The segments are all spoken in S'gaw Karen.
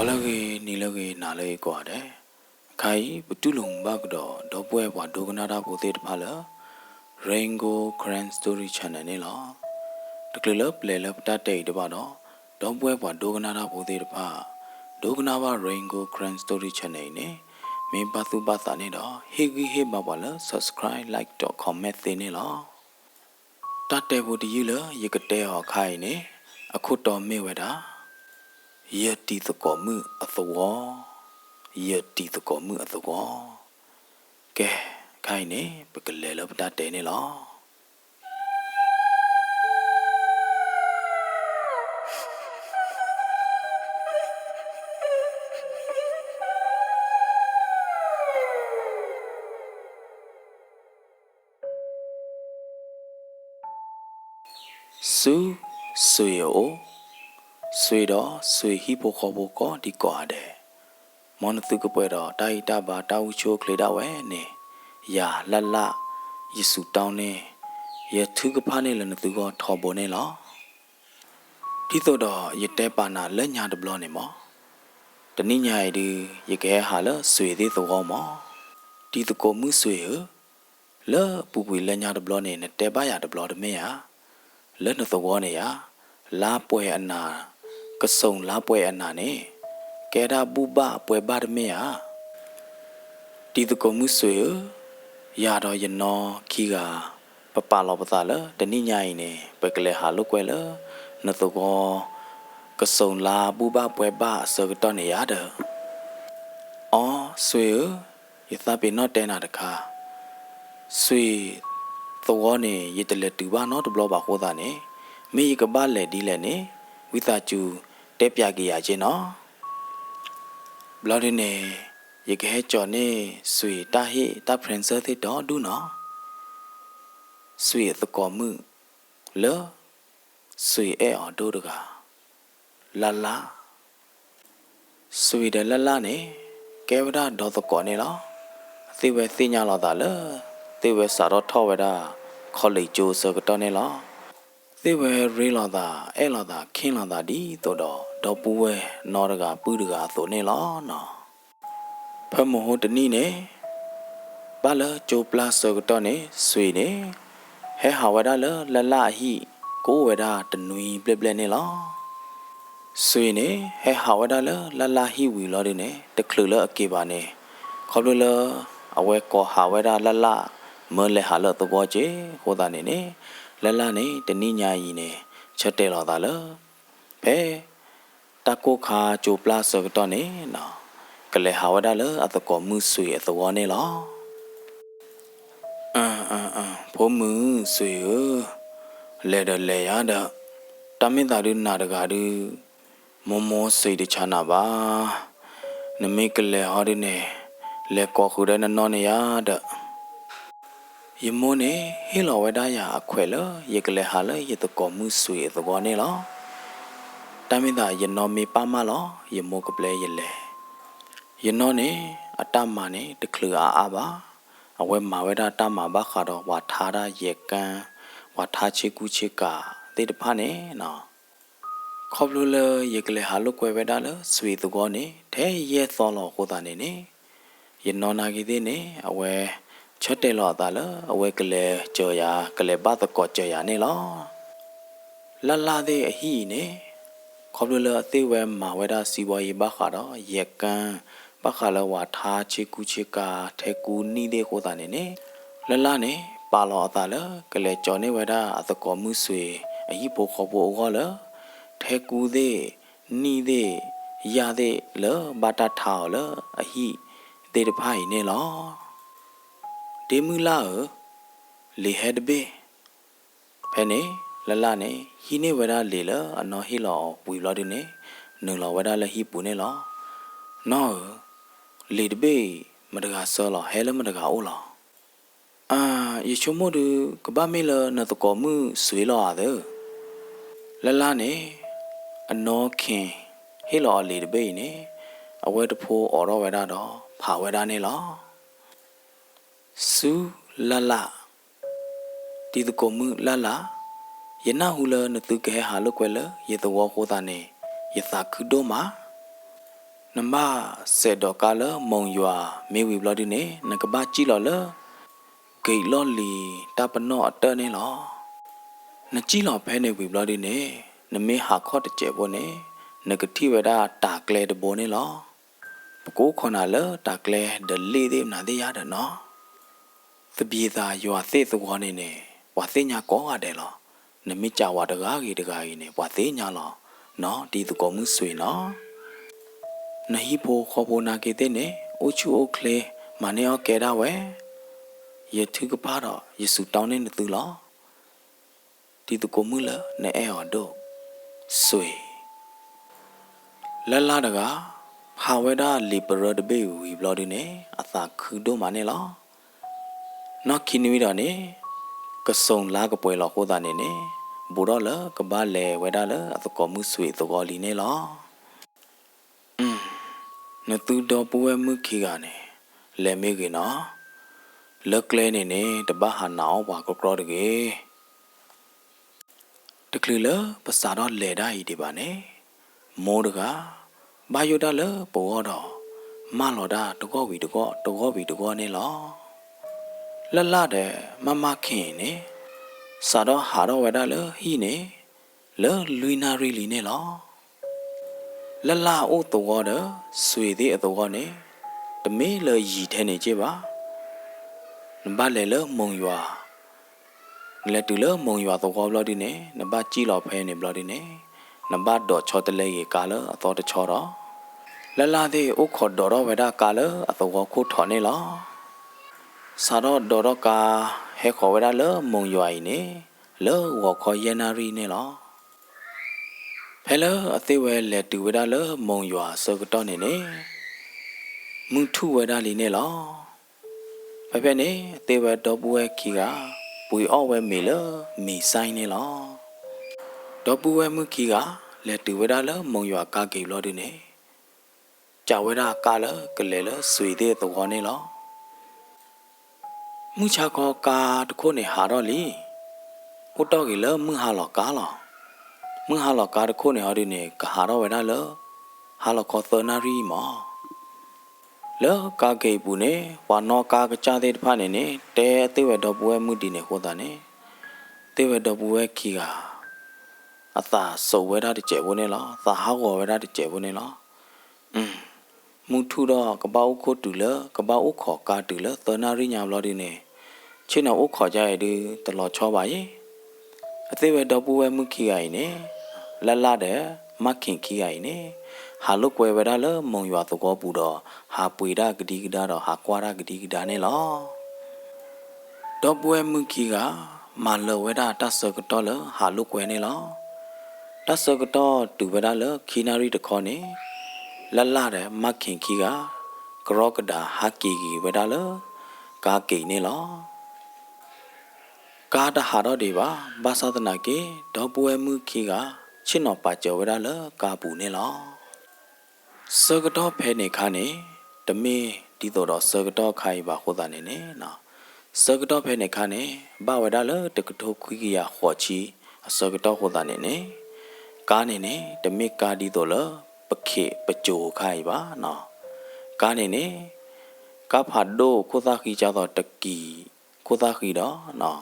ဂီၤလၢအဂ့ၤ နံၤလၢအဂ့ၤ နၤလၢအဂ့ၤကိးဂၤဒဲး, အခါအံၤ ပတူၢ်လိာ်မုာ်ဘၣ်ကဒီး ဒီပုၢ်ဝဲၢ်ပှၤဒိကနၣ်တၢ်ဖိသ့ၣ်တဖၣ်လၢ Rain Gold Karen Story Channel န့ၣ်လီၤ. တချုးလၢပလဲၤလၢပတၢ်တဲအံၤတဘၣ်ဒီး ဒီပုၢ်ဝဲၢ်ပှၤဒိကနၣ်တၢ်ဖိသ့ၣ်တဖၣ် ဒိကနၣ်ဘၣ် Rain Gold Karen Story Channel အံၤန့ၣ် မ့ၢ်ဘၣ်သူၣ်ဘၣ်သးန့ၣ်ဒီး ဟ့ၣ်ဂံၢ်ဟ့ၣ်ဘါပှၤလၢ subscribe, like ဒီး comment သ့န့ၣ်လီၤ. တၢ်တဲဖိတယုၢ်လၢယကတဲအီၤအခါအံၤန့ၣ် အခိၣ်တီမ့ၢ်ဝဲဒၣ် ယတံၤသကိးမုၣ်အသဝီ, ယတံၤသကိးမုၣ်အသဝီ. ကဲ, အခါအံၤန့ၣ် ပကလဲၤလၢပတၢ်တဲန့ၣ်လီၤ. ဆူစွ့ၤအအိၣ်, စွ့ၤဒီးစွ့ၤဟံၣ်ဖိဃီဖိကိးဒံကိးဂၤဒဲး, မ်နသုကပှဲၤဒီးတၢ်ဂံၢ်တၢ်ဘါတၢ်အိၣ်ဆူၣ်အိၣ်ချ့ဒၣ်ဝဲန့ၣ်, ယၤလၢ်လၢ် ယစူးတၢ်န့ၣ် ယထုကဖၣ်န့ၢ်လၢနသုဂီၢ်ထီဘိန့ၣ်လီၤ. ဒ်သိးဒီးယတဲပာ်နၤလၢညါတဘျီန့ၣ်မး, တနံၤညါအံၤဒုး ယကဟဲဟးလၢစွ့ၤသ့ၣ်သဝီမး, တံၤသကိးမုၣ်စွ့ၤဧၢ, လၢပူၤကွံာ်လၢညါတဘျီန့ၣ် နတဲဘၣ်ယၤတဘျီတမ့ၢ်ဧါ, လၢနသဝီန့ၣ်ယၤ, လါပှဲၤအနၤ, ကစိာ်လါပှဲၤအနၤန့ၣ် ကဲဒၣ်ဘူၣ်ဘၣ်ပှဲၤဘၣ်တမ့ၢ်ဧါ. တံၤသကိးမုၣ်စွ့ၤဧၢ, ယၤဒီးယနီၢ်ခံဂၤ ပပာ်လီၤပသးလၢတနံၤညါအံၤန့ၣ် ပကလဲၤဟးလိာ်ကွဲလၢ နသဝီ ကစိာ်လါဘူၣ်ဘၣ်ပှဲၤဘၣ်အဆၢကတီၢ်န့ၣ်ယၤဒီး, အိ စွ့ၤဧၢ, ယသးပ့ၤနီၣ်တဲနၤတခါ, စွ့ၤသဝီန့ၣ် ယတလဲၤတုၤဘၣ်နီတဘျီဘၣ်အဃိသတးန့ၣ်, မ့ၢ်ယကဘၣ်လဲၤဒ်လဲၣ်န့ၣ် ဝံသးစူၤတဲပၠးက့ၤယၤက့နီၤ. ဘျီဒ်န့ၣ် ယကဟဲကၠီၤန့ၢ်စွ့ၤတၢ်ဟ့ၣ်တၢ် princess သ့ၣ်ဒီဒူၣ်နီၤ. စွ့ၤအသကိးမုၣ် လၢ စွ့ၤအဲၣ်အီၤဒိၣ်တဂၤ လၢ်လၢ်. စွ့ၤဒီးလၢ်လၢ်န့ၣ် ကဲဝဲဒၣ်ဒီသကိးန့ၣ်လီၤ. သ့ၣ်ဝဲသ့ၣ်ညါလိာ်သးလၢ သ့ၣ်ဝဲစးထီၣ်ထီၣ်ဝဲဒၣ် college ကၠိအဆၢကတီၢ်န့ၣ်လီၤ. သ့ၣ်ဝဲရ့လိာ်သး အဲၣ်လိာ်သး ခ့လိာ်သးဒ်သိးဒီး ဒီပုၢ်ဝဲၢ်နီတဂၤပုၢ်တဂၤအသိးန့ၣ်လီၤနီၤ. ဖဲမဟါတနံၤန့ၣ် ဘၣ်လၢကၠိပျၢ်ဆၢကတီၢ်န့ၣ် စွ့ၤန့ၣ် ဟဲဟးဝဲဒၣ်လၢလၢ်လၢ်အဟံၣ် ကအိၣ်ဝဲဒၣ်တနွံဘျဲၣ်ဘျဲၣ်န့ၣ်လီၤ. စွ့ၤန့ၣ် ဟဲဟးဝဲဒၣ်လၢလၢ်လၢ်ဟံၣ်ဝံၤလီၤဒုန့ၣ် တချုးလၢအက့ၤဘၣ်န့ၣ် ခီဖျိလၢ အဝဲကိးဟးဝဲဒၣ်လၢ်လၢ် မၢလဲၤဟးလၢအသဝီက့ၢ်အဃိသတးန့ၣ်န့ၣ် လၢ်လၢ်န့ၣ် တနံၤညါအံၤန့ၣ် ဆၢတဲာ်လီၤသးလၢ ဖဲ တၢ်ကိၢ်ခါကၠိပျၢ်ဆၢကတီၢ်န့ၣ်နီၤ ကလဲၤဟးဝဲဒၣ်လၢအသကိးမုၣ်စွ့ၤအသဝီန့ၣ်လီၤ. အၢ အၢ အၢ ဖိမုၣ်စွ့ၤဧၢ, လဲၤဒီးလဲၤယၤဒီး တၢ်မ့ၢ်သးဒုးနၤတဂၤဒုး မိၢ်မိၢ်စံးတဆါနၤဘၣ်. နမ့ၢ်ကလဲၤဟီဒုန့ၣ် လဲၤကိးဃုာ်ဒီးနနီၢ်န့ၣ်ယၤဒီး ယမိၢ်န့ၣ် ဟ့ၣ်လီၤဝဲဒၣ်ယၤအခွဲးလၢ ယကလဲၤဟးလၢယသကိးမုၣ်စွ့ၤအသဝီန့ၣ်လီၤ. တၢ်မ့ၢ်သးယနီၢ်မ့ၢ်ပၢ်မၢ်လီၤ ယမိၢ်ကပျဲယလဲၤ. ယနီၢ်န့ၣ် အတၢ်မၤန့ၣ် တချုးအါအါဘၣ်. အဝဲမၤဝဲဒၣ်တၢ်မၤဘၣ်ဃးဒီးပှၤထါတၢ်ယဲၢ်ကၢ, ပှၤထါဆ့ကူဆ့ကၤသ့ၣ်တဖၣ်န့ၣ်နီၤ. ခီဖျိလၢယကလဲၤဟးလိာ်ကွဲဝဲဒၣ်လၢစွ့ၤသဝီန့ၣ် ထဲယဲၢ်သီလီၤအဃိသတးန့ၣ်န့ၣ် ယနီၢ်နာ်က့ၤသ့ၣ်န့ၣ် အဝဲဆၢတဲာ်လီၤအသးလၢ အဝဲကလဲၤစၢၤယၤ ကလဲၤဘၣ်သကိးစၢၤယၤန့ၣ်လီၤ. လၢ်လၢ်သ့ၣ်အဟံၣ်အံၤန့ၣ် ခီဖျိလၢအသ့ၣ်ဝဲမၤဝဲဒၣ်စံးဘီယ့ဘၣ်ဃးဒီးယဲၢ်ကၢ, ဘၣ်ဃးလၢပှၤထါဆ့ကူဆ့ကၤ ထဲကူနံၣ်သ့ၣ်အဃိသတးန့ၣ်န့ၣ် လၢ်လၢ်န့ၣ် ပာ်လီၤအသးလၢ ကလဲၤကၠီၤန့ၢ်ဝဲဒၣ်အသကိးမုၣ်စွ့ၤအဟံၣ်ဖိဃီဖိအဂီၢ်လၢ ထဲကူသ့ၣ်, နံၣ်သ့ၣ်, ယၣ်သ့ၣ်လၢဘၣ်တၢ်ထါအီၤလၢအဟံၣ်သ့ၣ်တဖၣ်အံၤန့ၣ်လီၤ. ဒ့မုၣ်လၢ်ဧၢ, လံာ်ဟဲတဘ့ၣ်. ဖဲန့ၣ် လၢ်လၢ်န့ၣ် ဟံးန့ၢ်ဝဲဒၣ်လံာ်လၢအနီၢ်ဟ့ၣ်လီၤအီၤဝံၤဘျီဒုန့ၣ် နုာ်လီၤဝဲဒၣ်လၢဟံၣ်ပူၤန့ၣ်လီၤ. နီၢ်ဧၢ, လံာ်တဘ့ၣ်အံၤ မတဂၤဆှၢလီၤ ဟဲလၢမတဂၤအိၣ်လီၤ. အၢ, ယဆိကမိၣ်ဒုး ကဘၣ်မ့ၢ်လၢနသကိးမုၣ်စွ့ၤလီၤဧါသၢ. လၢ်လၢ်န့ၣ် အနီၢ်ခ့ၣ်ဟ့ၣ်လီၤအီၤလံာ်တဘ့ၣ်အံၤန့ၣ် အဝဲတဖိအိးထီၣ်ဝဲဒၣ်ဒီးဖးဝဲဒၣ်န့ၣ်လီၤ. ဆူလၢ်လၢ်, တံၤသကိးမုၣ်လၢ်လၢ်, ယနၢ်ဟူလၢနသုကဟဲဟးလိာ်ကွဲလၢယသဝီအဃိသတးန့ၣ် ယသးခုဒိၣ်မး. နဘၣ်စဲးဒီးကါလၢမုံယွၤမ့ၢ်ဝံၤဘျီဒုန့ၣ် နကဘၣ်စံၣ်လီၤလၢ ဂ့ၤလီၢ်လံၤတၢ်ပနီၣ်အတၢၢ်န့ၣ်လီၤ. နစံၣ်လီၤဖဲန့ၣ်ဝံၤဘျီဒုန့ၣ် နမ့ၢ်ဟးခီၣ်တစဲးဖိန့ၣ် နကထံၣ်ဝဲဒၣ်တၢ်ကျဲတဘိန့ၣ်လီၤ. ပကအိၣ်ခိးနၤလၢတၢ်ကျဲဒီးလ့ၣ်သ့ၣ်မနုၤသ့ၣ်ယါဒီးနီၤ သဘံၣ်သးယွၤသ့ၣ်သဝီန့ၣ်န့ၣ် ပှၤသ့ၣ်ညါကိးဂၤဒဲးလီၤ. နမ့ၢ်စံးဝဲတဂၤဂ့ၤတဂၤဂ့ၤန့ၣ် ပှၤသ့ၣ်ညါလီၤနီၤ တံၤသကိးမုၣ်စွ့ၤနီၤ. နဟံၣ်ဖိဃီဖိနာ်က့သ့ၣ်န့ၣ် အိၣ်ဆူၣ်အိၣ်ချ့ မၤန့ၢ်အီၣ်ကဲဒၣ်ဝဲ, ယထုကဖၣ်ဒီးယစူးတီန့ၢ်နသုလီၤ. တံၤသကိးမုၣ်လၢနအဲၣ်အီၤဒိၣ်, စွ့ၤ လၢ်လၢ်တဂၤ ဟးဝဲဒၣ်လံာ်ပရၢတဘ့ၣ်ဝံၤဘျီဒုန့ၣ် အသးခုဒိၣ်မးန့ၣ်လီၤ. နီၢ်ခံနွံဒီးန့ၣ် ကစိၤလါကပှဲၤလီၤအဃိသတးန့ၣ်န့ၣ် ဘူးထီၣ်လၢကဘၣ်လဲၤဝဲဒၣ်လၢအသကိးမုၣ်စွ့ၤသဝီလံန့ၣ်လီၤ. နသုဒီပုၢ်ဝဲၢ်မုၣ်ခံဂၤန့ၣ် လဲၤမ့ၢ်ဂ့ၤနီၤ, လၢကျဲန့ၣ်န့ၣ် တဘၣ်ဟးနာ်အီၣ်ပှၤကြီကြီတဂ့ၤ. တချုးလၢပစးထီၣ်လဲၤဒၣ်အံၤဒံးဘၣ်န့ၣ်, မိၢ်တဂၤ ဘၣ်ယိၣ်ဒၣ်လၢပဂီၢ်ဒီး မၢလီၤဒၣ်တဂီၢ်ဝံၤတဂီၢ် တဂီၢ်ဝံၤတဂီၢ်န့ၣ်လီၤ. လၢ်လၢ်ဒီး မၢ်မၢ်ခ့ၣ်န့ၣ် စးထီၣ်ဟးထီၣ်ဝဲဒၣ်လၢဟံၣ်န့ၣ် လၢလွံၢ်နၣ်ရံၣ်လံန့ၣ်လီၤ. လၢ်လၢ်အိၣ်သဝီဒီး စွ့ၤသ့ၣ်အသဝီန့ၣ် တမ့ၢ်လၢယံၤထဲန့ၣ်က့ဘၣ်. နဘၣ်လဲၤလၢမုံယွၤ, နလဲၤတုၤလၢမုံယွၤသဝီဘျီဒုန့ၣ် နဘၣ်စံၣ်လီၤဖဲန့ၣ်ဘျီဒုန့ၣ် နဘၣ်ဒိးဆီတလဲဂ့ၤကါလၢအသီတဆီဒီး လၢ်လၢ်သ့ၣ်အိၣ်ခိးဒိးထီၣ်ဝဲဒၣ်ကါလၢအသဝီခိၣ်ထိးန့ၣ်လီၤ. စးထီၣ်ဒိးထီၣ်ကါ ဟဲဃီၤဝဲဒၣ်လၢမုံယွၤအံၤန့ၣ် လၢဂီၤခီယဲၢ်နၣ်ရံၣ်န့ၣ်လီၤ. ဖဲလၢအသ့ၣ်ဝဲလဲၤတုၤဝဲဒၣ်လၢမုံယွၤအဆၢကတီၢ်န့ၣ်န့ၣ် မုၢ်ထူၣ်ဝဲဒၣ်လံန့ၣ်လီၤ. ဖဲဖဲန့ၣ် အသ့ၣ်ဝဲဒီပုၢ်ဝဲၢ်ခံဂၤ ပှ့ၤအီၣ်ဝဲမ့ၤလၢမ့ၤစဲန့ၣ်လီၤ. ဒီပုၢ်ဝဲၢ်မုၣ်ခံဂၤ လဲၤတုၤဝဲဒၣ်လၢမုံယွၤကါက့ၤဘျီဒုန့ၣ် ကးဝဲဒၣ်ကါလၢကလဲၤလၢစွ့ၤသ့ၣ်အသဝီန့ၣ်လီၤ. မုၢ်ဆါခီကါတခိၣ်န့ၣ်ဟးထီၣ်လံ. အိၣ်တ့ၢ်ဂ့ၤလၢမုၢ်ဟါလီၤကါလီၤ. မုၢ်ဟါလီၤကါတခိၣ်န့ၣ်ဟီဒုန့ၣ် ကဟးထီၣ်ဝဲဒၣ်လၢ ဟါလီၤခီသၢနၣ်ရံၣ်မး. လၢကါက့ၤအပူၤန့ၣ် ပှၤနီၣ်ကါကစၢ်သ့ၣ်တဖၣ်န့ၣ်န့ၣ် တဲအသ့ၣ်ဝဲဒီပုၢ်ဝဲၢ်မုၣ်ဒ်န့ၣ်အဃိသတးန့ၣ် သ့ၣ်ဝဲဒီပုၢ်ဝဲၢ်ခံဂၤ အသးစိာ်ဝဲဒၣ်တစဲးဖိန့ၣ်လီၤ. သးဟးဂီၤဝဲဒၣ်တစဲးဖိန့ၣ်လီၤ. မုၢ်ထူၣ်ဒီးကဘၣ်အိၣ်ခိၣ်တုၤလၢ ကဘၣ်အိၣ်ခိးကါတုၤလၢသၢနၣ်ရံၣ်ညါဘျီဒုန့ၣ် ဆ့ၣ်နီၤအိၣ်ခိးဒ်အံၤဒု တလီၤဆီဘၣ်အံၤ. အသ့ၣ်ဝဲဒီပုၢ်ဝဲၢ်မုၣ်ခံဂၤအံၤန့ၣ် လၢ်လၢ်ဒီး မၢ်ခ့ၣ်ခံဂၤအံၤန့ၣ် ဟးလိာ်ကွဲဝဲဒၣ်လၢမုံယွၤသဝီပူၤဒီး ဟးပှ့ၤတၢ်ကဒံကဒါဒီးဟးကွၢ်တၢ်ကဒံကဒါန့ၣ်လီၤ. ဒီပုၢ်ဝဲၢ်မုၣ်ခံဂၤ မၤလၢာ်ဝဲဒၣ်တၢ်ဆၢကတီၢ်လၢဟးလိာ်ကွဲန့ၣ်လီၤ. တၢ်ဆၢကတီၢ်တုၤဝဲဒၣ်လၢခံနၣ်ရံၣ်တခီန့ၣ် လၢ်လၢ်ဒီး မၢ်ခ့ၣ်ခံဂၤ ကရီကဒးဟးက့ၤက့ၤဝဲဒၣ်လၢ ကါက့ၤန့ၣ်လီၤ. ကါတဟးထီၣ်ဒံးဘၣ် ဘၣ်ဆၣ်သနာ်က့ ဒီပုၢ်ဝဲၢ်မုၣ်ခံဂၤ ဆ့ၣ်နီၤပာ်စၢၤဝဲဒၣ်လၢကါပူၤန့ၣ်လီၤ. ဆၢကတီၢ်ဖဲန့ၣ်အခါန့ၣ် တမ့ၢ်ဒ်သိးဒီးဆၢကတီၢ်ခါအံၤဘၣ်အဃိသတးန့ၣ်န့ၣ် ဆၢကတီၢ်ဖဲန့ၣ်အခါန့ၣ် ဘၣ်ဝဲဒၣ်လၢတကထိခွံကယၤဃိးဆံအဆၢကတီၢ်အဃိသတးန့ၣ်န့ၣ် ကါန့ၣ်န့ၣ် တမ့ၢ်ကါဒ်သိးလၢပခ့ၣ်ပစိၤအခါအံၤဘၣ်. ကါန့ၣ်န့ၣ် ကါဖးဒိၣ်ခိၣ်သၣ်ဃံကၢ်သိးတကံၤ ခိၣ်သၣ်ဃံဒီး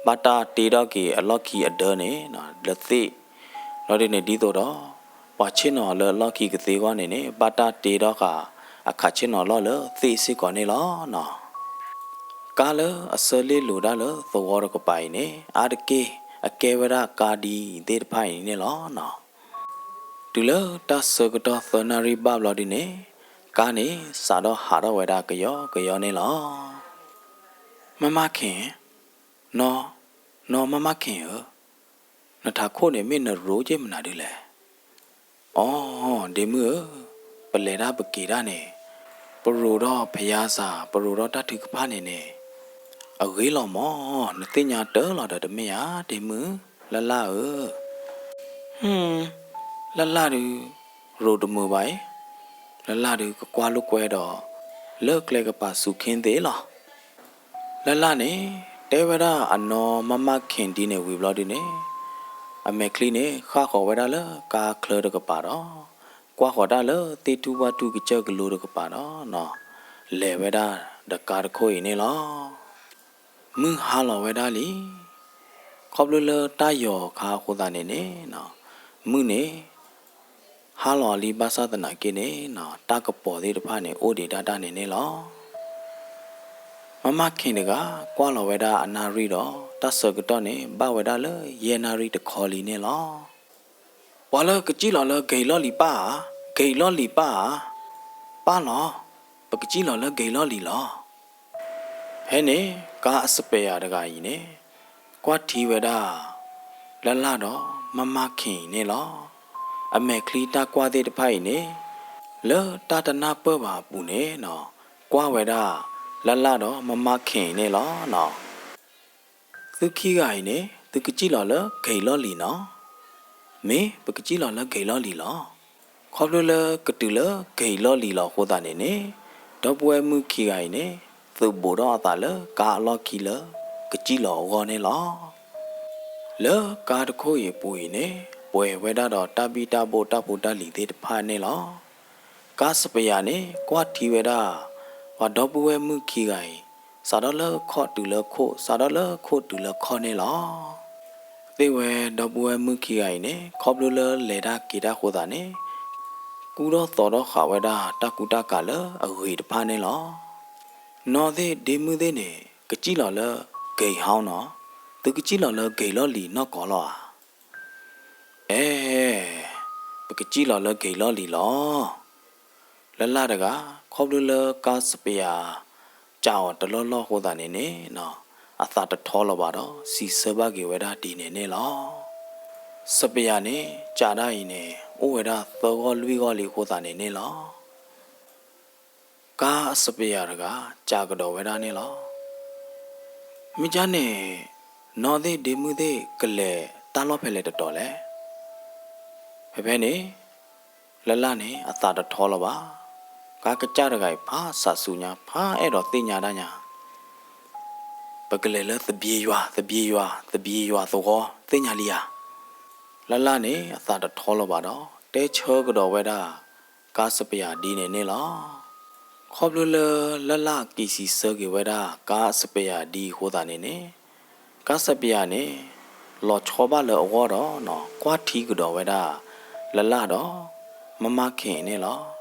ဘၣ်တၢ်တ့ထီၣ်က့ၤအလီၢ်ခံအဒၢန့ၣ် လၢသ့ၣ် လီၤဒုန့ၣ်ဒ်သိးဒီး ပှၤဆ့ၣ်နီၤလၢအလီၢ်ခံကသ့အဂီၢ်န့ၣ်န့ၣ် ဘၣ်တၢ်တ့ထီၣ်ဃာ်အခးဆ့ၣ်နီၤလီၢ်လၢသ့ၣ်စ့ၢ်ကီးန့ၣ်လီၤ. ကါလၢအဆၢလ့ၣ်လိၤဒၣ်လၢသဝီတကပၤအံၤန့ၣ် အါတက့ၢ် အကဲဝဲဒၣ်ကါဒ်အံၤသ့ၣ်တဖၣ်အံၤန့ၣ်လီၤ. တုၤလၢတၢ်ဆၢကတီၢ်သၢနၣ်ရံၣ်ဘၣ်ဘျီဒုန့ၣ် ကါန့ၣ်စးထီၣ်ဟးထီၣ်ဝဲဒၣ်ကယီကယီန့ၣ်လီၤ. မၢ်မၢ်ခ့ၣ်, နီၢ်, နီၢ်မၢ်မၢ်ခ့ၣ်ဧၢ, နထးခိၣ်န့ၣ်မ့ၢ်နရိက့ၢ်မနုၤဒုလဲၣ်. အိ ဒ့မုၣ်ဧၢ, ပလဲၤတၢ်ပက့ၤတၢ်န့ၣ် ပရိၤဒီးဖယါစၢ် ပရိၤဒီးတၢ်ထုကဖၣ်န့ၣ်န့ၣ် အဂ့ၤလီၤမး, နသ့ၣ်ညါတၢ်လီၤဒီးတမ့ၢ်ဧါ ဒ့မုၣ်, လၢ်လၢ်ဧၢ. လၢ်လၢ်ဒု ရိၤတမုာ်ဘၣ်အံၤ, လၢ်လၢ်ဒုကကွၢ်လိာ်ကွဲဒီး လၢကျဲကပၤစူၤခ့သ့လီၤ. လၢ်လၢ်န့ၣ် တဲဝဲဒၣ်အနီၢ်မၢ်မၢ်ခ့ၣ်ဒ်န့ၣ်ဝံၤဘျီဒုန့ၣ် အမဲာ်ချံန့ၣ် ဃၣ်ဃီၤဝဲဒၣ်လၢကါချၢတကပၤဒီး ကွၢ် ကွၢ်ဃီၤတၢ်လၢသ့ၣ်ထူၣ်ဘၣ်ထူၣ်ကစၢၢ်ကလိတကပၤဒီးနီၤ, လဲၤဝဲဒၣ်ဒီးကါတခိၣ်အံၤန့ၣ်လီၤ. မုၢ်ဟါလီၤဝဲဒၣ်လံ. ခီဖျိလၢတၢ်ယီၤခါအဃိသတးန့ၣ်န့ၣ်နီၤ, မုၢ်န့ၣ် ဟါလီၤလံဘၣ်ဆၣ်သနာ်က့န့ၣ်နီၤ, တၢ်ကပီၤသ့ၣ်တဖၣ်န့ၣ် အိၣ်ဒံးဒၣ်တၢ်န့ၣ်န့ၣ်လီၤ. မမၢ်ခ့ၣ်တဂၤ ကွၢ်လီၤဝဲဒၣ်အနၣ်ရံၣ်ဒီး တၢ်ဆၢကတီၢ်န့ၣ် ဘၣ်ဝဲဒၣ်လၢယဲၢ်နၣ်ရံၣ်တခီလံန့ၣ်လီၤ. ပှၤလၢကစံၣ်လီၤလၢကဟံးလီၢ်လံၤပၢ်ဧါ, ကဟံးလီၢ်လံၤပၢ်ဧါ, ပၢ်လီၤ, ပကစံၣ်လီၤလၢကဟံးလီၢ်လံၤလီၤ. ဖဲန့ၣ် ကါအစပယၤတဂၤအံၤန့ၣ် ကွၢ်ထံဝဲဒၣ် လၢ်လၢ်ဒီးမမၢ်ခ့ၣ်အံၤန့ၣ်လီၤ. အမဲာ်ချံတၢ်ကွၢ်သ့ၣ်တဖၣ်အံၤန့ၣ် လၢတၢ်တနၢ်ပၢၢ်ဘၣ်အပူၤန့ၣ်နီၤ, ကွၢ်ဝဲဒၣ် လၢ်လၢ်ဒီးမမၢ်ခ့ၣ်အံၤန့ၣ်လီၤနီၤ. သုခံဂၤအံၤန့ၣ် သုကစံၣ်လီၤလၢကဟံးလီၢ်လံၤနီၤ. မ့ၢ်ပကစံၣ်လီၤလၢကဟံးလီၢ်လံၤလီၤ. ခီဖျိလၢကတုၤလၢကဟံးလီၢ်လံၤလီၤအဃိသတးန့ၣ်န့ၣ်, ဒီပုၢ်ဝဲၢ်မုၣ်ခံဂၤအံၤန့ၣ် သုးဘူးထီၣ်အသးလၢကါအလီၢ်ခံလၢကစံၣ်လီၤအဂီၢ်န့ၣ်လီၤ. လၢကါတခိၣ်အံၤအပူၤအံၤန့ၣ် ပှဲၤဝဲဒၣ်ဒီးတၢ်ဘံၣ်တၢ်ဘိၣ်တၢ်ဖိတၢ်လံၤသ့ၣ်တဖၣ်န့ၣ်လီၤ. ကါစပယၤန့ၣ် ကွၢ်ထံဝဲဒၣ် ပှၤဒီပုၢ်ဝဲၢ်မုၣ်ခံဂၤအံၤ စးထီၣ်လၢခီၣ်တုၤလၢခိၣ် စးထီၣ်လၢခိၣ်တုၤလၢခီၣ်န့ၣ်လီၤ. သ့ၣ်ဝဲဒီပုၢ်ဝဲၢ်မုၣ်ခံဂၤအံၤန့ၣ် ခီဖျိလၢလဲၤတၢ်က့ၤတၢ်အဃိသတးန့ၣ် ကူထီၣ်သိးထီၣ်ဃာ်ဝဲဒၣ်တၢ်ကူတၢ်ကၤလၢအဂ့ၤတဖၣ်န့ၣ်လီၤ. နီၢ်သ့ၣ်ဒ့မုၣ်သ့ၣ်န့ၣ် ကစံၣ်လီၤလၢ ကဟံးဟီနီၤ, သုကစံၣ်လီၤလၢကဟံးလီၢ်လံၤနီၢ်ကီၢ်လီၤဧါ. အဲ ပကစံၣ်လီၤလၢကဟံးလီၢ်လံၤလီၤ. လၢ်လၢ်တဂၤ ခီဖျိလၢကါစပယၤ ကးအီၤတလီၢ်လီၢ်အဃိသတးန့ၣ်န့ၣ်နီၤ, အသးတထီလၢၤဘၣ်ဒီး စံးဆၢဘၣ်က့ၤဝဲဒၣ်ဒ်န့ၣ်န့ၣ်လီၤ. စပယၤန့ၣ် ကးဒၣ်အံၤန့ၣ် အိၣ်ဝဲဒၣ်သၢဂီၢ်လွံၢ်ဂီၢ်လံအဃိသတးန့ၣ်န့ၣ်လီၤ. ကါစပယၤတဂၤ ကးကဒီးဝဲဒၣ်န့ၣ်လီၤ. မ့ၢ်ကၠၢန့ၣ် နီၢ်သ့ၣ်ဒ့မုၣ်သ့ၣ် ကလဲၤတၢ်လီၢ်ဖဲလဲၣ်တတီၤလဲၣ်. ဖဲဖဲန့ၣ် လၢ်လၢ်န့ၣ် အသးတထီလၢၤဘၣ်. ကါကစၢ်တဂၤအံၤ ဖးစးစူၤညါ ဖးအဲၣ်ဒိးသ့ၣ်ညါဒၣ်ညါ ပကလဲၤလၢသဘျ့ယွၤ သဘျ့ယွၤ သဘျ့ယွၤသဝီ သ့ၣ်ညါလံဧါ. လၢ်လၢ်န့ၣ် အသးတထီလၢၤဘၣ်ဒီး တဲဆၢကဒီးဝဲဒၣ် ကါစပယၤဒ်န့ၣ်န့ၣ်လီၤ. ခီဖျိလၢ လၢ်လၢ်က့ၤစံးဆၢက့ၤဝဲဒၣ် ကါစပယၤဒ်အဃိသတးန့ၣ်န့ၣ်, ကါစပယၤန့ၣ် လီၤဆီဘၣ်လၢအဂီၢ်ဒီးနီၤ ကွၢ်ထံကဒီးဝဲဒၣ် လၢ်လၢ်ဒီး မမၢ်ခ့ၣ်န့ၣ်လီၤ.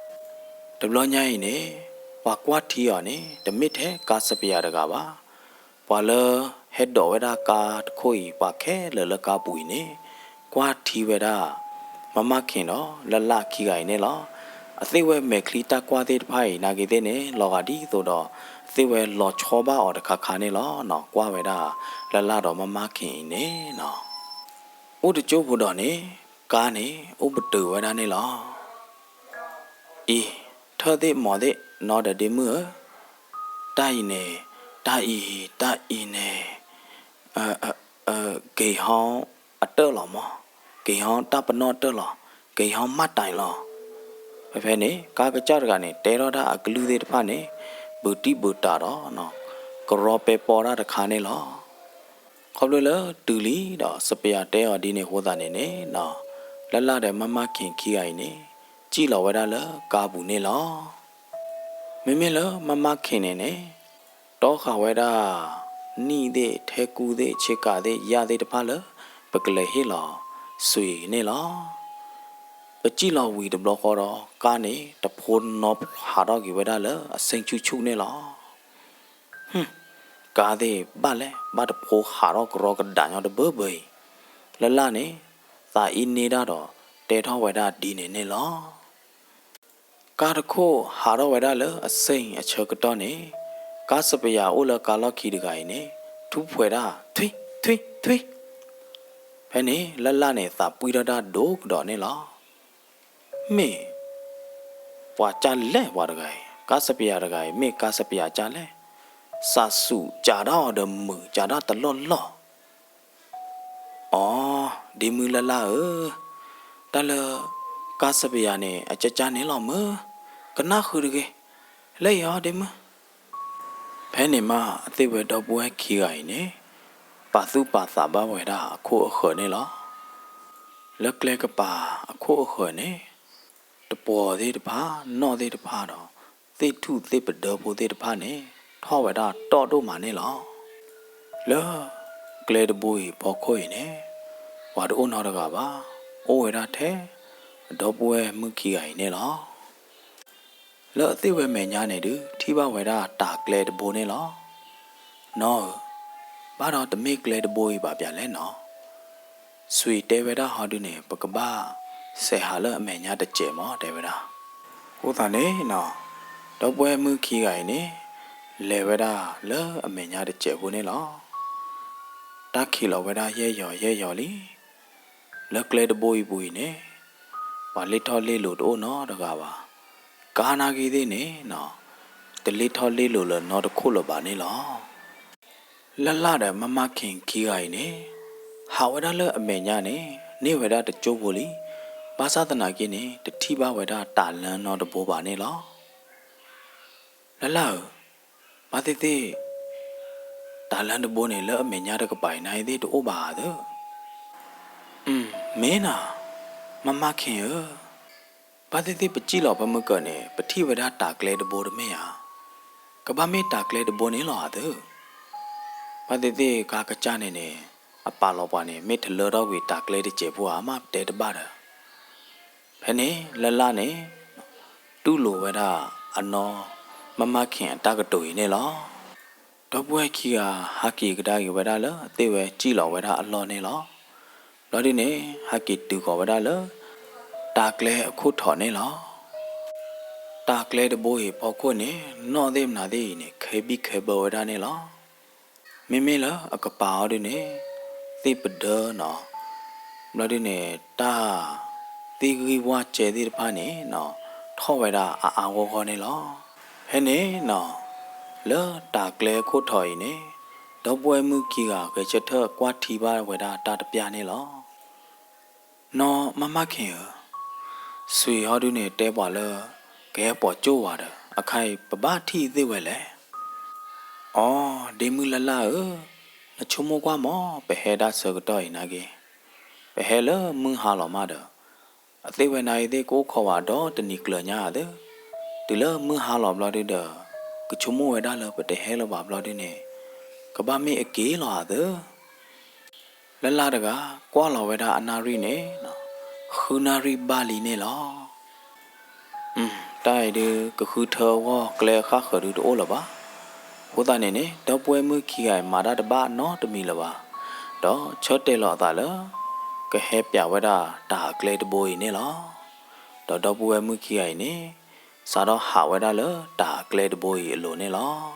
တဘျီညါအံၤန့ၣ် ပှၤကွၢ်ထံအီၤန့ၣ် တမ့ၢ်ထဲကါစပယၤတဂၤဘၣ်. ပှၤလၢဟဲဒိးဝဲဒၣ်ကါတခိၣ်အံၤ ပှၤခဲလၢာ်လၢကါပူၤအံၤန့ၣ် ကွၢ်ထံဝဲဒၣ် မမၢ်ခ့ၣ်ဒီး လၢ်လၢ်ခံဂၤအံၤန့ၣ်လီၤ. အသ့ၣ်ဝဲမဲာ်ချံတၢ်ကွၢ်သ့ၣ်တဖၣ်အံၤ နာ်က့ၤသ့ၣ်န့ၣ် လီၤဂာ်ဒ်သိးဒီး သ့ၣ်ဝဲလီၤဆီဘၣ်အီၤတခါခါန့ၣ်လီၤနီၤ. ကွၢ်ဝဲဒၣ် လၢ်လၢ်ဒီးမမၢ်ခ့ၣ်အံၤန့ၣ်နီၤ. အိၣ်တကၠိဖိဒီးန့ၣ် ကါန့ၣ် အိၣ်ပတုာ်ဝဲဒၣ်န့ၣ်လီၤ. အံၤ ထၢၣ်သ့ၣ်မီၤသ့ၣ် နီၢ်ဒီးဒ့မုၣ်ဧၢ, တၢ်အံၤန့ၣ် တၢ်အံၤ တၢ်အံၤန့ၣ် က့ၤဟီအတၢၣ်လီၤမး, က့ၤဟီတၢ်ပနီၣ်တၢၣ်လီၤ, က့ၤဟီမၢ်တၢ်လီၤ. ဖဲဖဲန့ၣ် ကါကစၢ်တဂၤန့ၣ် တဲထီၣ်ဒၣ်အကလုၢ်သ့ၣ်တဖၣ်န့ၣ် ဘူးတံၢ်ဘူးတၢ်ဒီး ကရီပဲပီတၢ်တခါန့ၣ်လီၤ. ခီဖျိလၢတုၤလံဒီး စပယၤတဲအီၤဒ်န့ၣ်အဃိသတးန့ၣ်န့ၣ်နီၤ, လၢ်လၢ်ဒီးမမၢ်ခ့ၣ်ခံဂၤအံၤန့ၣ် စံၣ်လီၤဝဲဒၣ်လၢကါပူၤန့ၣ်လီၤ. မ့မ့ၢ်လၢမမၢ်ခ့ၣ်န့ၣ်န့ၣ် တီဃာ်ဝဲဒၣ် နံၣ်သ့ၣ် ထဲကူသ့ၣ် ဆ့ကၤသ့ၣ် ယၣ်သ့ၣ်တဖၣ်လၢ ပကလဲၤဟ့ၣ်လီၤစွံာ်န့ၣ်လီၤ. ပစံၣ်လီၤဝံၤတဘျီဃီဒီး ကါန့ၣ် တဖိနီၤဟးထီၣ်က့ၤဝဲဒၣ်လၢအဆ့ဆူၣ်ဆူၣ်န့ၣ်လီၤ. ဟွံၣ်, ကါသ့ၣ်ဘၣ်လဲၣ် ဘၣ်တဖိဟးထီၣ်ကရီကဒးညီတဘၢဘၢအံၤ. လၢ်လၢ်န့ၣ် သးအံၤန့ၢ်ဒၣ်ဒီး တဲထီၣ်ဝဲဒၣ်ဒ်န့ၣ်န့ၣ်လီၤ. ကါတခိၣ်ဟးထီၣ်ဝဲဒၣ်လၢအဆ့အဆၢကတီၢ်န့ၣ် ကါစပယၤအိၣ်လၢကါလီၢ်ခံတဂၤအံၤန့ၣ် ထူၣ်ဖှဲးဒၣ် ထွံ ထွံ ထွံ. ဖဲန့ၣ် လၢ်လၢ်န့ၣ် သးပှံၢ်ထီၣ်ဒၣ်ဒိၣ်ကဒီးန့ၣ်လီၤ. မ့ၢ်ပှၤကၢ်လဲၣ်ပှၤတဂၤအံၤ, ကါစပယၤတဂၤအံၤ မ့ၢ်ကါစပယၤကၢ်လဲၣ်. စးစူၤကးဒၣ်အီၤဒီးမုာ်ကးဒၣ်တလီၢ်လီၢ်. အိ, ဒ့မုၣ်လၢ်လၢ်ဧၢ, တၢ်လၢကါစပယၤန့ၣ် အကၢ်ကၢ်န့ၣ်လီၤမၢ်, ကနၣ်ဃုာ်တဂ့ၤ, လၢအံၤအီၤဒ့မုၣ်. ဖဲန့ၣ်မး အသ့ၣ်ဝဲဒီပုၢ်ဝဲၢ်ခံဂၤအံၤန့ၣ် ပာ်သူၣ်ပာ်သးဘၣ်ဝဲဒၣ်အခိၣ်အဃၢၤန့ၣ်လီၤ. လၢကျဲကပၤအခိၣ်အဃၢၤန့ၣ် တပှီၤသ့ၣ်တဖၣ် နီၣ်သ့ၣ်တဖၣ်ဒီး သ့ၣ်ထူၣ်သ့ၣ်ပဒၢဖိသ့ၣ်တဖၣ်န့ၣ် ထီၣ်ဝဲဒၣ်တီၣ်ဒိၣ်မးန့ၣ်လီၤ. လၢကျဲတဘိအံၤဖီခိၣ်အံၤန့ၣ် ပှၤတအိၣ်နီတဂၤဘၣ်, အိၣ်ဝဲဒၣ်ထဲ အဒီပုၢ်ဝဲၢ်မုၣ်ခံဂၤအံၤန့ၣ်လီၤ. လၢအသ့ၣ်ဝဲမဲာ်ညါန့ၣ်ဒုး ထံၣ်ဘၣ်ဝဲဒၣ်တၢ်ကျဲတဘိန့ၣ်လီၤ. နီၢ်ဧၢ, ဘၣ်ဒီးတမ့ၢ်ကျဲတဘိအံၤဘၣ်ပၠးလဲၣ်နီၤ. စွံတဲဝဲဒၣ်ဟီဒုန့ၣ် ပကဘၣ်စဲးဟးလၢအမဲာ်ညါတစဲးမၢတဲဝဲဒၣ်. အဃိသတးန့ၣ်နီၤ, ဒီပုၢ်ဝဲၢ်မုၣ်ခံဂၤအံၤန့ၣ် လဲၤဝဲဒၣ်လၢအမဲာ်ညါတစဲးဖိန့ၣ်လီၤ. တၢ်ခံးလီၤဝဲဒၣ်ယဲၢ်ယီၤယဲၢ်ယီၤလံ. လၢကျဲတဘိအံၤပူၤအံၤန့ၣ် ပှၤလ့ၣ်ထီၣ်လ့ၣ်လိၤတအိၣ်နီတဂၤဘၣ်. ကါနာ်က့သ့ၣ်န့ၣ်နီၤ, တလ့ၣ်ထီၣ်လ့ၣ်လိၤလၢၤနီတခိၣ်လၢၤဘၣ်န့ၣ်လီၤ. လၢ်လၢ်ဒီးမါမါခ့ၣ်ခံဂၤအံၤန့ၣ် ဟးဝဲဒၣ်လၢအမဲာ်ညါန့ၣ် န့ၢ်ဝဲဒၣ်တကၠိဖိလံ. ဘၣ်ဆၣ်သနာ်က့န့ၣ် တထံၣ်ဘၣ်ဝဲဒၣ်တၢ်လၢနီတဘိဘၣ်န့ၣ်လီၤ. လၢ်လၢ်ဧၢ, ဘၣ်သ့ၣ်သ့ၣ် တၢ်လၢတဘိန့ၣ် လၢအမဲာ်ညါတကပၤအံၤနၤအံၤသ့ၣ်တအိၣ်ဘၣ်ဧါသၢ. အၢၣ်, မ့ၢ်နီၤ, မါမါခ့ၣ်ဧၢ, ဘၣ်သ့ၣ်သ့ၣ်ပစံၣ်လီၤဖဲမုၢ်ကၢၤန့ၣ် ပထံၣ်ဝဲဒၣ်တၢ်ကျဲတဘိတမ့ၢ်ဧါ. ကဘၣ်မ့ၢ်တၢ်ကျဲတဘိန့ၣ်လီၤဧါသၢ. ဘၣ်သ့ၣ်သ့ၣ်ကါကစၢ်န့ၣ်န့ၣ် အပာ်လီၤပှၤန့ၣ် မ့ၢ်တလၢထီၣ်ကွံာ်တၢ်ကျဲတစဲးဖိဧါမးပတဲတဘၣ်ဒီး ဖဲန့ၣ်လၢ်လၢ်န့ၣ် တူၢ်လိာ်ဝဲဒၣ်အနီၢ်မါမါခ့ၣ်အတၢ်ကတိၤအံၤန့ၣ်လီၤ. ဒီပုၢ်ဝဲၢ်ခံဂၤ ဟးက့ၤကဒါက့ၤဝဲဒၣ်လၢအသ့ၣ်ဝဲစံၣ်လီၤဝဲဒၣ်အလီၢ်န့ၣ်လီၤ. ဘျီဒုန့ၣ် ဟးက့ၤတုၤဃီၤဝဲဒၣ်လၢ တၢ်ကျဲအခိၣ်ထီးန့ၣ်လီၤ. တၢ်ကျဲတဘိအံၤဖီခိၣ်န့ၣ် နီၣ်သ့ၣ်မနုၤသ့ၣ်အံၤန့ၣ် ခဲဘံၣ်ခဲဘၢဝဲဒၣ်န့ၣ်လီၤ. မ့မ့ၢ်လၢအကပၤအီၤဒုန့ၣ် သ့ၣ်ပဒၢနီၤ, ဘျီဒုန့ၣ် တၢ်သ့ၣ်ဂံၢ်ဝၣ်စဲသ့ၣ်တဖၣ်န့ၣ်နီၤ ထီၣ်ဝဲဒၣ်အါအါဂီၢ်ဂီၢ်န့ၣ်လီၤ. ဖဲန့ၣ်နီၤ လၢတၢ်ကျဲအခိၣ်ထီးအံၤန့ၣ် ဒီပုၢ်ဝဲၢ်မုၣ်ခံဂၤဂဲၤဆၢထၢၣ်ကွၢ်ထံဘၣ်ဝဲဒၣ်တၢ်တပျၢ်န့ၣ်လီၤ. နီၢ်မါမါခ့ၣ်ဧၢ, စွံဟီဒုန့ၣ်တဲပှၤလၢ ကဟဲပိာ်ကၠိၣ်ဝဲဒီး အခါအံၤပဘၣ်ထံၣ်သ့ၣ်ဝဲလဲၣ်. အိ, ဒ့မုၣ်လၢ်လၢ်ဧၢ, နဆိကမိၣ်ကွၢ်မး ပဟဲဒၣ်ဆၢကတီၢ်အံၤနာ်က့, ပဟဲလၢမုၢ်ဟါလီၤမးဒီး အသ့ၣ်ဝဲနၤအံၤသ့ၣ်ကအိၣ်ခိးဝဲဒီတနံၤကျၢၤညါဧါသၢ. တုၤလၢမုၢ်ဟါလီၤဘျီဒုဒီး ကဆိကမိၣ်ဝဲဒၣ်လၢပတဟဲလၢၤဘၣ်ဘျီဒုန့ၣ် ကဘၣ်မ့ၢ်အက့ၤလီၤဧါသၢ. လၢ်လၢ်တဂၤ ကွၢ်လီၤဝဲဒၣ်အနၣ်ရံၣ်န့ၣ် ဃုနၣ်ရံၣ်ဘၣ်လံန့ၣ်လီၤ. တၢ်အံၤဒုး ကဃုထၢအဂီၢ်ကျဲဃၣ်ဃၢၤဒုးတအိၣ်လၢၤဘၣ်. အဃိသတးန့ၣ်န့ၣ် ဒီပုၢ်ဝဲၢ်မုၣ်ခံဂၤအံၤမၤတၢ်တဘၣ်နီတမံၤလၢၤဘၣ်. ဒီးဆၢတဲာ်လီၤအသးလၢ ကဟဲပျးဝဲဒၣ်တၢ်ကျဲတဘိအံၤန့ၣ်လီၤ. ဒီးဒီပုၢ်ဝဲၢ်မုၣ်ခံဂၤအံၤန့ၣ် စးထီၣ်ဟးဝဲဒၣ်လၢတၢ်ကျဲတဘိအံၤအလိၤန့ၣ်လီၤ.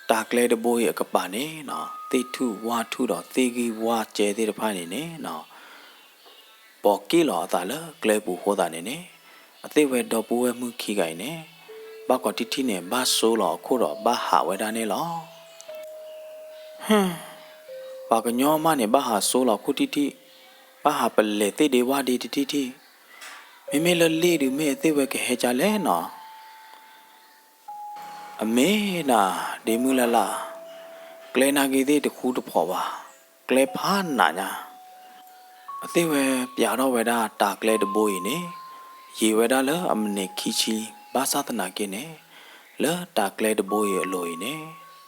တၢ်ကျဲတဘိအံၤအကပၤန့ၣ် သ့ၣ်ထူၣ်ဝၣ်ထူၣ်ဒီးသ့ၣ်ဂံၢ်ဝၣ်စဲသ့ၣ်တဖၣ်န့ၣ်န့ၣ် ပိာ်က့ၣ်လီၤအသးလၢကျဲပူၤအဃိသတးန့ၣ်န့ၣ် အသ့ၣ်ဝဲဒီပုၢ်ဝဲၢ်မုၣ်ခံဂၤအံၤန့ၣ် ဘၣ်ကိးထံထံၣ်န့ၣ် ဘၣ်စိလီၤအခိၣ်ဒီးဘၣ်ဟးဝဲဒၣ်န့ၣ်လီၤ. ပှၤကညီမးန့ၣ် ဘၣ်ဟးစိလီၤခိၣ်ထံထံၣ်, ဘၣ်ဟးပလဲၤသ့ၣ်ဒ့ဝၣ်ဒ့တထံၣ်ထံၣ်, မ့မ့ၢ်လၢလ့ၣ်ဒုးမ့ၢ်အသ့ၣ်ဝဲကဟဲကၢ်လဲၣ်နီၤ. အမ့ၢ်နၤ ဒ့မုၣ်လၢ်လၢ်, ကျဲနာ်က့သ့ၣ်တဃူတဖိးဘၣ်, ကျဲဖးနးညါ. အသ့ၣ်ဝဲပျးထီၣ်ဝဲဒၣ်တၢ်ကျဲတဘိအံၤန့ၣ် ယံာ်ဝဲဒၣ်လၢအမံးနံးခံဆံ, ဘၣ်ဆၣ်သနာ်က့န့ၣ် လၢတၢ်ကျဲတဘိအံၤအလိၤအံၤန့ၣ်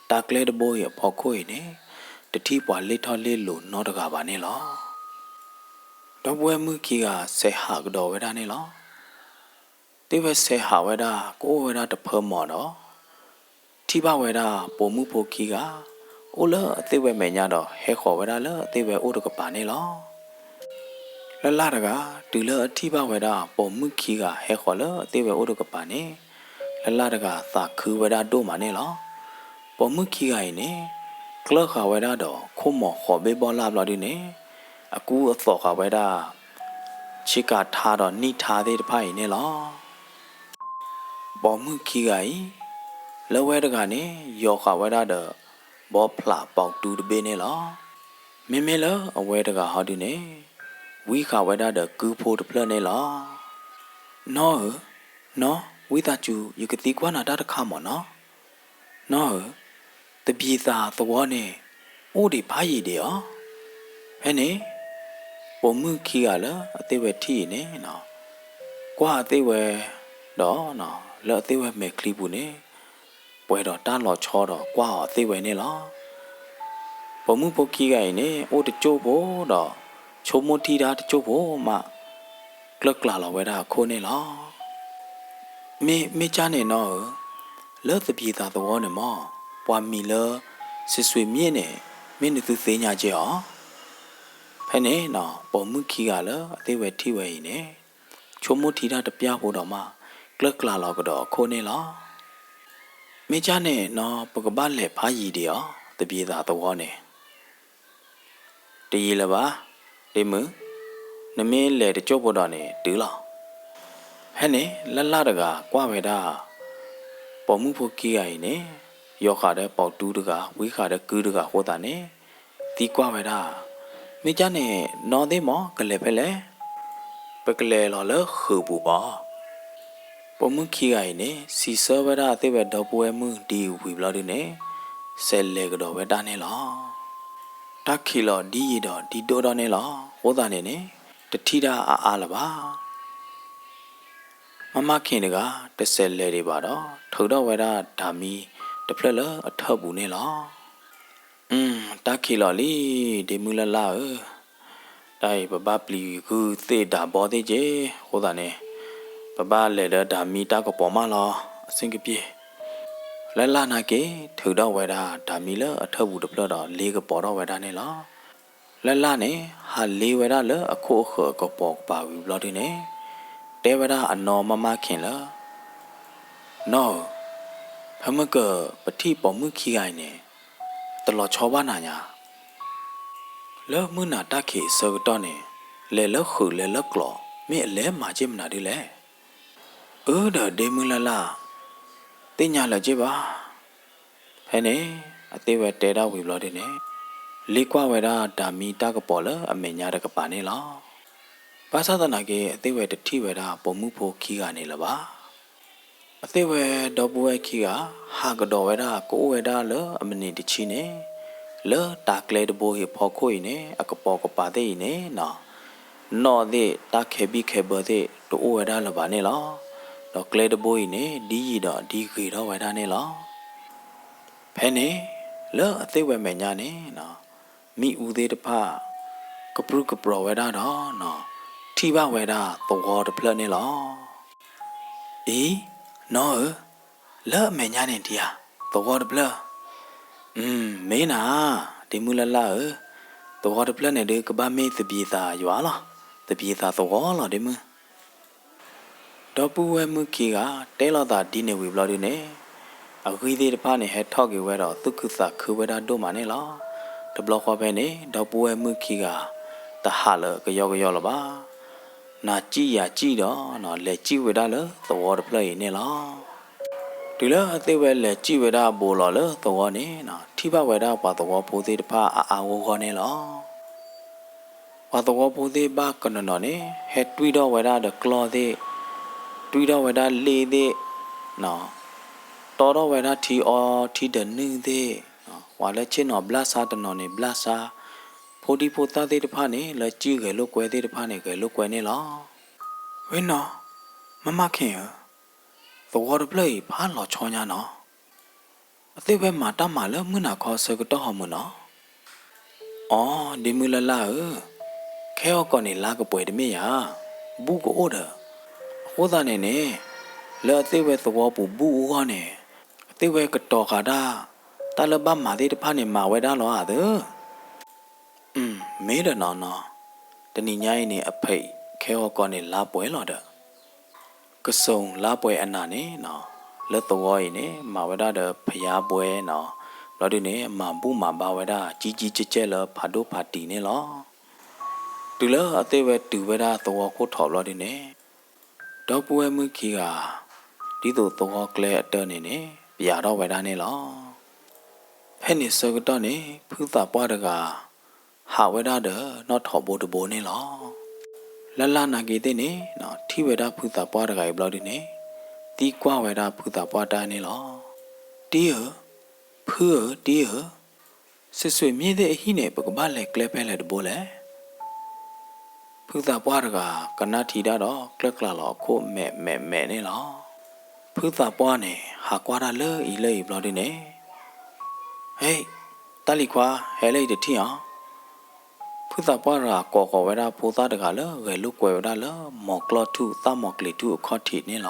တၢ်ကျဲတဘိအံၤအဖီခိၣ်အံၤန့ၣ် တထံၣ်ပှၤလ့ၣ်ထီၣ်လ့ၣ်လိၤနီတဂၤဘၣ်န့ၣ်လီၤ. ဒီပုၢ်ဝဲၢ်မုၣ်ခံဂၤစဲးဟးကဒီးဝဲဒၣ်န့ၣ်လီၤ. သ့ၣ်ဝဲစဲးဟးဝဲဒၣ် ကအိၣ်ဝဲဒၣ်တဖၢမီၤဒီး ထံၣ်ဘၣ်ဝဲဒၣ်ပိာ်မုၣ်ဖိခံဂၤ အိၣ်လၢအသ့ၣ်ဝဲမဲာ်ညါဒီး ဟဲဃီၤဝဲဒၣ်လၢအသ့ၣ်ဝဲအိၣ်တကပၤန့ၣ်လီၤ. လၢ်လၢ်တဂၤ တုၤလၢအထံၣ်ဘၣ်ဝဲဒၣ်ပိာ်မုၣ်ခံဂၤဟဲဃီၤလၢအသ့ၣ်ဝဲအိၣ်တကပၤန့ၣ် လၢ်လၢ်တဂၤသးခုဝဲဒၣ်ဒိၣ်မးန့ၣ်လီၤ. ပိာ်မုၣ်ခံဂၤအံၤန့ၣ် ကျၢၢ်ဃာ်ဝဲဒၣ်ဒီးခိၣ်မီၤဃိးဘ့ၣ်ဘီလၢ်ဘျီဒုန့ၣ် အကူအသိးဃာ်ဝဲဒၣ် ဆ့ကၤထါဒီးနံၣ်ထါသ့ၣ်တဖၣ်အံၤန့ၣ်လီၤ. ပိာ်မုၣ်ခံဂၤအံၤ လၢဝဲတဂၤန့ၣ် ယီၤဃာ်ဝဲဒၣ်ဒီး ဘီဖျးပိာ်တူတဘ့ၣ်န့ၣ်လီၤ. မ့မ့ၢ်လၢအဝဲတဂၤဟီဒုန့ၣ် ဝံဃာ်ဝဲဒၣ်ဒီးကုဖိတဖျၢၣ်န့ၣ်လီၤ. နီၢ်ဧၢ, နီၢ်, ဝံသးစူၤ ယကသံကွၢ်နၤတၢ်တခါမးနီၤ. နီၢ်ဧၢ, သဘံၣ်သၣ်သဝီန့ၣ် အိၣ်ဒံးဖးယံာ်ဒံးဧါ. ဖဲန့ၣ် ပိာ်မုၣ်ခံဂၤလၢအသ့ၣ်ဝဲထံၣ်အံၤန့ၣ် ကွၢ်အသ့ၣ်ဝဲဒီး လၢအသ့ၣ်ဝဲမဲာ်ချံပူၤန့ၣ် ပှဲၤဒီးတၢ်လီၤဆီဒီးကွၢ်အီၤအသ့ၣ်ဝဲန့ၣ်လီၤ. ပိာ်မုၣ်ဖိခံဂၤအံၤန့ၣ် အိၣ်တစိၢ်ဖိဒီး ဆိကမိၣ်ထံတၢ်တစိၢ်ဖိမး ကျၢၢ်ကျးလီၤဝဲဒၣ်အခိၣ်န့ၣ်လီၤ. မ့ၢ် မ့ၢ်ကၢ်န့ၣ်နီၢ်ဧၢ, လၢသပံၤသးသဝီန့ၣ်မ့ၢ် ပှၤမံၤလၢ စံးစွ့ၤမ့ၢ်န့ၣ် မ့ၢ်နသုသ့ၣ်ညါကဲအီၤ. ဖဲန့ၣ် ပိာ်မုၣ်ခံဂၤလၢအသ့ၣ်ဝဲထံၣ်ဝဲအံၤန့ၣ် ဆိကမိၣ်ထံတၢ်တပျၢ်ဖိဒီးမး ကျၢၢ်ကျးလီၤကဒီးအခိၣ်န့ၣ်လီၤ. မ့ၢ်ကၢ်န့ၣ်နီၢ် ပကဘၣ်လဲၤဖးယံၤဒံးအီၤ သပံၤသးသဝီန့ၣ် တယံာ်လၢၤဘၣ်, ဒ့မုၣ်, နမ့ၢ်လဲၤတစိၢ်ဖိဒီးန့ၣ် တုၤလီၤ. ဖဲန့ၣ် လၢ်လၢ်တဂၤကွၢ်ဝဲဒၣ် ပိာ်မုၣ်ဖိခံဂၤအံၤန့ၣ် ယီၤဃာ်ဒီးပိာ်တူတဂၤ ဝံဃာ်ဒီးကုတဂၤအဃိသတးန့ၣ် သံကွၢ်ဝဲဒၣ်, မ့ၢ်ကၢ်န့ၣ် နီၢ်သ့ၣ်မ့ၢ် ကလဲၤဖဲလဲၣ်. ပကလဲၤလီၤလၢဃုာ်ပူၤဘၣ်. ပိာ်မုၣ်ခံဂၤအံၤန့ၣ် စံးဆၢဝဲဒၣ်အသ့ၣ်ဝဲဒီပုၢ်ဝဲၢ်မုၣ်ဒ်အံၤဝံၤဘျီဒုန့ၣ် စဲးလဲၤကဒီးဝဲဒၣ်န့ၣ်လီၤ. တၢ်ခံးလီၤဒ်ယံာ်ဒီးဒ်ဒိၣ်ထီၣ်န့ၣ်လီၤ. အဃိသတးန့ၣ်န့ၣ် တထံၣ်တၢ်အါအါလၢၤဘၣ်. မမၣ်ခ့ၣ်တဂၤ တစဲးလဲၤဒံးဘၣ်ဒီး ထုးထီၣ်ဝဲဒၣ်တၢ်မံတဖျၢၣ်လၢအထၢၣ်ပူၤန့ၣ်လီၤ. တၢ်ခံးလီၤလံ ဒ့မုၣ်လၢ်လၢ်ဧၢ, တၢ်အံၤပဘၣ်ပျံၤဂုၢ်သ့ၣ်ဒၣ်ဘီသ့ၣ်က့ၤ, အဃိသတးန့ၣ် ပဘၣ်လဲၤဒီးတၢ်မံတၢ်ကပီၤမးလီၤ အဆင်ကပ့ၢ်. လၢ်လၢ်နာ်က့ ထုးထီၣ်ဝဲဒၣ်တၢ်မံလၢအထၢၣ်ပူၤတဖျၢၣ်ဒီး လ့ကပီၤထီၣ်ဝဲဒၣ်န့ၣ်လီၤ. လၢ်လၢ်န့ၣ် ဟးလ့ဝဲဒၣ်လၢအခိၣ်အဃၢၤအကပီၤကပၤဝံၤဘျီဒုန့ၣ် တဲဝဲဒၣ်အနီၢ်မမၣ်ခ့ၣ်လၢ နီၢ်ဧၢ, ဖဲမုၢ်ကၢၤပထံၣ်ပိာ်မုၣ်ခံဂၤအံၤန့ၣ် တလီၤဆီဘၣ်နၤညါ. လၢမုၢ်နၤတၢ်ခံးအဆၢကတီၢ်န့ၣ် လဲၤလၢဃုာ်လဲၤလၢကျိး မ့ၢ်အလဲၤမၤက့ၢ်မနုၤဒ်လဲၣ်. အၢ ဒီးဒ့မုၣ်လၢ်လၢ် သ့ၣ်ညါလၢၤက့ၢ်ဘၣ်. ဖဲန့ၣ် အသ့ၣ်ဝဲတဲဒၣ်ဝံၤဘျီဒုန့ၣ် လ့ကွၢ်ဝဲဒၣ်တၢ်မံတၢ်ကပီၤလၢအမဲာ်ညါတကပၤန့ၣ်လီၤ. ဘၣ်ဆၣ်သနာ်က့ အသ့ၣ်ဝဲတထံၣ်ဝဲဒၣ်ပိာ်မုၣ်ဖိခံဂၤန့ၣ်လၢၤဘၣ်. အသ့ၣ်ဝဲဒီပုၢ်ဝဲၢ်ခံဂၤ ဟးကဒီးဝဲဒၣ်ကအိၣ်ဝဲဒၣ်လၢအမုၢ်နံၤတဆံန့ၣ် လၢတၢ်ကျဲတဘိအံၤအဖီခိၣ်အံၤန့ၣ် အကပီၤကပၤသ့ၣ်အံၤန့ၣ် နီၣ်သ့ၣ်တၢ်ခဲဘံၣ်ခဲဘၢသ့ၣ် တအိၣ်ဝဲဒၣ်လၢၤဘၣ်န့ၣ်လီၤ. ဒီးကျဲတဘိအံၤန့ၣ် ဒ်ယံာ်ဒီးဒ်ဂ့ၤထီၣ်ဝဲဒၣ်န့ၣ်လီၤ. ဖဲန့ၣ် လၢအသ့ၣ်ဝဲမဲာ်ညါန့ၣ် မံအူသ့ၣ်တဖၣ် ကပြုၢ်ကပြီၤဝဲဒၣ်ဒီး ထံၣ်ဘၣ်ဝဲဒၣ်သဝီတဖျၢၣ်န့ၣ်လီၤ. အံၤ နီၢ်ဧၢ, လၢအမဲာ်ညါန့ၣ်ဒံးဧါ သဝီတဖျၢၣ်. မ့ၢ်နၤ ဒ့မုၣ်လၢ်လၢ်ဧၢ, သဝီတဖျၢၣ်န့ၣ်ဒုး ကဘၣ်မ့ၢ်သပံးသးယွၤလီၤ, သပံးသးသဝီလီၤဒ့မုၣ်. ဒီပုၢ်ဝဲၢ်မုၣ်ခံဂၤ တဲလိာ်သးဒ်န့ၣ်ဝံၤဘျီဒုန့ၣ် အဂံၢ်သ့ၣ်တဖၣ်န့ၣ် ဟဲထီၣ်က့ၤဝဲဒီးသူၣ်ခုသးခုဝဲဒၣ်ဒိၣ်မးန့ၣ်လီၤ. တဘျီဃီဖဲန့ၣ် ဒီပုၢ်ဝဲၢ်မုၣ်ခံဂၤ တဟးလၢကယီကယီလၢၤဘၣ်. နၤစံၣ်ယၤစံၣ်ဒီး လဲၤစံၣ်ဝဲဒၣ်လၢသဝီတဖျၢၣ်အံၤန့ၣ်လီၤ. တုၤလၢအသ့ၣ်ဝဲလဲၤစံၣ်ဝဲဒၣ်ဘူးလီၤလၢသဝီန့ၣ် ထံၣ်ဘၣ်ဝဲဒၣ်ပှၤသဝီဖိသ့ၣ်တဖၣ်အါအါဂီၢ်ဂီၢ်န့ၣ်လီၤ. ပှၤသဝီဖိသ့ၣ်ဘၣ်ကနီၤနီၤန့ၣ် ဟဲတွံၢ်ထီၣ်ဝဲဒၣ်ဒီးကျီၢ်သ့ၣ်, တွံၢ်ထီၣ်ဝဲဒၣ်လ့ၣ်သ့ၣ်, တီထီၣ်ဝဲဒၣ်ထံအီထံဒၢးနုၢ်သ့ၣ်, ပှၤလၢဆ့ၣ်နီၤဘျၣ်ဆါတနီၤန့ၣ်ဘျၣ်ဆါ, ဖိဒံဖိသၣ်သ့ၣ်တဖၣ်န့ၣ် လၢစံၣ်ဂဲၤလိာ်ကွဲသ့ၣ်တဖၣ်န့ၣ် ဂဲၤလိာ်ကွဲန့ၣ်လီၤ. ဝဲနီၤ, မမၣ်ခ့ၣ်ဧၢ, သဝီတဖျၢၣ်အံၤဖးလီၤဆီညါနီၤ. အသ့ၣ်ဝဲမၤတၢ်မၤလၢမုၢ်နၤခီအဆၢကတီၢ်ဟီမုၢ်နီၤ. အိ, ဒ့မုၢ်လၢ်လၢ်ဧၢ, ခဲအံၤကီးန့ၣ်လါကပှဲၤတမ့ၢ်ဧါ, ဘူးကအိၣ်ဒီး, အဃိသတးန့ၣ်န့ၣ်, လၢအသ့ၣ်ဝဲသဝီပူၤဘူးအဂီၢ်န့ၣ်, အသ့ၣ်ဝဲကတီၤဃာ်တၢ်, တၢ်လၢဘၣ်မၤသ့ၣ်တဖၣ်န့ၣ်မၤဝဲဒၣ်လီၤဧါသၢ. မ့ၢ်ဒီးနီၤနီၤ, တနံၤညါအံၤန့ၣ် အဖဲခဲအံၤကီးန့ၣ်လါပှဲၤလီၤဒီး ကစူၤလါပှဲၤအနၤန့ၣ်နီၤ, လၢသဝီအံၤန့ၣ် မၤဝဲဒၣ်ဒီးဖယါဘှဲနီၤ, ဘျီဒုန့ၣ် မၤဘူၣ်မၤဘါဝဲဒၣ် ကံကံကဲကဲလၢဖးဒိၣ်ဖးတံၢ်န့ၣ်လီၤ. တုၤလၢအသ့ၣ်ဝဲတုၤဝဲဒၣ်သဝီခိၣ်ထီးဘျီဒုန့ၣ်, ဒီပုၢ်ဝဲၢ်မုၣ်ခံဂၤ, ဒ်သိးသဝီကျဲအတၢၢ်န့ၣ်န့ၣ် ပျးထီၣ်ဝဲဒၣ်န့ၣ်လီၤ. ဖဲန့ၣ်ဆၢကတီၢ်န့ၣ် ဖုသးပှၢ်တဂၤ ဟးဝဲဒၣ်ဒီးနီၣ်ထိးဘိတဘိန့ၣ်လီၤ. လၢ်လၢ်နာ်က့သ့ၣ်န့ၣ် ထံၣ်ဝဲဒၣ်ဖုသးပှၢ်တဂၤအံၤဘျီဒုန့ၣ်, သံကွၢ်ဝဲဒၣ်ဖုသးပှၢ်တၢ်န့ၣ်လီၤ. တံၢ်ဧၢ, ဖုဧၢ, တံၢ်ဧၢ, စံးစွ့ၤမ့ၢ်သ့ၣ်အဟံၣ်န့ၣ် ပကဘၣ်လဲၤကျဲဖဲလဲၣ်တဘိလဲၣ်. ဖုသးပှၢ်တဂၤကနၣ်ထံၣ်ဒၣ်ဒီး ကျၢၢ်ကျါလီၤအခိၣ်မဲာ်မဲာ်မဲာ်န့ၣ်လီၤ. ဖုသးပှၢ်န့ၣ် ဟးကွၢ်တၢ်လၢအံၤလၢအံၤဘျီဒုန့ၣ်, ဟ့, တၢ်လံၤခွါ ဟဲလၢအံၤတထံၣ်အီၤ. ဖုသးပှၢ်တဂၤကိးဃီၤဝဲဒၣ်ဖိသၣ်တဂၤလၢဂဲၤလိာ်ကွဲဝဲဒၣ်လၢ မီၤကျီၢ်ထူၣ်သၣ်မီၤကျ့ၤထူၣ်အခီၣ်ထံးန့ၣ်လီၤ.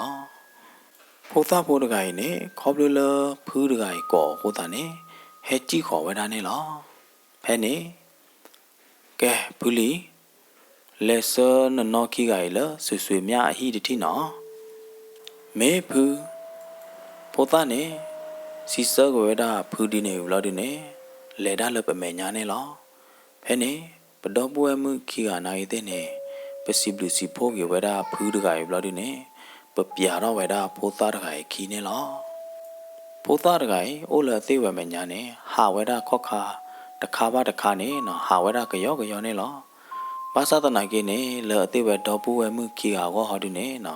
ဖိသၣ်ဖိတဂၤအံၤန့ၣ် ခီဖျိလၢဖုတဂၤအံၤကိးအဃိသတးန့ၣ် ဟဲစံၣ်ဃီၤဝဲဒၣ်န့ၣ်လီၤ. ဖဲန့ၣ် ကဲ ဖုလံၤ, လဲၤဆှၢနနီၢ်ခံဂၤအံၤလၢ စွ့ၤစွ့ၤမၠၣ်အဟံၣ်တထံၣ်နီၤ. မ့ၢ်ဖု, ဖိသၣ်န့ၣ် စံးဆၢက့ၤဝဲဒၣ်ဖုဒ်န့ၣ်ဝံၤဘျီဒုန့ၣ် လဲၤဒၣ်လၢပမဲာ်ညါန့ၣ်လီၤ. ဖဲန့ၣ် ပဒီပုၢ်ဝဲၢ်မုၣ်ခံဂၤနာ်ဂ့ၤသ့ၣ်န့ၣ် ပစံးဘျုးစံးဖှိၣ်က့ၤဝဲဒၣ်ဖုတဂၤအံၤဘျီဒုန့ၣ် ပပျးထီၣ်ဝဲဒၣ်ဖိသၣ်တဂၤအံၤခံန့ၣ်လီၤ. ဖိသၣ်တဂၤအံၤ အိၣ်လၢအသ့ၣ်ဝဲမဲာ်ညါန့ၣ် ဟးဝဲဒၣ်ခီၣ်ခါတခါဘၣ်တခါန့ၣ်နီၤ ဟးဝဲဒၣ်ကယီကယီန့ၣ်လီၤ. ဘၣ်ဆၣ်သနာ်က့န့ၣ် လၢအသ့ၣ်ဝဲဒီပုၢ်ဝဲၢ်မုၣ်ခံဂၤအဂီၢ်ဟီဒုန့ၣ်နီၤ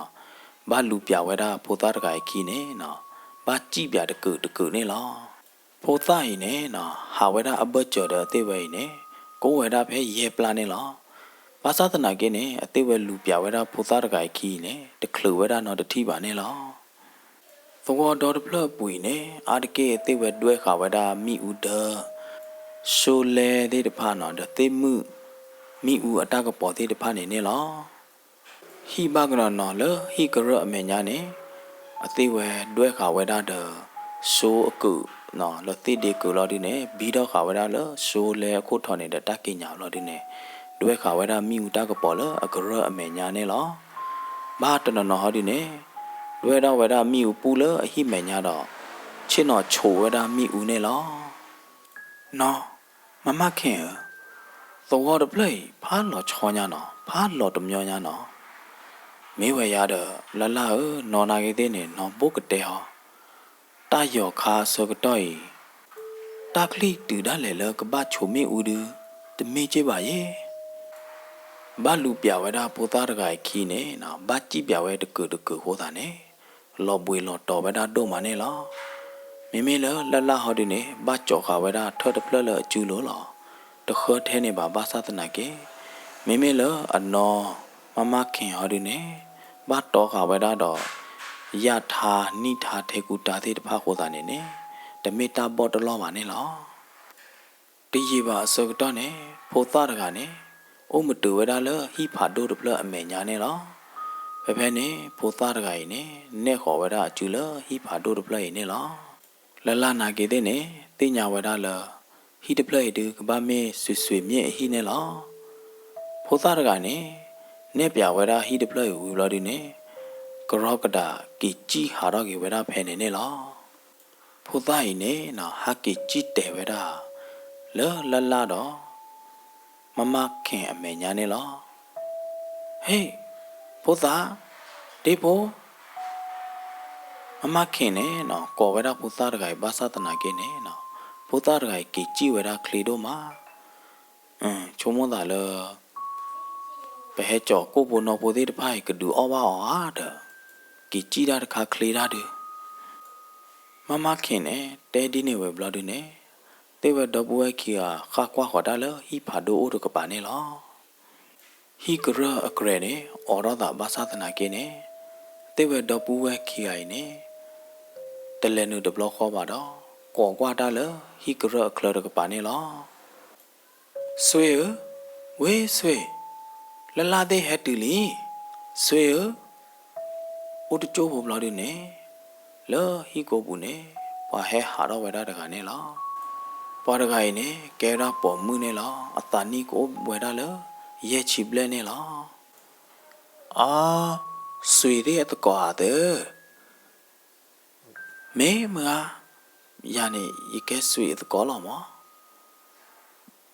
ဘၣ်လူၤပျးဝဲဒၣ်ဖိသၣ်တဂၤအံၤခံန့ၣ်နီၤ ဘၣ်စံၣ်ပျးတကုာ်တကုာ်န့ၣ်လီၤ. ဖိသၣ်အံၤန့ၣ်နီၤ ဟးဝဲဒၣ်အဘၢၣ်စၢၤဒီးအသ့ၣ်ဝဲအံၤန့ၣ် ကအိၣ်ဝဲဒၣ်ဖဲယဲၢ်ပျၢ်န့ၣ်လီၤ. ဘၣ်ဆၣ်သနာ်က့န့ၣ် အသ့ၣ်ဝဲလူၤပျးဝဲဒၣ်ဖိသၣ်တဂၤအံၤခံအံၤန့ၣ် တချုးဝဲဒၣ်နီတထံၣ်ဘၣ်န့ၣ်လီၤ. သဝီဒီတဖျၢၣ်အပူၤအံၤန့ၣ် အါတက့ၢ်အသ့ၣ်ဝဲဒွဲၣ်ဃာ်ဝဲဒၣ်မ့ၣ်အူဒၢ စိလဲသ့ၣ်တဖၣ်နီၤ ဒီးသ့ၣ်မုၣ် မ့ၣ်အူအတၢ်ကပီၤသ့ၣ်တဖၣ်န့ၣ်န့ၣ်လီၤ. ဟံၣ်ဘၣ်ကနီၤနီၤလၢဟံၣ်ကရၢၢ်အမဲာ်ညါန့ၣ် အသ့ၣ်ဝဲဒွဲၣ်ဃာ်ဝဲဒၣ်ဒီး စိအကုာ်နီၤ လၢသ့ၣ်ဒ့ကုာ်လီၤဒုန့ၣ် ဘံထီၣ်ဃာ်ဝဲဒၣ်လၢစိလဲအခိၣ်ထီးန့ၣ်ဒီးတၢ်ကံးညာ်လီၤဒုန့ၣ် ဒွဲၣ်ဃာ်ဝဲဒၣ်မ့ၣ်အူတၢ်ကပီၤလၢအကရၢၢ်အမဲာ်ညါန့ၣ်လီၤ. ဘၣ်တနီၤနီၤဟီဒုန့ၣ် ဒွဲၣ်ဒၣ်ဝဲဒၣ်မ့ၣ်အူပူၣ်လၢအဟံၣ်မဲာ်ညါဒီး ဆ့ၣ်နီၤဆိးဝဲဒၣ်မ့ၣ်အူန့ၣ်လီၤ. နီၤ, မါမါခ့ၣ်ဧၢ, သဝီတဖျၢၣ်အံၤ ဖးလီၤဆီညါနီၤ, ဖးလီၤတမညီညါနီၤ. မ့ၢ်ဝဲယၤဒီး လၢ်လၢ်ဧၢ, နီၢ်နာ်ဂ့ၤသ့ၣ်န့ၣ် နီၢ်ဘိၣ်ကတဲဟီ, တၢ်ယီၤခါအဆၢကတီၢ်အံၤ တၢ်ချံၣ်တုၤဒၣ်လဲာ်လၢကဘၣ်ဆိးမ့ၣ်အူဒု တမ့ၢ်က့ၢ်ဘၣ်ယဲ. ဘၣ်လူၤပျးဝဲဒၣ်ဖိသၣ်တဂၤအံၤခံန့ၣ်နီၤ, ဘၣ်စံၣ်ပျးဝဲတကုာ်တကုာ်အဃိသတးန့ၣ် လီၤဘှံးလီၤတီၤဝဲဒၣ်ဒိၣ်မးန့ၣ်လီၤ. မ့မ့ၢ်လၢလၢ်လၢ်ဟီဒုန့ၣ် ဘၣ်ကၠီၤဃာ်ဝဲဒၣ်ထၢၣ်တဖျၢၣ်လၢအစုလိၤလီၤ. တဃၢထဲန့ၣ်ဘၣ်ဘၣ်ဆၣ်သနာ်က့, မ့မ့ၢ်လၢအနီၢ်မါမါခ့ၣ်ဟီဒုန့ၣ် ဘၣ်တီဃာ်ဝဲဒၣ်ဒီး ယၣ်ထါနံၣ်ထါထဲကူတါသ့ၣ်တဖၣ်အဃိသတးန့ၣ်န့ၣ် တမ့ၢ်တၢ်ဘီၣ်တလီၢ်ဘၣ်န့ၣ်လီၤ. တယံာ်ဘၣ်အဆၢကတီၢ်န့ၣ် ဖိသၣ်တဂၤန့ၣ် အိၣ်မုာ်တုၤဝဲဒၣ်လၢဟံၣ်ဖးဒိၣ်တဖျၢၣ်အမဲာ်ညါန့ၣ်လီၤ. ဖဲဖဲန့ၣ် ဖိသၣ်တဂၤအံၤန့ၣ် နဲၣ်ဃီၤဝဲဒၣ်အစုလၢဟံၣ်ဖးဒိၣ်တဖျၢၣ်အံၤန့ၣ်လီၤ. လၢ်လၢ်နာ်က့ၤသ့ၣ်န့ၣ် သ့ၣ်ညါဝဲဒၣ်လၢ ဟံၣ်တဖျၢၣ်အံၤဒု ကဘၣ်မ့ၢ်စွ့ၤစွ့ၤမ့ၣ်အဟံၣ်န့ၣ်လီၤ. ဖိသၣ်တဂၤန့ၣ် နဲၣ်ပျးဝဲဒၣ်ဟံၣ်တဖျၢၣ်အံၤဝံၤဘျီဒုန့ၣ် ကရီကဒးက့ၤစံၣ်ဟးထီၣ်က့ၤဝဲဒၣ်ဖဲန့ၣ်န့ၣ်လီၤ. ဖိသၣ်အံၤန့ၣ်နီၤ ဟးက့ၤစံၣ်တဲာ်ဝဲဒၣ် လၢလၢ်လၢ်ဒီး မါမါခ့ၣ်အမဲာ်ညါန့ၣ်လီၤ. ဟ့ၣ်, ဖိသၣ်, ဒ့ဖိ, မါမါခ့ၣ်န့ၣ်နီၤ ကိးဝဲဒၣ်ဖိသၣ်တဂၤအံၤဘၣ်ဆၣ်သနာ်က့န့ၣ်နီၤ ဖိသၣ်တဂၤအံၤက့ၤစံၣ်ဝဲဒၣ်ချ့ဒိၣ်မး. ဆိကမိၣ်သးလၢ ပဟဲကၠီၤကိၣ်ဖိနီၢ်ဖိသ့ၣ်တဖၣ်အံၤ ကဒုးအီၣ်ဘၣ်အီၤဧါဒီး က့ၤစံၣ်တၢ်တခါချ့တၢ်ဒုး မါမါခ့ၣ်န့ၣ် တဲဒ်န့ၣ်ဝံၤဘျီဒုန့ၣ် သ့ၣ်ဝဲဒီပုၢ်ဝဲၢ်ခံဂၤဃၣ်ကွၢ်ဃီၤတၢ်လၢဟံၣ်ဖးဒိၣ်အိၣ်တကပၤန့ၣ်လီၤ. ဟံၣ်ကရၢၢ်အကြဲးန့ၣ် အိးထီၣ်သးဘၣ်ဆၣ်သနာ်က့န့ၣ် သ့ၣ်ဝဲဒီပုၢ်ဝဲၢ်ခံဂၤအံၤန့ၣ် တလဲၤနုာ်တဘျီဃီဘၣ်ဒီး ကိးကွၢ်တၢ်လၢဟံၣ်ကရၢၢ်အချၢတကပၤန့ၣ်လီၤ. စွ့ၤဧၢ, ဝ့ၢ်စွ့ၤ, လၢ်လၢ်သ့ၣ်ဟဲတုၤလံ, စွ့ၤဧၢ. အိၣ်တကၠိၢ်ဖိဘျီဒုန့ၣ် လၢဟံၣ်ကိးပူၤန့ၣ် ပှၤဟဲဟးထီၣ်ဝဲဒၣ်တဂၤန့ၣ်လီၤ. ပှၤတဂၤအံၤန့ၣ် ကဲဝဲဒၣ်ပိာ်မုၣ်န့ၣ်လီၤ. အသးနံၣ်ကအိၣ်ဝဲဒၣ်လၢ ယဲၢ်ဆံဘျဲၣ်န့ၣ်လီၤ. အါ, စွ့ၤသ့ၣ်အသကိးဧါသၢ မ့ၢ်မုၢ်ဂၤ, ယၤန့ၣ် ယကဲစွ့ၤအသကိးလီၤမး.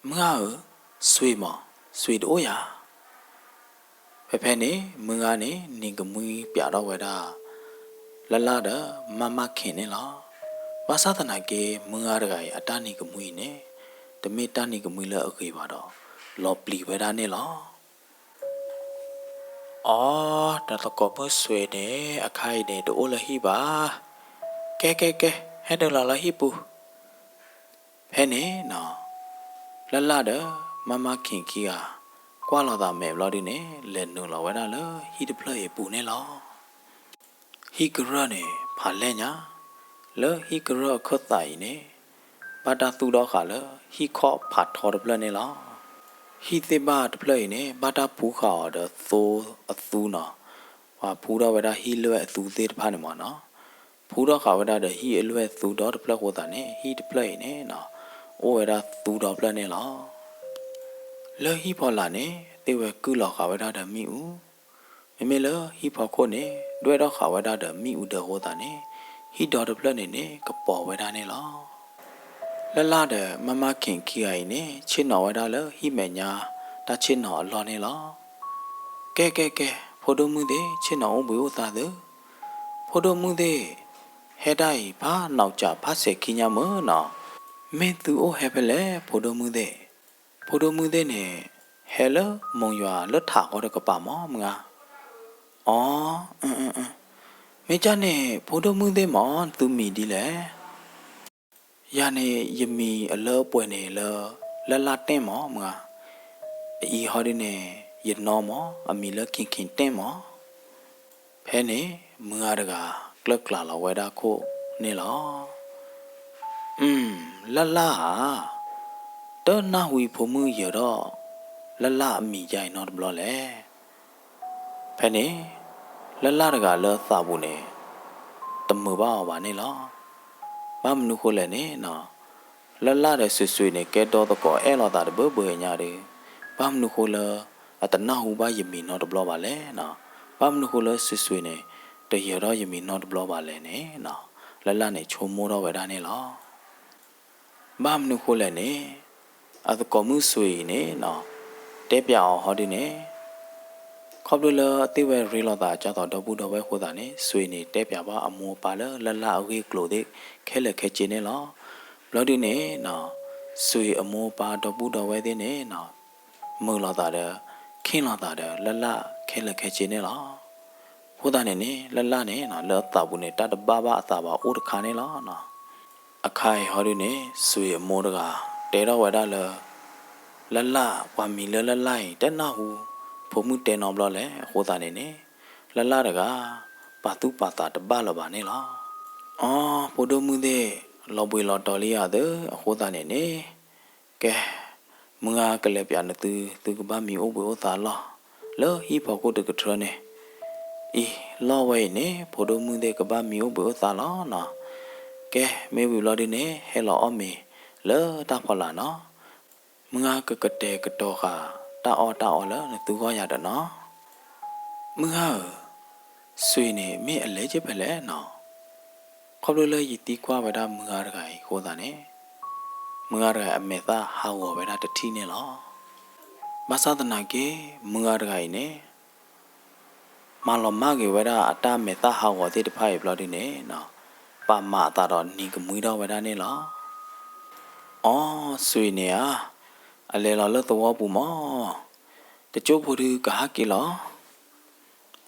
မုၢ်ဂၤဧၢ, စွ့ၤမး, စွ့ၤတအိၣ်ယၤ. ဖဲဖဲန့ၣ် မုၢ်ဂၤန့ၣ် နံၤကမှံပျးထီၣ်ဝဲဒၣ် လၢ်လၢ်ဒီး မါမါခ့ၣ်န့ၣ်လီၤ. ဘၣ်ဆၣ်သနာ်က့ မုၢ်ဂၤတဂၤအံၤ အတၢ်နံၤကမှံန့ၣ် တမ့ၢ်တၢ်နံၤကမှံလၢအဂ့ၤဘၣ်ဒီး လီၤပျံၤဝဲဒၣ်န့ၣ်လီၤ. အီ, တၢ်သကိးမုၣ်စွ့ၤန့ၣ် အခါအံၤန့ၣ် တအိၣ်လၢဟံၣ်ဘၣ်. ကဲ ကဲ ကဲ, ဟဲနုာ်လီၤလၢဟံၣ်ပူၤ. ဖဲန့ၣ်နီၤ လၢ်လၢ်ဒီး မါမါခ့ၣ်ခံဂၤ ကွၢ် ကွၢ်လီၤသးမဲာ်ဘျီဒုန့ၣ် လဲၤနုာ်လီၤဝဲဒၣ်လၢဟံၣ်တဖျၢၣ်အံၤအပူၤန့ၣ်လီၤ. ဟံၣ်ကရၢၢ်န့ၣ် ဖးလဲၢ်ညါ, လၢဟံၣ်ကရၢၢ်အခၢၣ်သးအံၤန့ၣ် ဘၣ်တၢ်သူၣ်ထီၣ်ဃာ်လၢဟံၣ်ခီၣ်ဖးထီတဖျၢၣ်န့ၣ်လီၤ. ဟံၣ်သ့ၣ်ဘၣ်တဖျၢၣ်အံၤန့ၣ် ဘၣ်တၢ်ဖှူဃာ်အီၤဒီးသိအသူနီၤ, ပှၤဖှူထီၣ်ဝဲဒၣ်ဟံၣ်လွဲၢ်အသူသ့ၣ်တဖၣ်န့ၣ်မ့ၢ်နီၤ, ဖှူထီၣ်ဃာ်ဝဲဒၣ်ဒီးဟံၣ်အလွဲၢ်အသူဒီတဖျၢၣ်အဃိသတးန့ၣ် ဟံၣ်တဖျၢၣ်အံၤန့ၣ်နီၤ အိၣ်ဝဲဒၣ်သူဒီဖျၢၣ်န့ၣ်လီၤ. လၢဟံၣ်ဖီလာ်န့ၣ် သ့ၣ်ဝဲကုၢ်လီၤဃာ်ဝဲဒၣ်ဒီးမ့ၣ်အူ, မ့မ့ၢ်လၢဟံၣ်ဖီခိၣ်န့ၣ် ဒွဲၣ်ထီၣ်ဃာ်ဝဲဒၣ်ဒီးမ့ၣ်အူဒၢးအဃိသတးန့ၣ် ဟံၣ်ဒီတဖျၢၣ်န့ၣ်န့ၣ် ကပီၤဝဲဒၣ်န့ၣ်လီၤ. လၢ်လၢ်ဒီးမါမါခ့ၣ်ခံဂၤအံၤန့ၣ် ဆ့ၣ်နီၤဝဲဒၣ်လၢဟံၣ်မဲာ်ညါ တၢ်ဆ့ၣ်နီၤအလီၢ်န့ၣ်လီၤ. ကဲ ကဲ ကဲ ဖိဒိၣ်မုၣ်သ့ၣ် ဆ့ၣ်နီၤအိၣ်ဘှံးအိၣ်သါသု, ဖိဒိၣ်မုၣ်သ့ၣ် ဟဲဒၣ်အံၤ ဖးနီၢ်ကၠးဖးစဲးခံညါမုၢ်နီၤ, မ့ၢ်သုအိၣ်ဟဲဖဲလဲၣ် ဖိဒိၣ်မုၣ်သ့ၣ်, ဖိဒိၣ်မုၣ်သ့ၣ်န့ၣ် ဟဲလၢမိၢ်ယွၤလၢထးဃီတကပၤမ့ၢ်မုၢ်ဂၤ, အီ မ့ၢ်ကၢ်န့ၣ် ဖိဒိၣ်မုၣ်သ့ၣ်မ့ၢ် သုမံၤဒ်လဲၣ်. ယၤန့ၣ် ယမံၤအလၢအပှဲၤန့ၣ်လၢ လၢ်လၢ်တ့ၢ်မ့ၢ်မုၢ်ဂၤ, အအံၤဟီဒုန့ၣ် ယနီၢ်မ့ၢ် အမံၤလၢခ့ၣ်ခ့ၣ်တ့ၢ်မ့ၢ်. ဖဲန့ၣ် မုၢ်ဂၤတဂၤ ကျၢၢ်ကျါလီၤဝဲဒၣ်ခိၣ်န့ၣ်လီၤ. အု လၢ်လၢ်ဧါ, တနၢ်ဟူအံၤဖိမုၣ်ယၢၤထီၣ် လၢ်လၢ်အမံၤယါအံၤနီတဘျီလဲၣ်. ဖဲန့ၣ် လၢ်လၢ်တဂၤလၢအသးပူၤန့ၣ် တမုာ်ဘၣ်အီၤဘၣ်န့ၣ်လီၤ. ဘၣ်မနုၤဃိလဲၣ်န့ၣ် လၢ်လၢ်ဒီးစွ့ၤစွ့ၤန့ၣ် ကဲဒီသကိးအဲၣ်လိာ်သးတဘၢဘၢညါဒီး ဘၣ်မနုၤဃိလၢ အတနၢ်ဟူဘၣ်ယမံၤနီတဘျီဘၣ်လဲၣ်. ဘၣ်မနုၤဃိလၢစွ့ၤစွ့ၤန့ၣ် တယၢၤထီၣ်ယမံၤနီတဘျီဘၣ်လဲၣ်န့ၣ် လၢ်လၢ်န့ၣ်ဆိကမိၣ်ထီၣ်ဝဲဒၣ်န့ၣ်လီၤ. ဘၣ်မနုၤဃိလဲၣ်န့ၣ် အသကိးမုၣ်စွ့ၤအံၤန့ၣ် တဲပၠးအီၤဟီဒုန့ၣ် ခီဖျိလၢသ့ၣ်ဝဲရ့လိာ်သးအကၢ်သိးဒီပုၢ်ဒီဝဲၢ်အဃိသတးန့ၣ် စွ့ၤန့ၣ်တဲပၠးဘၣ်အမိၢ်အပၢ်လၢလၢ်လၢ်အဂ့ၢ်အကျိၤသ့ၣ်ခဲလၢာ်ခဲဆ့န့ၣ်လီၤ. ဘျီဒုန့ၣ် စွ့ၤအမိၢ်အပၢ်ဒီပုၢ်ဒီဝဲၢ်သ့ၣ်န့ၣ် မုာ်လိာ်သးဒီး ခ့ၣ်လိာ်သးဒီးလၢ်လၢ်ခဲလၢာ်ခဲဆ့န့ၣ်လီၤ. အဃိသတးန့ၣ်န့ၣ် လၢ်လၢ်န့ၣ် လၢအသးပူၤန့ၣ် တၢ်တဘၣ်ဘၣ်အသးဘၣ်အိၣ်တခါန့ၣ်လီၤ. အခါအံၤဟီဒုန့ၣ် စွ့ၤအမိၢ်တဂၤ တဲထီၣ်ဝဲဒၣ်လၢ လၢ်လၢ် ပှၤမံၤလၢလၢ်လၢ်အံၤ တနၢ်ဟူ ဖိမုၣ်တဲနီတဘျီလဲၣ်. အဃိသတးန့ၣ်န့ၣ် လၢ်လၢ်တဂၤ ပာ်သူၣ်ပာ်သးတဘၣ်လၢၤဘၣ်န့ၣ်လီၤ. အီ ဖိဒိၣ်မုၣ်သ့ၣ် လီၤဘှံးလီၤတီၤလံယၤသု, အဃိသတးန့ၣ်န့ၣ် ကဲ မုၢ်ဂၤကလဲၤပၠးနသု သုကဘၣ်မံၤအိၣ်ဘှံးအိၣ်သါလီၢ် လၢဟံၣ်ဖီခိၣ်တကထြၢန့ၣ် အံၤ လီၢ်ဝဲအံၤန့ၣ် ဖိဒိၣ်မုၣ်သ့ၣ်ကဘၣ်မံၤအိၣ်ဘှံးအိၣ်သါလီၢ်နီၤ. ကဲ မ့ၢ်ဝံၤဘျီဒုန့ၣ် ဟဲလီၤအီၣ်မ့ၤလၢတၢ်ဖီလာ်နီၤ. မုၢ်ဂၤကကတဲာ်ကတီၤဃာ် တၢ်အီၣ်တၢ်အီလၢနသုဂီၢ်ယၤဒီးနီၤ. မုၢ်ဂၤဧၢ, စွ့ၤန့ၣ်မ့ၢ်အလဲၤက့ၤဖဲလဲၣ်နီၤ. ခီဖျိလၢယသံကွၢ်ဝဲဒၣ်မုၢ်ဂၤတဂၤအံၤအဃိသတးန့ၣ် မုၢ်ဂၤတဂၤအံၤအမဲာ်သၣ်ဟးဂီၤဝဲဒၣ်တထံၣ်န့ၣ်လီၤ. ဘၣ်ဆၣ်သနာ်က့ မုၢ်ဂၤတဂၤအံၤန့ၣ် မၤလီၤမၢ်ဂ့ၤဝဲဒၣ်အတၢ်မဲာ်သၣ်ဟးဂီၤသ့ၣ်တဖၣ်အံၤဘျီဒုန့ၣ် ပာ်မၤအသးဒီးနံၤကမှံထီၣ်ဝဲဒၣ်န့ၣ်လီၤ. အီ စွ့ၤန့ၣ်ဧါ, အလဲၤလီၤလၢသဝီပူၤမး, တကၠိဖိဒုကဟးက့ၤလီၤ.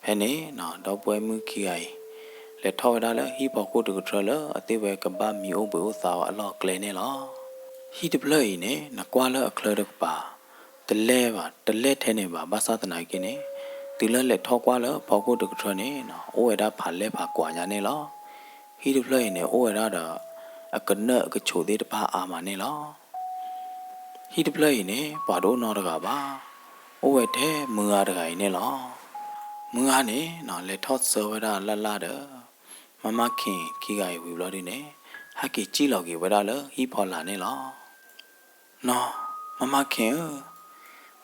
ဖဲန့ၣ် ဒီပုၢ်ဝဲၢ်မုၣ်ခံဂၤအံၤ လဲၤထီၣ်ဝဲဒၣ်လၢဟံၣ်ဖီခိၣ်တကထြၢလၢအသ့ၣ်ဝဲကဘၣ်မံၤအိၣ်ဘှံးအိၣ်သါအလီၢ်အကျဲန့ၣ်လီၤ. ဟံၣ်တဖျၢၣ်အံၤန့ၣ် နကွၢ်လၢအချၢတကပၤ တလဲၢ်ဘၣ်, တလဲၢ်ထဲန့ၣ်ဘၣ်. ဘၣ်ဆၣ်သနာ်က့န့ၣ် တုၤလၢလဲၤထီၣ်ကွၢ်လၢဖီခိၣ်တကထြၢန့ၣ် အိၣ်ဝဲဒၣ်ဖးလဲၢ်ဖးကွၢ်ညါန့ၣ်လီၤ. ဟံၣ်တဖျၢၣ်အံၤန့ၣ် အိၣ်ဝဲဒၣ်ဒီး အကနၢၣ်အကဆိးသ့ၣ်တဖၣ်အါမးန့ၣ်လီၤ. ဟံၣ်တဖျၢၣ်အံၤန့ၣ် ပှၤတအိၣ်နီတဂၤဘၣ်. အိၣ်ဝဲထဲမုၢ်ဂၤတဂၤအံၤန့ၣ်လီၤ. မုၢ်ဂၤန့ၣ် လဲၤထီၣ်ဆၢဝဲဒၣ်လၢ်လၢ်ဒီး မါမါခ့ၣ်ခံဂၤအံၤဝံၤဘျီဒုန့ၣ် ဟဲက့ၤစံၣ်လီၤက့ၤဝဲဒၣ်လၢဟံၣ်ဖီလာ်န့ၣ်လီၤ. နီၢ် မါမါခ့ၣ်ဧၢ,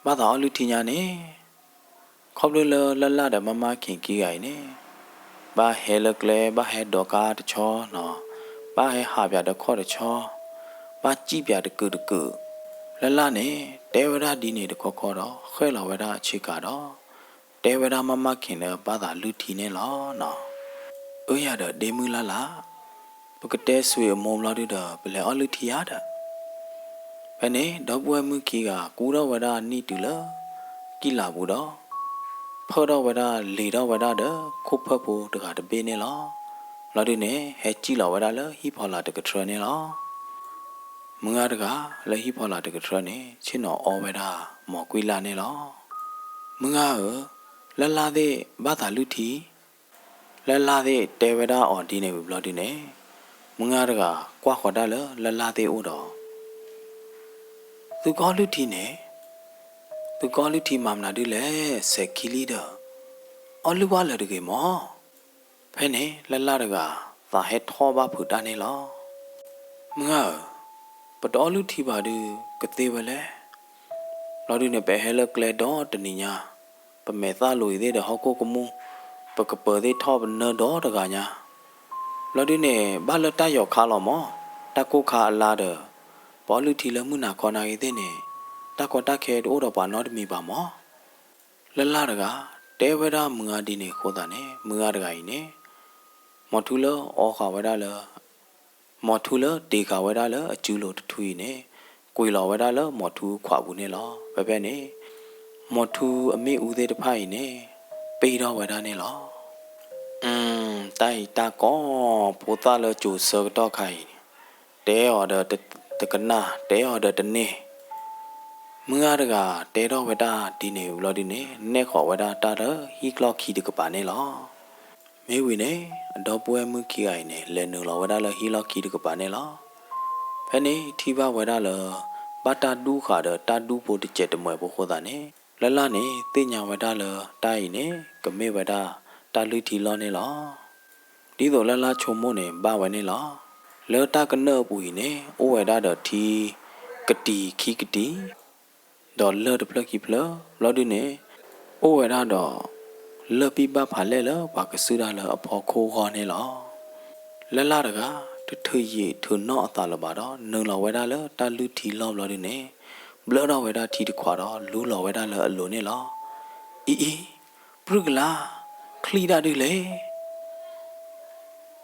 ဘၣ်သးအီၣ်လုၢ်ထံညါန့ၣ် ခီဖျိလၢလၢ်လၢ်ဒီးမါမါခ့ၣ်ခံဂၤအံၤန့ၣ် ဘၣ်ဟဲလၢကျဲ ဘၣ်ဟဲဒိးကါတဆီနီၤ, ဘၣ်ဟဲဟးပၠးဒီးခီၣ်တဆီ, ဘၣ်စံၣ်ပၠးတကုာ်တကုာ်, လၢ်လၢ်န့ၣ် တဲဝဲဒၣ်ဒ်န့ၣ်တခီခီဒီး ဃဲၣ်လီၤဝဲဒၣ်အဆ့ကၤဒီး တဲဝဲဒၣ်မါမါခ့ၣ်လၢဘၣ်သးလုၢ်ထံန့ၣ်လီၤနီၤ. အၢ ယၤဒီးဒ့မုၢ်လၢ်လၢ်, ပကတဲစွ့ၤအမိၢ်ဘျီဒုဒီး ပလဲၤအီၣ်လုၢ်ထံယၤဒီး ဖဲန့ၣ် ဒီပုၢ်ဝဲၢ်မုၣ်ခံဂၤ ကူထီၣ်ဝဲဒၣ်နံၣ်တုၤလၢကံၣ်လၤပူၤဒီး ဖၢၣ်ထီၣ်ဝဲဒၣ်လံၤထီၣ်ဝဲဒၣ်ဒီးခိၣ်ဖၢၣ်ဖိတဂၤတဘ့ၣ်န့ၣ်လီၤ. ဘျီဒုန့ၣ် ဟဲစံၣ်လီၤဝဲဒၣ်လၢဟံၣ်ဖီလာ်တကထြၢန့ၣ်လီၤ. မုၢ်ဂၤတဂၤလၢဟံၣ်ဖီလာ်တကထြၢန့ၣ် ဆ့ၣ်နီၤအီဝဲဒၣ်မီၤကွံလၢ်န့ၣ်လီၤ. မုၢ်ဂၤဧၢ, လၢ်လၢ်သ့ၣ်ဘၣ်သးလုၢ်ထံ. လၢ်လၢ်သ့ၣ်တဲဝဲဒၣ်အီၤဒ်န့ၣ်ဝံၤဘျီဒုန့ၣ်, မုၢ်ဂၤတဂၤကွၢ်ဃီၤဒၣ်လၢလၢ်လၢ်သ့ၣ်အိၣ်ဒီး, သုကအီၣ်လုၢ်ထံန့ၣ်, သုကအီၣ်လုၢ်ထံမၤမနုၤဒုလဲၣ်, စဲးခံလံဒီး အီၣ်လုၢ်ဝဲလၢာ်တဂ့ၤမး. ဖဲန့ၣ်လၢ်လၢ်တဂၤ သးဟဲထီၣ်ဘၣ်ဖုးတၢ်န့ၣ်လီၤ. မုၢ်ဂၤဧၢ, ပတအီၣ်လုၢ်ထံဘၣ်ဒုးကသ့ဝဲလဲၣ်. ဘျီဒုန့ၣ် ပဟဲလၢကျဲဒီတနံၤညါ, ပမဲာ်သၣ်လိၤအံၤသ့ၣ်ဒီးဟီၣ်ခိၣ်ကမူၣ်, ပကပၢၤသ့ၣ်ထီၣ်ပနၢဒီတဂၤညါ. ဘျီဒုန့ၣ် ဘၣ်လၢတၢ်ယီၤခါလီၤမး, တၢ်ကိၢ်ခါအလါဒီး, ပအီၣ်လုၢ်ထံလၢမုၢ်နၤခီနာ်ဂ့ၤသ့ၣ်န့ၣ်, တၢ်ကီတၢ်ခဲတအိၣ်ဒီးပှၤနီတမံၤဘၣ်မး. လၢ်လၢ်တဂၤ တဲဝဲဒၣ်မုၢ်ဂၤဒ်န့ၣ်အဃိသတးန့ၣ် မုၢ်ဂၤတဂၤအံၤန့ၣ်, မီၤထူလၢအီဃာ်ဝဲဒၣ်လၢ, မီၤထူလၢတ့ဃာ်ဝဲဒၣ်လၢအစုလိၤတထူအံၤန့ၣ်, ကွံာ်လီၤဝဲဒၣ်လၢမီၤထူခွးပူၤန့ၣ်လီၤ. ဖဲဖဲန့ၣ်, မီၤထူအမ့ၣ်အူသ့ၣ်တဖၣ်အံၤန့ၣ်, ပ့ၢ်ထီၣ်ဝဲဒၣ်န့ၣ်လီၤ. အၢ, တၢ်အံၤတၢ်ကီ, ဖိသၣ်လၢကၠိၤဆၢကတီၢ်ခါအံၤ, တဲအီၤဒီးတကနၣ်, တဲအီၤဒီးတန့ၢ်. မုၢ်ဂၤတဂၤတဲထီၣ်ဝဲဒၣ်ဒ်န့ၣ်ဘျီဒုန့ၣ်, နဲၣ်ဃီၤဝဲဒၣ်တၢ်လၢဟံၣ်ကျီၢ်ခံတကပၤန့ၣ်လီၤ. မ့ၢ်ဝံၤန့ၣ်, အဒီပုၢ်ဝဲၢ်မုၣ်ခံဂၤအံၤန့ၣ် လဲၤနုာ်လီၤဝဲဒၣ်လၢဟံၣ်လီၢ်ခံတကပၤန့ၣ်လီၤ. ဖဲန့ၣ်ထံၣ်ဘၣ်ဝဲဒၣ်လၢ, ဘၣ်တၢ်ဒူဃာ်ဒီးတၢ်ဒူဖိတစဲးတမှဲးဖိအဃိသတးန့ၣ်, လၢ်လၢ်န့ၣ်သ့ၣ်ညါဝဲဒၣ်လၢတၢ်အံၤန့ၣ် ကမ့ၢ်ဝဲဒၣ်တၢ်လုၢ်ထံလီၢ်န့ၣ်လီၤ. ဒ်သိးလၢ်လၢ်ဆိကမိၣ်န့ၣ် ဘၣ်ဝဲန့ၣ်လီၤ. လၢတၢ်ကနၢၣ်အပူၤအံၤန့ၣ် အိၣ်ဝဲဒၣ်ဒီးထံကတံၤခံကတံၤ, ဒီးလၢၢ်တဖျၢၣ်ခံဖျၢၣ်, ဘျီဒုန့ၣ်, အိၣ်ဝဲဒၣ်ဒီး လၢၢ်ဘံၣ်ဘၣ်ဖးလဲၢ်လၢပှၤကစုၣ်တၢ်လၢအဖီခိၣ်အဂီၢ်န့ၣ်လီၤ. လၢ်လၢ်တဂၤ တထုးယံာ်ထုးနီၣ်အသးလၢၤဘၣ်ဒီး နုာ်လီၤဝဲဒၣ်လၢတၢ်လုၢ်ထံလီၢ်ဘျီဒုန့ၣ်, ဘျၢထီၣ်ဝဲဒၣ်ထံတခွးဒီး လူလီၤဝဲဒၣ်လၢအလိၤန့ၣ်လီၤ. အံၤအံၤ, ပြူၢ်ကလာ်, ချံၣ်တၢ်ဒုလဲၣ်.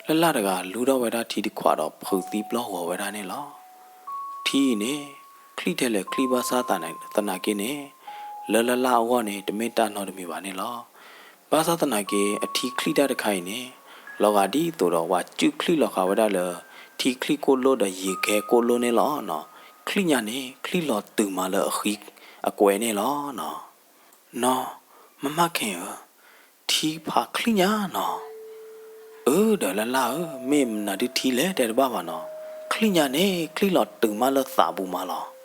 လၢ်လၢ်တဂၤ လူထီၣ်ဝဲဒၣ်ထံတခွးဒီး ဖုးသံပျီၢ်ဂီၤဝဲဒၣ်န့ၣ်လီၤ. ထံအံၤန့ၣ် ချံၣ်ထဲလဲၣ်ချံၣ်ဘၣ်ဆၣ်သနာ်က့န့ၣ်, လၢလၢ်လၢ်အဂီၢ်န့ၣ် တမ့ၢ်တၢ်နီတမံၤဘၣ်န့ၣ်လီၤ. ဘၣ်ဆၣ်သနာ်က့ အထံချံၣ်တၢ်တခါအံၤန့ၣ်, လီၤဂာ်ဒ်သိးဒီးပှၤစုၣ်ချံၣ်လီၤဃာ်ဝဲဒၣ်လၢ ထံချံၣ်ကိၣ်လိၣ်ဒီးယံၤကဲကိၣ်လိၣ်န့ၣ်လီၤ. ချံၣ်ညါန့ၣ် ချံၣ်လီၤတုၤမးလၢအဃံအကွဲးန့ၣ်လီၤ. နီၢ်, မါမါခ့ၣ်ဧၢ, ထံဖးချံၣ်ညါနီၢ်. အၢ ဒီးလၢ်လၢ်ဧၢ, မ့ၢ်မနုၤဒုထံလဲၣ် တဲတဘၣ်ဘၣ်နီၢ်. ချံၣ်ညါန့ၣ် ချံၣ်လီၤတုၤမးလၢသးပူၤမးလီၤ.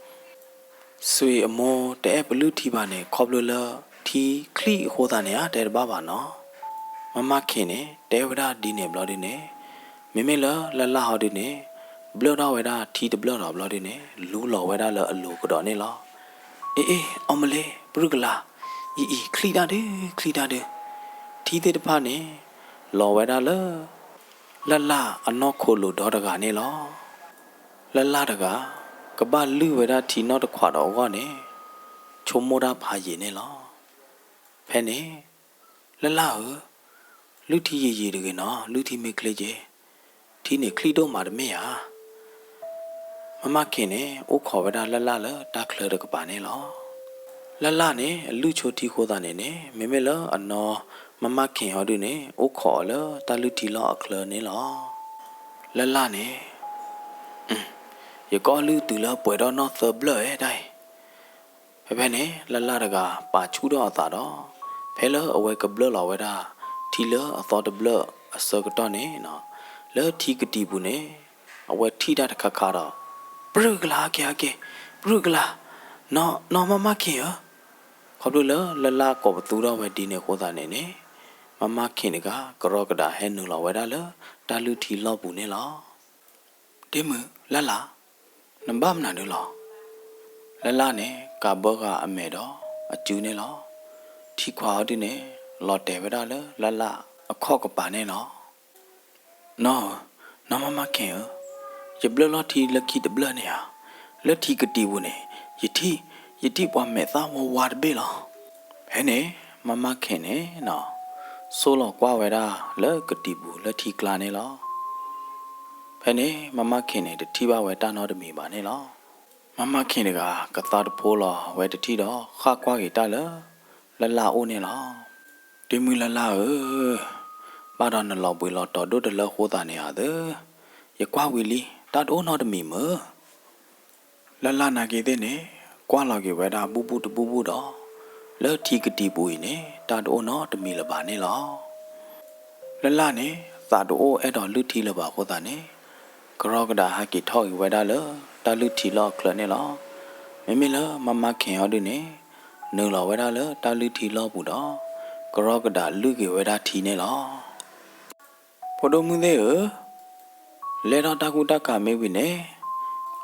စွံအမိၢ်တအဲၣ်ပလုၢ်ထံဘၣ်န့ၣ် ခီဖျိလၢထံချံၣ်အဃိသတးန့ၣ်ဧါ တဲတဘၣ်ဘၣ်နီၢ်. မါမါခ့ၣ်န့ၣ် တဲဝဲဒၣ်ဒ်န့ၣ်ဘျီဒုန့ၣ်, မ့မ့ၢ်လၢလၢ်လၢ်ဟီဒုန့ၣ်, ဘျၢထီၣ်ဝဲဒၣ်ထံတဘျၢၣ်ဒီးဘျီဒုန့ၣ် လူလီၤဝဲဒၣ်လၢအလိၤကဒီးန့ၣ်လီၤ. အ့အ့ အီၣ်မလ့ ပြူၢ်ကလာ်, အံၤအံၤ ချံၣ်တၢ်ဒု ချံၣ်တၢ်ဒု. ထံသ့ၣ်တဖၣ်န့ၣ် လီၤဝဲဒၣ်လၢ လၢ်လၢ်အနီၢ်ခိလိၤဒီတဂၤန့ၣ်လီၤ. လၢ်လၢ်တဂၤ ကဘၣ်လုၢ်ဝဲဒၣ်ထံနီတခွးဒီးအဂီၢ်န့ၣ် ဆိကမိၣ်တၢ်ဖးယံာ်န့ၣ်လီၤ. ဖဲန့ၣ် လၢ်လၢ်ဧၢ, လုၢ်ထံယံာ်ယံာ်တဂ့ၤနီၢ်, လုၢ်ထံမ့ၢ်ချ့က့ၤ, ထံန့ၣ်ချံၣ်ဒိၣ်မးတမ့ၢ်ဧါ. မါမါခ့ၣ်န့ၣ် အိၣ်ခိးဝဲဒၣ်လၢ်လၢ်လၢတၢ်ချၢတကပၤန့ၣ်လီၤ. လၢ်လၢ်န့ၣ် အလုၢ်ဆိထံဃိသးန့ၣ်န့ၣ် မ့မ့ၢ်လၢအနီၢ်မါမါခ့ၣ်ဟီဒုန့ၣ် အိၣ်ခိးအီၤလၢတၢ်လုၢ်ထံလီၢ်အချၢန့ၣ်လီၤ. လၢ်လၢ်န့ၣ် ယကအီၣ်လုၢ်တုၤလၢပှဲၤထီၣ်နီၢ်သၢဘျၢၣ်ဧဲဒၣ်အံၤ. ဖဲဖဲန့ၣ် လၢ်လၢ်တဂၤ ပာ်ဆူၣ်ထီၣ်အသးဒီး ဖဲလၢအဝဲကဘျၢၣ်လီၤဝဲဒၣ် ထံလၢအသီတဘျၢၣ်အဆၢကတီၢ်န့ၣ် လၢထံကတံၤပူၤန့ၣ် အဝဲထံၣ်တၢ်တခါခါဒီး ပြူၢ်ကလာ် ဟဲက့ၤဟဲက့ၤ, ပြူၢ်ကလာ်, နီၢ် နီၢ်မါမါခ့ၣ်ဧၢ. ခီဖျိလၢလၢ်လၢ်ကိးပသူထီၣ်ဝဲဒ်န့ၣ်အဃိသတးန့ၣ်န့ၣ် မါမါခ့ၣ်တဂၤ ကရီကဒးဟဲနုာ်လီၤဝဲဒၣ်လၢတၢ်လုၢ်ထံလီၢ်ပူၤန့ၣ်လီၤ. ဒ့မုၣ် လၢ်လၢ်, နဘၣ်မနုၤဒုလီၤ. လၢ်လၢ်န့ၣ် ကးဘၢဃာ်အမဲာ်ဒီးအစုန့ၣ်လီၤ. ထံခွးအီၤဒုန့ၣ် လီၤတဲာ်ဝဲဒၣ်လၢလၢ်လၢ်အခီၣ်ကပၤန့ၣ်လီၤ. နီၢ်ဧၢ, နီၢ်မါမါခ့ၣ်ဧၢ, ယဘျၢၣ်လီၤထံလၢခံတဘျၢၣ်န့ၣ်ဧါ. လၢထံကတံၤပူၤန့ၣ် ယထံၣ်, ယထံၣ်ပှၤမဲာ်သၣ်ဝါဝါတဘ့ၣ်လီၤ. ဖဲန့ၣ် မါမါခ့ၣ်န့ၣ် ဆိလီၤကွၢ်ဝဲဒၣ်လၢကတံၤပူၤလၢထံကျါန့ၣ်လီၤ. ဖဲန့ၣ် မါမါခ့ၣ်န့ၣ် တထံၣ်ဘၣ်ဝဲတၢ်နီတမံၤဘၣ်န့ၣ်လီၤ. မါမါခ့ၣ်တဂၤ ကသါတဖိလီၤဝဲတထံၣ်ဒီး ဃၣ်ကွၢ်က့ၤတၢ်လၢ လၢ်လၢ်အအိၣ်န့ၣ်လီၤ. ဒ့မုၣ်လၢ်လၢ်ဧၢ, ဘၣ်ဒီးနလီၤဘှံးလီၤတီၤဒိၣ်တလၢအဃိသတးန့ၣ်ဧါသၢ, ယကွၢ်ဝံၤလံ တၢ်တအိၣ်နီတမံၤမၢ်. လၢ်လၢ်နာ်က့ၤသ့ၣ်န့ၣ် ကွၢ်လီၤက့ၤဝဲဒၣ်ဘူၣ်ဘူၣ်တဘူၣ်ဘူၣ်ဒီး လၢထံကတံၤပူၤအံၤန့ၣ် တၢ်တအိၣ်နီတမံၤလၢၤဘၣ်န့ၣ်လီၤ. လၢ်လၢ်န့ၣ် သးတအိၣ်အဲၣ်ဒိးလုၢ်ထံလၢၤဘၣ်အဃိသတးန့ၣ် ကရီကဒးဟးက့ၤထီၣ်က့ၤဝဲဒၣ်လၢတၢ်လုၢ်ထံလီၢ်အချၢန့ၣ်လီၤ. မ့မ့ၢ်လၢမါမါခဲအီၤဒုန့ၣ် နုာ်လီၤဝဲဒၣ်လၢတၢ်လုၢ်ထံလီၢ်ပူၤဒီး ကရီကဒးလုၢ်က့ၤဝဲဒၣ်ထံန့ၣ်လီၤ. ဖိဒိၣ်မုၣ်သ့ၣ်ဧၢ, လဲထီၣ်တၢ်ကူတၢ်ကၤမ့ၢ်ဝံၤန့ၣ်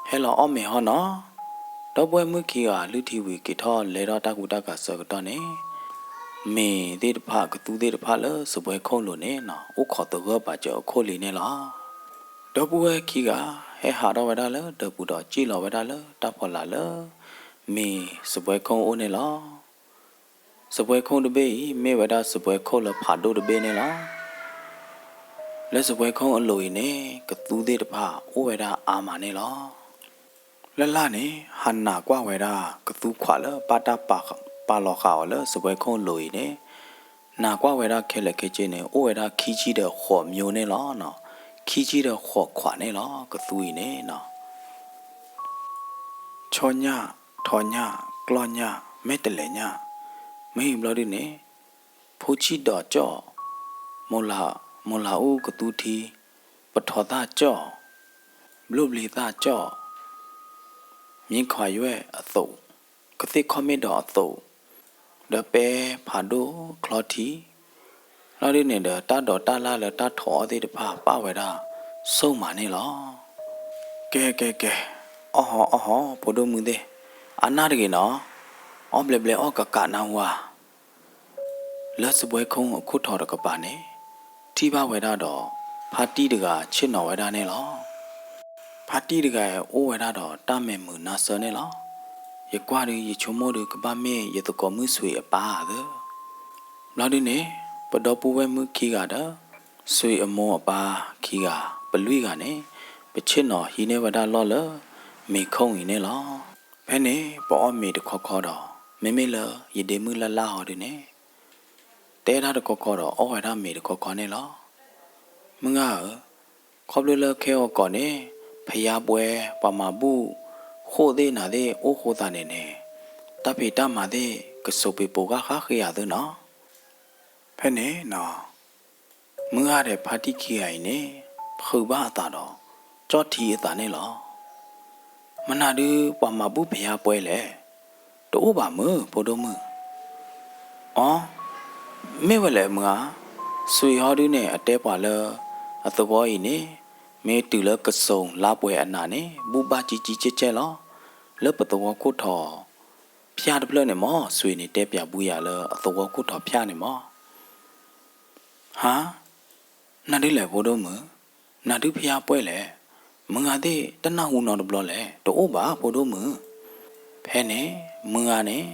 ဟဲလီၤအီၣ်မ့ၤဟီနီၤ. ဒီပုၢ်ဝဲၢ်မုၣ်ခံဂၤ လုၢ်ထံဝံၤက့ၤထီၣ်လဲထီၣ်တၢ်ကူတၢ်ကၤဆၢကတီၢ်န့ၣ် မ့ၤသ့ၣ်တဖၣ် ကသူသ့ၣ်တဖၣ်လၢစပွဲခိၣ်လိၤန့ၣ်နီၤ အိၣ်ခိးသဂၢၢ်ပာ်စၢၤအခိၣ်လံန့ၣ်လီၤ. ဒီပုၢ်ဝဲၢ်ခံဂၤ ဟဲဟးထီၣ်ဝဲဒၣ်လၢဒၢးပူၤဒီး စံၣ်လီၤဝဲဒၣ်လၢတၢ်ဖီလာ်လၢ မ့ၤစပွဲခိၣ်အိၣ်န့ၣ်လီၤ. စပွဲခိၣ်တဘ့ၣ်အံၤ မ့ၢ်ဝဲဒၣ်စပွဲခိၣ်လၢဖးဒိၣ်တဘ့ၣ်န့ၣ်လီၤ. လၢစပွဲခိၣ်အလိၤအံၤန့ၣ် ကသူသ့ၣ်တဖၣ်အိၣ်ဝဲဒၣ်အါမးန့ၣ်လီၤ. လၢ်လၢ်န့ၣ် ဟးနၢ်ကွၢ်ဝဲဒၣ်ကသူခွးလၢ ဘၣ်တၢ်ပာ်လီၤဃာ်အီၤလၢစပွဲခိၣ်အလိၤအံၤန့ၣ် နၢ်ကွၢ်ဝဲဒၣ်ခဲလၢာ်ခဲဆ့န့ၣ် အိၣ်ဝဲဒၣ်ခံဆံဒီးဃိးမၠိန့ၣ်လီၤ. ခံဆံဒီးဃိးခွးန့ၣ်လီၤ ကသူအံၤန့ၣ်နီၤ. ဆီညၣ်, ထီညၣ်, ကျီၢ်ညၣ်, မဲာ်တလဲးညၣ်, မ့ၢ်ဘျီဒုန့ၣ် ဖိဆံၣ်ဒီးကၠီၣ်, မိၢ်လၤအူကသူထံ, ပထီသၣ်ကၠီၣ်, ဘျိၣ်ဘျ့သၣ်ကၠီၣ်, မ့ၢ်ခွါယွဲၣ်အသိး, ကသ့ၣ်ခီၣ်မ့ၣ်ဒီးအသိး, ဒီးပဲဖးဒိၣ်ချီထံ လီၤဒုန့ၣ်ဒီး တၢ်ဒိးတၢ်လၢ်လၢတၢ်ထိးအီၣ်သ့ၣ်တဖၣ် ပာ်ဝဲဒၣ်ဆိၣ်မးန့ၣ်လီၤ. ကဲ ကဲ ကဲ, အီၣ်ဟီ အီၣ်ဟီ ဖိဒိၣ်မုၣ်သ့ၣ်, အါနၢ်တဂ့ၤနီၤ, အီၣ်ဘျဲးဘျဲး အီၣ်ကးကးနၢ်ဟူဧါ. လၢစပွဲခိၣ်အခိၣ်ထီးတကပၤန့ၣ် ထံၣ်ဘၣ်ဝဲဒၣ်ဒီး ဖါတံၢ်တဂၤဆ့ၣ်နီၤဝဲဒၣ်န့ၣ်လီၤ. ဖါတံၢ်တဂၤအံၤ အိၣ်ဝဲဒၣ်ဒီးတၢ်မဲာ်မုာ်နါဆၢန့ၣ်လီၤ. ယကွၢ်ဒီး ယဆိကမိၣ်ဒီး ကဘၣ်မ့ၢ်ယသကိးမုၣ်စွ့ၤအပၢ်ဧါသၢ. ဘျီဒုန့ၣ် ပဒီပုၢ်ဝဲၢ်မုၣ်ခံဂၤဒီး စွ့ၤအမိၢ်အပၢ်ခံဂၤ ပလွံၢ်ဂၤန့ၣ် ပဆ့ၣ်နီၤဟံးန့ၢ်ဝဲဒၣ်လီၢ်လၢ မ့ၤခိၣ်အံၤန့ၣ်လီၤ. ဖဲန့ၣ် ပအီၣ်မ့ၤတခီခီဒီး မ့မ့ၢ်လၢယဒ့မုၣ်လၢ်လၢ်ဟီဒုန့ၣ် တဲတၢ်တခီခီဒီး အီၣ်ဝဲဒၣ်မ့ၤတခီခီန့ၣ်လီၤ. မုၢ်ဂၤဧၢ, ခီဖျိလၢခဲအံၤကီးန့ၣ် ဖယါပှဲၤ ပှၤမၤဘူၣ်ဃိၣ်သ့ၣ်နၤသ့ၣ်အိၣ်ဃိသးန့ၣ်န့ၣ် တၢ်ဖံးတၢ်မၤသ့ၣ် ကစိာ်ပ့ၤပိာ်ဂၢၢ်ဃၣ်ဃ့ဧါသၢနီၤ. ဖဲန့ၣ်နီၤ မုၢ်ဂၤဒီးဖါတံၢ်ခံဂၤအံၤန့ၣ် ဖုးဘၣ်အသးဒီး ကၠီၣ်ထံအသးန့ၣ်လီၤ. မနုၤဒုးပှၤမၤဘူၣ်ဖယါပှဲၤလဲၣ်, တအိၣ်ဘၣ်မုၢ် ဖိဒိၣ်မုၣ်. အီ, မ့ၢ်ဝဲလဲၣ်မုၢ်ဧါ, စွ့ၤဟီဒုန့ၣ် အတဲပှၤလၢ အသဝီအံၤန့ၣ် မ့ၢ်တုၤလၢကစိာ်လါပှဲၤအနၤန့ၣ် ဘူၣ်ဘၣ်ကံကံကဲကဲလီၤ. လၢပသဝီခိၣ်ထီၣ်ဖၠၣ်တဖျၢၣ်န့ၣ်မ့ၢ် စွ့ၤန့ၣ်တဲပၠးဘုယၤလၢအသဝီခိၣ်ထီၣ်ဖၠၣ်န့ၣ်မ့ၢ် ဟါ, နၤဒုးလဲၣ်ဖိဒိၣ်မုၣ်, နၤဒုးဖယါပှဲၤလဲၣ်, မုၢ်ဂၤသ့ၣ်တနၢ်ဟူနီတဘျီလဲၣ်, တအိၣ်ဘၣ်ဖိဒိၣ်မုၣ်. ဖဲန့ၣ် မုၢ်ဂၤန့ၣ်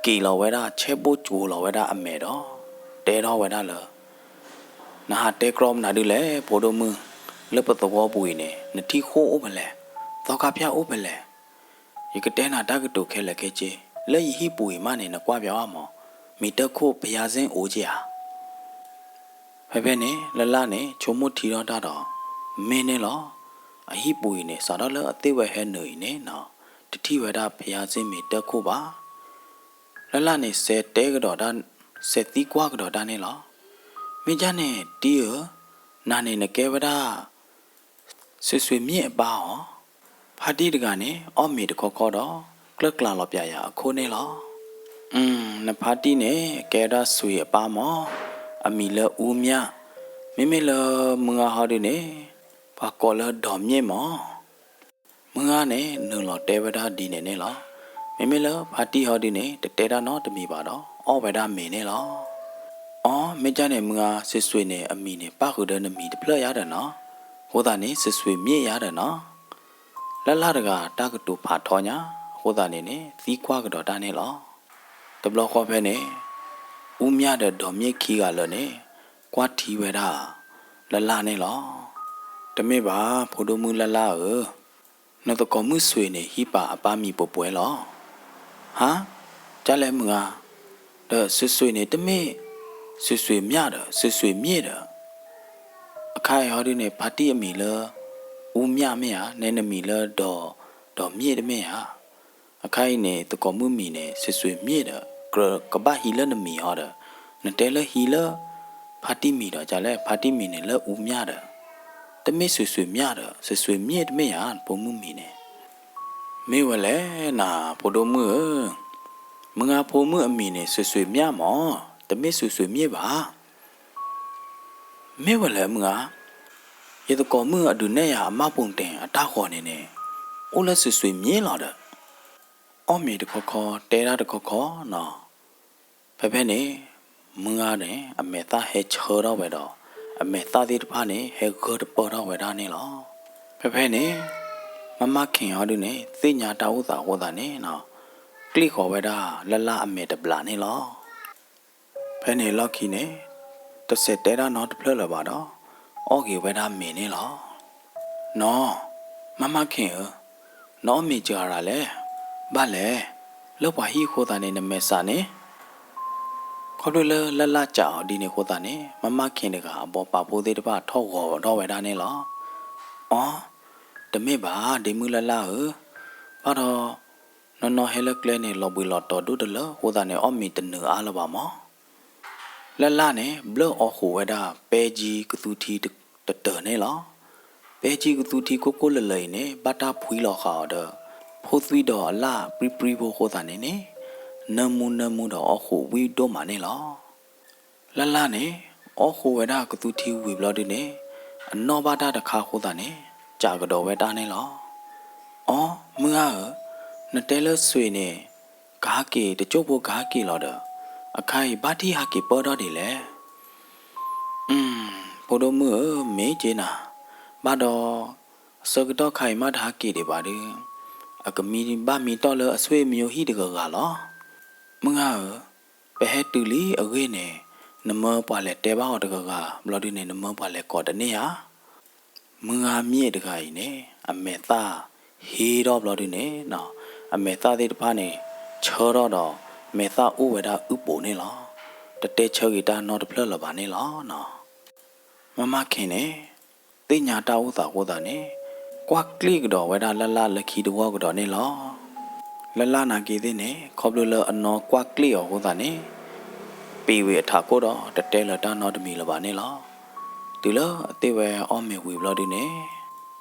က့ၤလီၤဝဲဒၣ် ဆဲးဘိၣ်ကၠိလီၤဝဲဒၣ်အမဲာ်ဒီး တဲထီၣ်ဝဲဒၣ်လၢ နဟးတဲကြီမနုၤဒုးလဲၣ် ဖိဒိၣ်မုၣ်, လၢပသဝီပူၤအံၤန့ၣ် နထံၣ်ဃိၣ်အိၣ်ဖဲလဲၣ်, သီခါဖၠၣ်အိၣ်ဖဲလဲၣ်. ယကတဲနၤတၢ်ကတိၤခဲလၢာ်ခဲဆ့, လၢယဟံၣ်ပူၤအံၤမးန့ၣ် နကွၢ်ပၠးအီၤမး, မ့ၤတၢၢ်ခိၣ်ဖယါစ့ၣ်အိၣ်က့ဧါ. ဖဲဖဲန့ၣ် လၢ်လၢ်န့ၣ် ဆိကမိၣ်ထံထီၣ်တၢ်ဒီး မ့ၢ်န့ၣ်လီၤ. အဟံၣ်ပူၤအံၤန့ၣ် စးထီၣ်လၢအသ့ၣ်ဝဲဟဲနုာ်အံၤန့ၣ်နီၤ တထံၣ်ဝဲဒၣ်ဖယါစ့ၣ်မ့ၤတၢၢ်ခိၣ်ဘၣ်. လၢ်လၢ်န့ၣ် စဲးတဲကဒီးတၢ်, စဲးသံကွၢ်ကဒီးတၢ်န့ၣ်လီၤ. မ့ၢ်ဒ်န့ၣ် တံၢ်ဧၢ, နၤန့ၣ်နကဲဝဲဒၣ် စွ့ၤစွ့ၤမ့ၣ်အပၢ်ဧါ. ဖါတံၢ်တဂၤန့ၣ် အီၣ်မ့ၤတခီခီဒီး ကျၢၢ်ကျါလီၤပၠးယၤအခိၣ်န့ၣ်လီၤ. အၢ နဖါတံၢ်န့ၣ် ကဲဒၣ်စွ့ၤအပၢ်မး, အမံၤလၢအူမၠၣ်, မ့မ့ၢ်လၢမုၢ်ဂၤဟီဒုန့ၣ် ပှၤကိးလၢဒီးမ့ၣ်မး. မုၢ်ဂၤန့ၣ် နုာ်လီၤတဲဝဲဒၣ်ဒ်န့ၣ်န့ၣ်လီၤ. မ့မ့ၢ်လၢဖါတံၢ်ဟီဒုန့ၣ် တတဲတၢ်နီတမံၤဘၣ်ဒီး အီၣ်ဝဲဒၣ်မ့ၤန့ၣ်လီၤ. အီ မ့ၢ်ဒ်န့ၣ် မုၢ်ဂၤ စွ့ၤစွ့ၤန့ၣ် အမံၤန့ၣ် ပၣ်ဃုာ်ဒီးနမံၤတဖျၢၣ်ယါဒီးနီၤ, အဃိသတးန့ၣ် စွ့ၤစွ့ၤမ့ၣ်ယါဒီးနီၤ. လၢ်လၢ်တဂၤ တၢ်ကတိၤဖးထီညါ, အဃိသတးန့ၣ်န့ၣ် သံကွၢ်ကဒီးတၢ်န့ၣ်လီၤ. တဘျီဃီဖဲန့ၣ် အူမၠၣ်ဒီးဒီးမ့ၣ်ခံဂၤလၢာ်န့ၣ် ကွၢ်ထံဝဲဒၣ် လၢ်လၢ်န့ၣ်လီၤ. တမ့ၢ်ဘၣ် ဖိဒိၣ်မုၣ်လၢ်လၢ်ဧၢ, နသကိးမုၣ်စွ့ၤန့ၣ် ဟံးပာ်အပၢ်မံၤပှဲၤပှဲၤလီၤ. ဟါ, ကၢ်လဲၣ်မုၢ်ဂၤ, ဒီးစွ့ၤစွ့ၤန့ၣ်တမ့ၢ် စွ့ၤစွ့ၤမၠၣ်ဒီး စွ့ၤစွ့ၤမ့ၣ်ဒီး, အခါအံၤဟီဒုန့ၣ် ဖါတံၢ်အမံၤလၢ အူမၠၣ်မ့ၢ်ဧါ, နဲနမံၤလၢဒီး ဒီးမ့ၣ်တမ့ၢ်ဧါ. အခါအံၤန့ၣ် သကိးမုၣ်မံၤန့ၣ် စွ့ၤစွ့ၤမ့ၣ်ဒီး နကြၢးကဘၣ်ဟံးလၢနမံၤဟီဒီး, နတဲလၢဟံးလၢ ဖါတံၢ်မံၤဒီး ကလဲၣ် ဖါတံၢ်မံၤန့ၣ်လၢအူမျၢ်ဒီး, တမ့ၢ်စွ့ၤစွ့ၤမျၢ်ဒီး စွ့ၤစွ့ၤမ့ၢ်တမ့ၢ်ယၤ နဖိမုၣ်မံၤန့ၣ် မ့ၢ်ဝဲလဲၣ်နၤ ဖိဒိၣ်မုၣ်ဧၢ, မုၢ်ဂၤဖိမုၣ်အမံၤန့ၣ် စွ့ၤစွ့ၤမျၢ်မၢ်, တမ့ၢ်စွ့ၤစွ့ၤမ့ၢ်ဘၣ်. မ့ၢ်ဝဲလဲၣ်မုၢ်ဂၤ, ယသကိးမုၣ်အဒုးနဲၣ်ယၤအမၢ်ပူၤတ့ၢ်အတၢ်ဂီၤန့ၣ်န့ၣ်, အိၣ်လၢစွ့ၤစွ့ၤမ့ၢ်လီၤဒီး, အီၣ်မ့ၤတခီခီ တဲဒၣ်တခီခီနီၤ. ဖဲဖဲန့ၣ် မုၢ်ဂၤန့ၣ် အမဲာ်သၣ်ဟဲဆၢထီၣ်ဝဲဒီး အမဲာ်သၣ်သ့ၣ်တဖၣ်န့ၣ် ဟဲဂၢၢ်တပၢၢ်ထီၣ်ဝဲဒၣ်န့ၣ်လီၤ. ဖဲဖဲန့ၣ် မမၢ်ခ့ၣ်ဟီဒုန့ၣ် သ့ၣ်ညါတၢ်အိၣ်သးအဃိသတးန့ၣ်နီၤ, ကျ့ၣ်ဃီၤဝဲဒၣ်လၢ်လၢ်အမဲာ်တဘျီန့ၣ်လီၤ. ဖဲန့ၣ်လီၢ်ခံန့ၣ် တစဲးတဲဒၣ်နီတဖျၢၣ်လၢၤဘၣ်ဒီး အီၣ်က့ၤဝဲဒၣ်မ့ၤန့ၣ်လီၤ. နီၢ်, မမၢ်ခ့ၣ်ဧၢ, နအီၣ်မ့ၤစှၤရၤလဲၣ်. ဘၣ်လဲၣ်, လၢပှၤဟံၣ်အဃိသတးန့ၣ် နမဲာ်ဆှးန့ၣ်. ခီဖျိလၢလၢ်လၢ်စံးအီၤဒ်န့ၣ်အဃိသတးန့ၣ် မမၢ်ခ့ၣ်တဂၤအဘီပာ်ဖိသ့ၣ်တဖၣ်ထီၣ်ဂီၤထီၣ်ဝဲဒၣ်န့ၣ်လီၤ. အီ, တမ့ၢ်ဘၣ် ဒ့မုၣ်လၢ်လၢ်ဧၢ, ဘၣ်ဒီး နီၢ်နီၢ်ဟဲလၢကျဲန့ၣ် လီၤဘှံးလီၤတီၤဒိၣ်တလၢအဃိသတးန့ၣ် အီၣ်မ့ၤတနုာ်အါလၢၤဘၣ်မၢ်. လၢ်လၢ်န့ၣ် ဘျၢၣ်အီၣ်ဃုာ်ဝဲဒၣ် ပဲကၠံကသူထံတတၢၢ်န့ၣ်လီၤ. ပဲကၠံကသူထံကိၢ်ကိၢ်လၢၤလၢၤအံၤန့ၣ် ဘၣ်တၢ်ဖှံလီၤဃာ်အီၤဒီး ဖိသွံဒီးအလၣ်ပြံပြံဖိအဃိသတးန့ၣ်န့ၣ် နၢမူနၢမူဒီးအီၣ်ဃုာ်ဝံၣ်ဒိၣ်မးန့ၣ်လီၤ. လၢ်လၢ်န့ၣ် အီၣ်ဃုာ်ဝဲဒၣ်ကသူထံဝံၤဘျီဒုန့ၣ် အနီၢ်ဘၣ်တၢ်တခါအဃိသတးန့ၣ် စံးကဒီးဝဲဒၣ်န့ၣ်လီၤ. အီ, မုၢ်ဂၤဧၢ, နတဲလၢစွ့ၤန့ၣ် ကဟးက့ၤတကၠိၢ်ဖိကဟးက့ၤလီၤဒီး အခါအံၤဘၣ်ထံၣ်ဟးက့ၤပၢၢ်ထီၣ်ဒ်လဲၣ်. အၢ, ဖိဒိၣ်မုၣ်ဧၢ, မ့ၢ်က့ၤနၤ, ဘၣ်ဒီး အဆၢကတီၢ်ခါအံၤမ့ၢ်တဟးက့ၤဒံးဘၣ်ဒီး အကမံဘၣ်မံတီၢ်လၢအဆွေမျိုးဟံၣ်တဂၤဂၤလီၤ. မုၢ်ဂၤဧၢ, ပဟဲတုၤလံအဂ့ၢ်န့ၣ် နမၢပှၤလဲၤတဲဘၣ်အီၤတဂၤဂၤဘျီဒုန့ၣ် နမၢပှၤလဲၤကိးတန့ၢ်ဧါ. မုၢ်ဂၤမ့ၢ်တဂၤအံၤန့ၣ် အမဲာ်သၣ်ဟ့ထီၣ်ဘျီဒုန့ၣ် အမဲာ်သၣ်သ့ၣ်တဖၣ်န့ၣ် ဆၢထီၣ်ဒီး မဲာ်သၣ်အိၣ်ဝဲဒၣ်အုၣ်ပိာ်န့ၣ်လီၤ. တတဲဆၢက့ၤတၢ်နီတဖျၢၣ်လၢၤဘၣ်န့ၣ်လီၤ. မမၢ်ခ့ၣ်န့ၣ် သ့ၣ်ညါတၢ်အိၣ်သးအဃိသတးန့ၣ် ကွၢ်ကျ့ၣ်ကဒီးဝဲဒၣ်လၢ်လၢ်လၢခံတဝီကဒီးန့ၣ်လီၤ. လၢ်လၢ်နာ်က့သ့ၣ်န့ၣ် ခီဖျိလၢအနီၢ်ကွၢ်ကျ့ၣ်အီၤအဃိသတးန့ၣ် ပ့ၤဝံၤအထးခိၣ်ဒီးတတဲလၢၤတၢ်နီတမံၤလၢၤဘၣ်န့ၣ်လီၤ. တုၤလၢအသ့ၣ်ဝဲအီၣ်မ့ၤဝံၤဘျီဒုန့ၣ်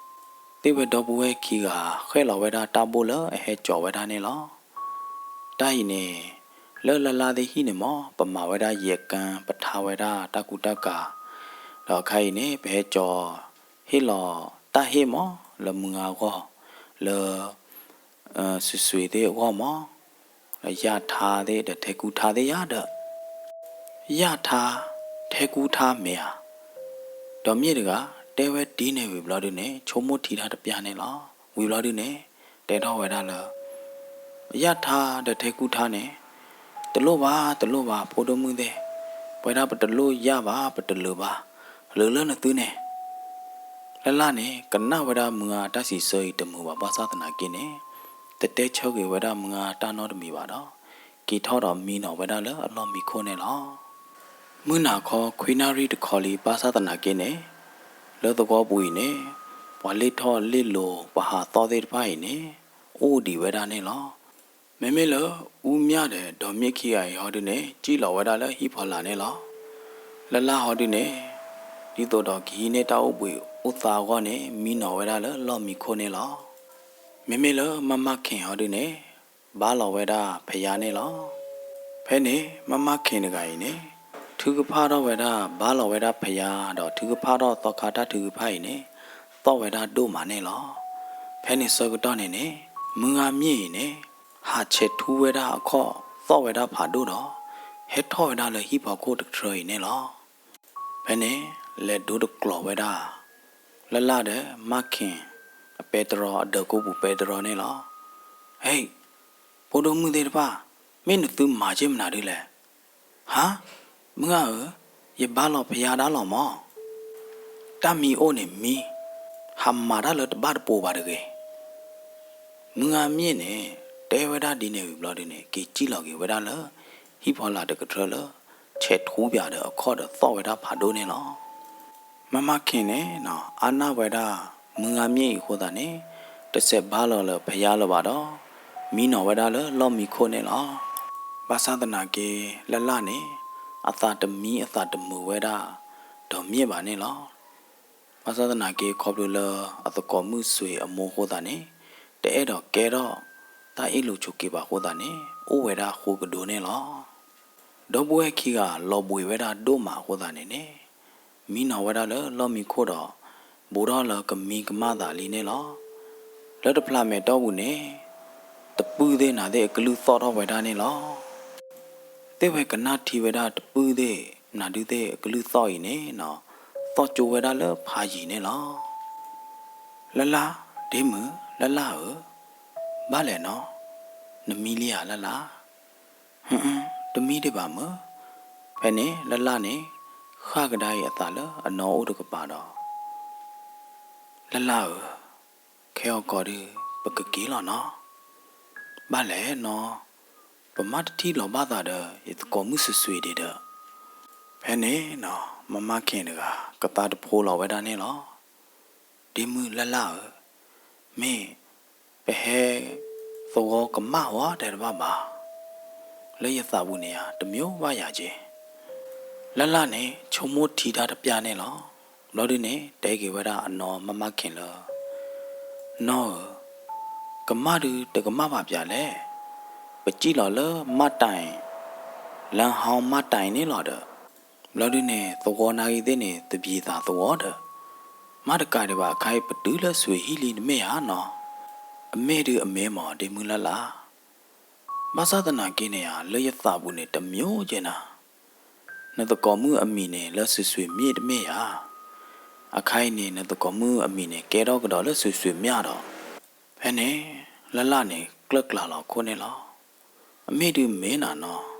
သ့ၣ်ဝဲဒီပုၢ်ဝဲၢ်ခံဂၤ ဃဲၣ်လီၤဝဲဒၣ်တၢ်ဘိၣ်လၢအဟဲကၠီၤဝဲဒၣ်န့ၣ်လီၤ. တၢ်အံၤန့ၣ် လၢလၢ်လၢ်သ့ၣ်ဟံၣ်န့ၣ်မၢ် ပမၤဝဲဒၣ်ယဲၢ်ကၢ ပထါဝဲဒၣ်တၢ်ကူတၢ်ကၤ, ဒီးအခါအံၤန့ၣ် ပဟဲကၠီၤ ဟ့ၣ်လီၤတၢ်ဟ့ၣ်မၢ် လၢမုၢ်ဂၤအဂီၢ်, လၢ စွ့ၤစွ့ၤသ့ၣ်အဂီၢ်မၢ်, လၢယၢ်ထါသ့ၣ်ဒီးထဲကူထါသ့ၣ်ယါဒီး ယၢ်ထါ ထဲကူထါမ့ၢ်ဧါ. ဒီးမ့ၢ်တဂၤ တဲဝဲဒ်န့ၣ်ဝံၤဘျီဒုန့ၣ် ဆိကမိၣ်ထံတၢ်တပျၢ်န့ၣ်လီၤ. ဝံၤဘျီဒုန့ၣ် တဲထီၣ်ဝဲဒၣ်လၢ ယၢ်ထါဒီးထဲကူထါန့ၣ် တလိၣ်ဘၣ် တလိၣ်ဘၣ် ဖိဒိၣ်မုၣ်သ့ၣ်, ပဝဲဒၣ်ပတလိၣ်ယၢ်ဘၣ် ပတလုာ်ဘၣ်, လုာ်လၢနသုန့ၣ် လၢ်လၢ်န့ၣ် ကနၣ်ဝဲဒၣ်မုၢ်ဂၤတၢ်စံးဆၢအံၤတမုာ်ဘၣ်ဘၣ်ဆၣ်သနာ်က့န့ၣ် တတဲဆၢက့ၤဝဲဒၣ်မုၢ်ဂၤတၢ်နီတမံၤဘၣ်ဒီး က့ၤထီၣ်ဒီးမံနီၤဝဲဒၣ်လၢအလီၢ်မံခိၣ်န့ၣ်လီၤ. မုၢ်နၤခီခွံနၣ်ရံၣ်တခီလံဘၣ်ဆၣ်သနာ်က့န့ၣ် လၢသဝီပူၤအံၤန့ၣ် ပှၤလ့ၣ်ထီၣ်လ့ၣ်လိၤ ပှၤဟးသီၣ်သ့ၣ်တဖၣ်အံၤန့ၣ် အိၣ်ဒံးဝဲဒၣ်န့ၣ်လီၤ. မ့မ့ၢ်လၢ အူမျၢ်ဒီး ဒီးမ့ၣ်ခံဂၤအံၤဟီဒုန့ၣ် စံၣ်လီၤဝဲဒၣ်လၢဟံၣ်ဖီလာ်န့ၣ်လီၤ. လၢ်လၢ်ဟီဒုန့ၣ် ဒ်သိးဒီးကဟံးန့ၢ်တၢ်အိၣ်ဘှံးအိၣ်သါအဂီၢ်န့ၣ် မံနီၤဝဲဒၣ်လၢလီၢ်မံခိၣ်န့ၣ်လီၤ. မ့မ့ၢ်လၢမမၢ်ခ့ၣ်ဟီဒုန့ၣ် ဘါလီၤဝဲဒၣ်ဖယါန့ၣ်လီၤ. ဖဲန့ၣ် မမၢ်ခ့ၣ်တဂၤအံၤန့ၣ် ထုကဖၣ်ထီၣ်ဝဲဒၣ် ဘါလီၤဝဲဒၣ်ဖယါ ဒီးထုကဖၣ်ထီၣ်သီခါတၢ်ထုကဖၣ်အံၤန့ၣ် သီၣ်ဝဲဒၣ်ဒိၣ်မးန့ၣ်လီၤ. ဖဲန့ၣ်ဆၢကတီၢ်န့ၣ်န့ၣ် မုၢ်ဂၤမ့ၣ်အံၤန့ၣ် ဟးဆဲးထူဝဲဒၣ်အခီၣ် သီၣ်ဝဲဒၣ်ဖးဒိၣ်ဒီး ဟဲထီၣ်ဝဲဒၣ်လၢဟံၣ်ဖီခိၣ်တကထြၢအံၤန့ၣ်လီၤ. ဖဲန့ၣ် လဲၤဒိတကျိၤဝဲဒၣ် လၢ်လၢ်ဒီး မၢ်ခ့ၣ် အပဲတြီ အဒၢးကိးပူၤပဲတြီန့ၣ်လီၤ. ဟ့ၣ်, ဖိဒိၣ်မုၣ်သ့ၣ်တဖၣ်, မ့ၢ်နသုမၤက့ၤမနုၤဒ်လဲၣ်. ဟါ, မုၢ်ဂၤဧၢ, ယဘါလီၤဖယါဒၣ်လီၤမၢ်. တၢ်မံအိၣ်န့ၣ်မံ, ဟးမၤတၢ်လၢတဘၣ်တပိၤဘၣ်တဂ့ၤ. မုၢ်ဂၤမ့ၣ်န့ၣ် တဲဝဲဒၣ်ဒ်န့ၣ်ဝံၤဘျီဒုန့ၣ် က့ၤစံၣ်လီၤက့ၤဝဲဒၣ်လၢ ဟံၣ်ဖီလာ်တကထြၢလၢ ဆဲးထူပၠးဒီးအခီၣ်ဒီးသီၣ်ဝဲဒၣ်ဖးဒိၣ်န့ၣ်လီၤ. မၢ်မၢ်ခ့ၣ်န့ၣ် အါနၢ်ဝဲဒၣ် မုၢ်ဂၤမ့ၣ်အံၤအဃိသတးန့ၣ် တစဲးဘါလီၤလၢဖယါလၢၤဘၣ်ဒီး မံနီၤဝဲဒၣ်လၢလီၢ်မံခိၣ်န့ၣ်လီၤ. ဘၣ်ဆၣ်သနာ်က့ လၢ်လၢ်န့ၣ် အသးတမံအသးတမုာ်ဝဲဒၣ် ဒီးမ့ၢ်ဘၣ်န့ၣ်လီၤ. ဘၣ်ဆၣ်သနာ်က့ ခီဖျိလၢအသကိးမုၣ်စွ့ၤအမိၢ်အဃိသတးန့ၣ် တအဲၣ်ဒိးကဲထီၣ်တၢ်အ့ၣ်လိာ်ဆိးက့ဘၣ်အဃိသတးန့ၣ် အိၣ်ဝဲဒၣ်ဃိကဒိန့ၣ်လီၤ. ဒီပုၢ်ဝဲၢ်ခံဂၤလီၤဘှံးဝဲဒၣ်ဒိၣ်မးအဃိသတးန့ၣ်န့ၣ် မံနီၤဝဲဒၣ်လၢလီၢ်မံခိၣ်ဒီး ဘူးထီၣ်လၢကမံကမၣ်သးလံန့ၣ်လီၤ. လၢတဖျးမဲာ်တီၢ်ပူၤန့ၣ် တပုၢ်သ့ၣ်နၤသ့ၣ်အကလုၢ်သီၣ်ထီၣ်ဝဲဒၣ်န့ၣ်လီၤ. သ့ၣ်ဝဲကနၣ်ထံဝဲဒၣ်တပုၢ်သ့ၣ်နၤဒုသ့ၣ်အကလုၢ်သီၣ်အံၤန့ၣ်နီၤ သီၣ်ကၠိဝဲဒၣ်လၢဖးယံၤန့ၣ်လီၤ. လၢ်လၢ်, ဒ့မုၣ်, လၢ်လၢ်ဧၢ, ဘၣ်လဲၣ်နီၤ, နမံလံဧါလၢ်လၢ်. ဟ, တမံဒံးဘၣ်မုၣ်. ဖဲန့ၣ်လၢ်လၢ်န့ၣ် ဃၣ်ကဒါအံၤအသးလၢအနီၢ်အိၣ်တကပၤဒီး လၢ်လၢ်ဧၢ, ခဲအံၤကီးဒုး ပကက့ၤလီၤနီၤ. ဘၣ်လဲၣ်နီၤ, ပမ့ၢ်တထံၣ်လီၤဘၣ်သးဒီး ယသကိးမုၣ်စွ့ၤစွ့ၤဒံးဒီး. ဖဲန့ၣ်နီၤ မမၢ်ခ့ၣ်တဂၤ ကသါတဖိလီၤဝဲဒၣ်န့ၣ်လီၤ. ဒ့မုၣ်လၢ်လၢ်ဧၢ, မ့ၢ်ပဟဲသဝီကမၣ်ဝဲတဲတဘၣ်ဘၣ်. လၢယသးပူၤန့ၣ်ယၤ တမံဘၣ်ယၤက့ၤ. လၢ်လၢ်န့ၣ် ဆိကမိၣ်ထံတၢ်တပျၢ်န့ၣ်လီၤ. ဘျီဒုန့ၣ် တဲက့ၤဝဲဒၣ်အနီၢ်မမၢ်ခ့ၣ်လၢ နီၢ်ဧၢ, ကမၣ်ဒုးတကမၣ်ဘၣ်ပၠးလဲၣ်. ပစံၣ်လီၤလၢမၢ်တၢ်အံၤ, လၢဟီမၢ်တၢ်အံၤန့ၣ်လီၤဒီး. ဘျီဒုန့ၣ် သဝီနာ်ဂ့ၤသ့ၣ်န့ၣ် သဘံၣ်သးသဝီဒီး. မ့ၢ်တကးဒံးဘၣ် အခါအံၤပတုၤလၢစွ့ၤဟံၣ်လံတမ့ၢ်ဧါနီၤ. အမ့ၢ်ဒုးအမ့ၢ်မး ဒ့မုၣ်လၢ်လၢ်. ဘၣ်ဆၣ်သနာ်က့န့ၣ်ဧါ လၢယသးပူၤန့ၣ် တမံက့ၤနၤ. နသကိးမုၣ်အမံၤန့ၣ် လၢစွ့ၤစွ့ၤမ့ၣ်တမ့ၢ်ဧါ. အခါအံၤန့ၣ် နသကိးမုၣ်အမံၤန့ၣ် ကဲထီၣ်ကဒီးလၢစွ့ၤစွ့ၤမ့ၣ်ဒီး. ဖဲန့ၣ် လၢ်လၢ်န့ၣ် ကျၢၢ်ကျါလီၤခိၣ်န့ၣ်လီၤ. အမ့ၢ်ဒုးမ့ၢ်နၤနီၤ.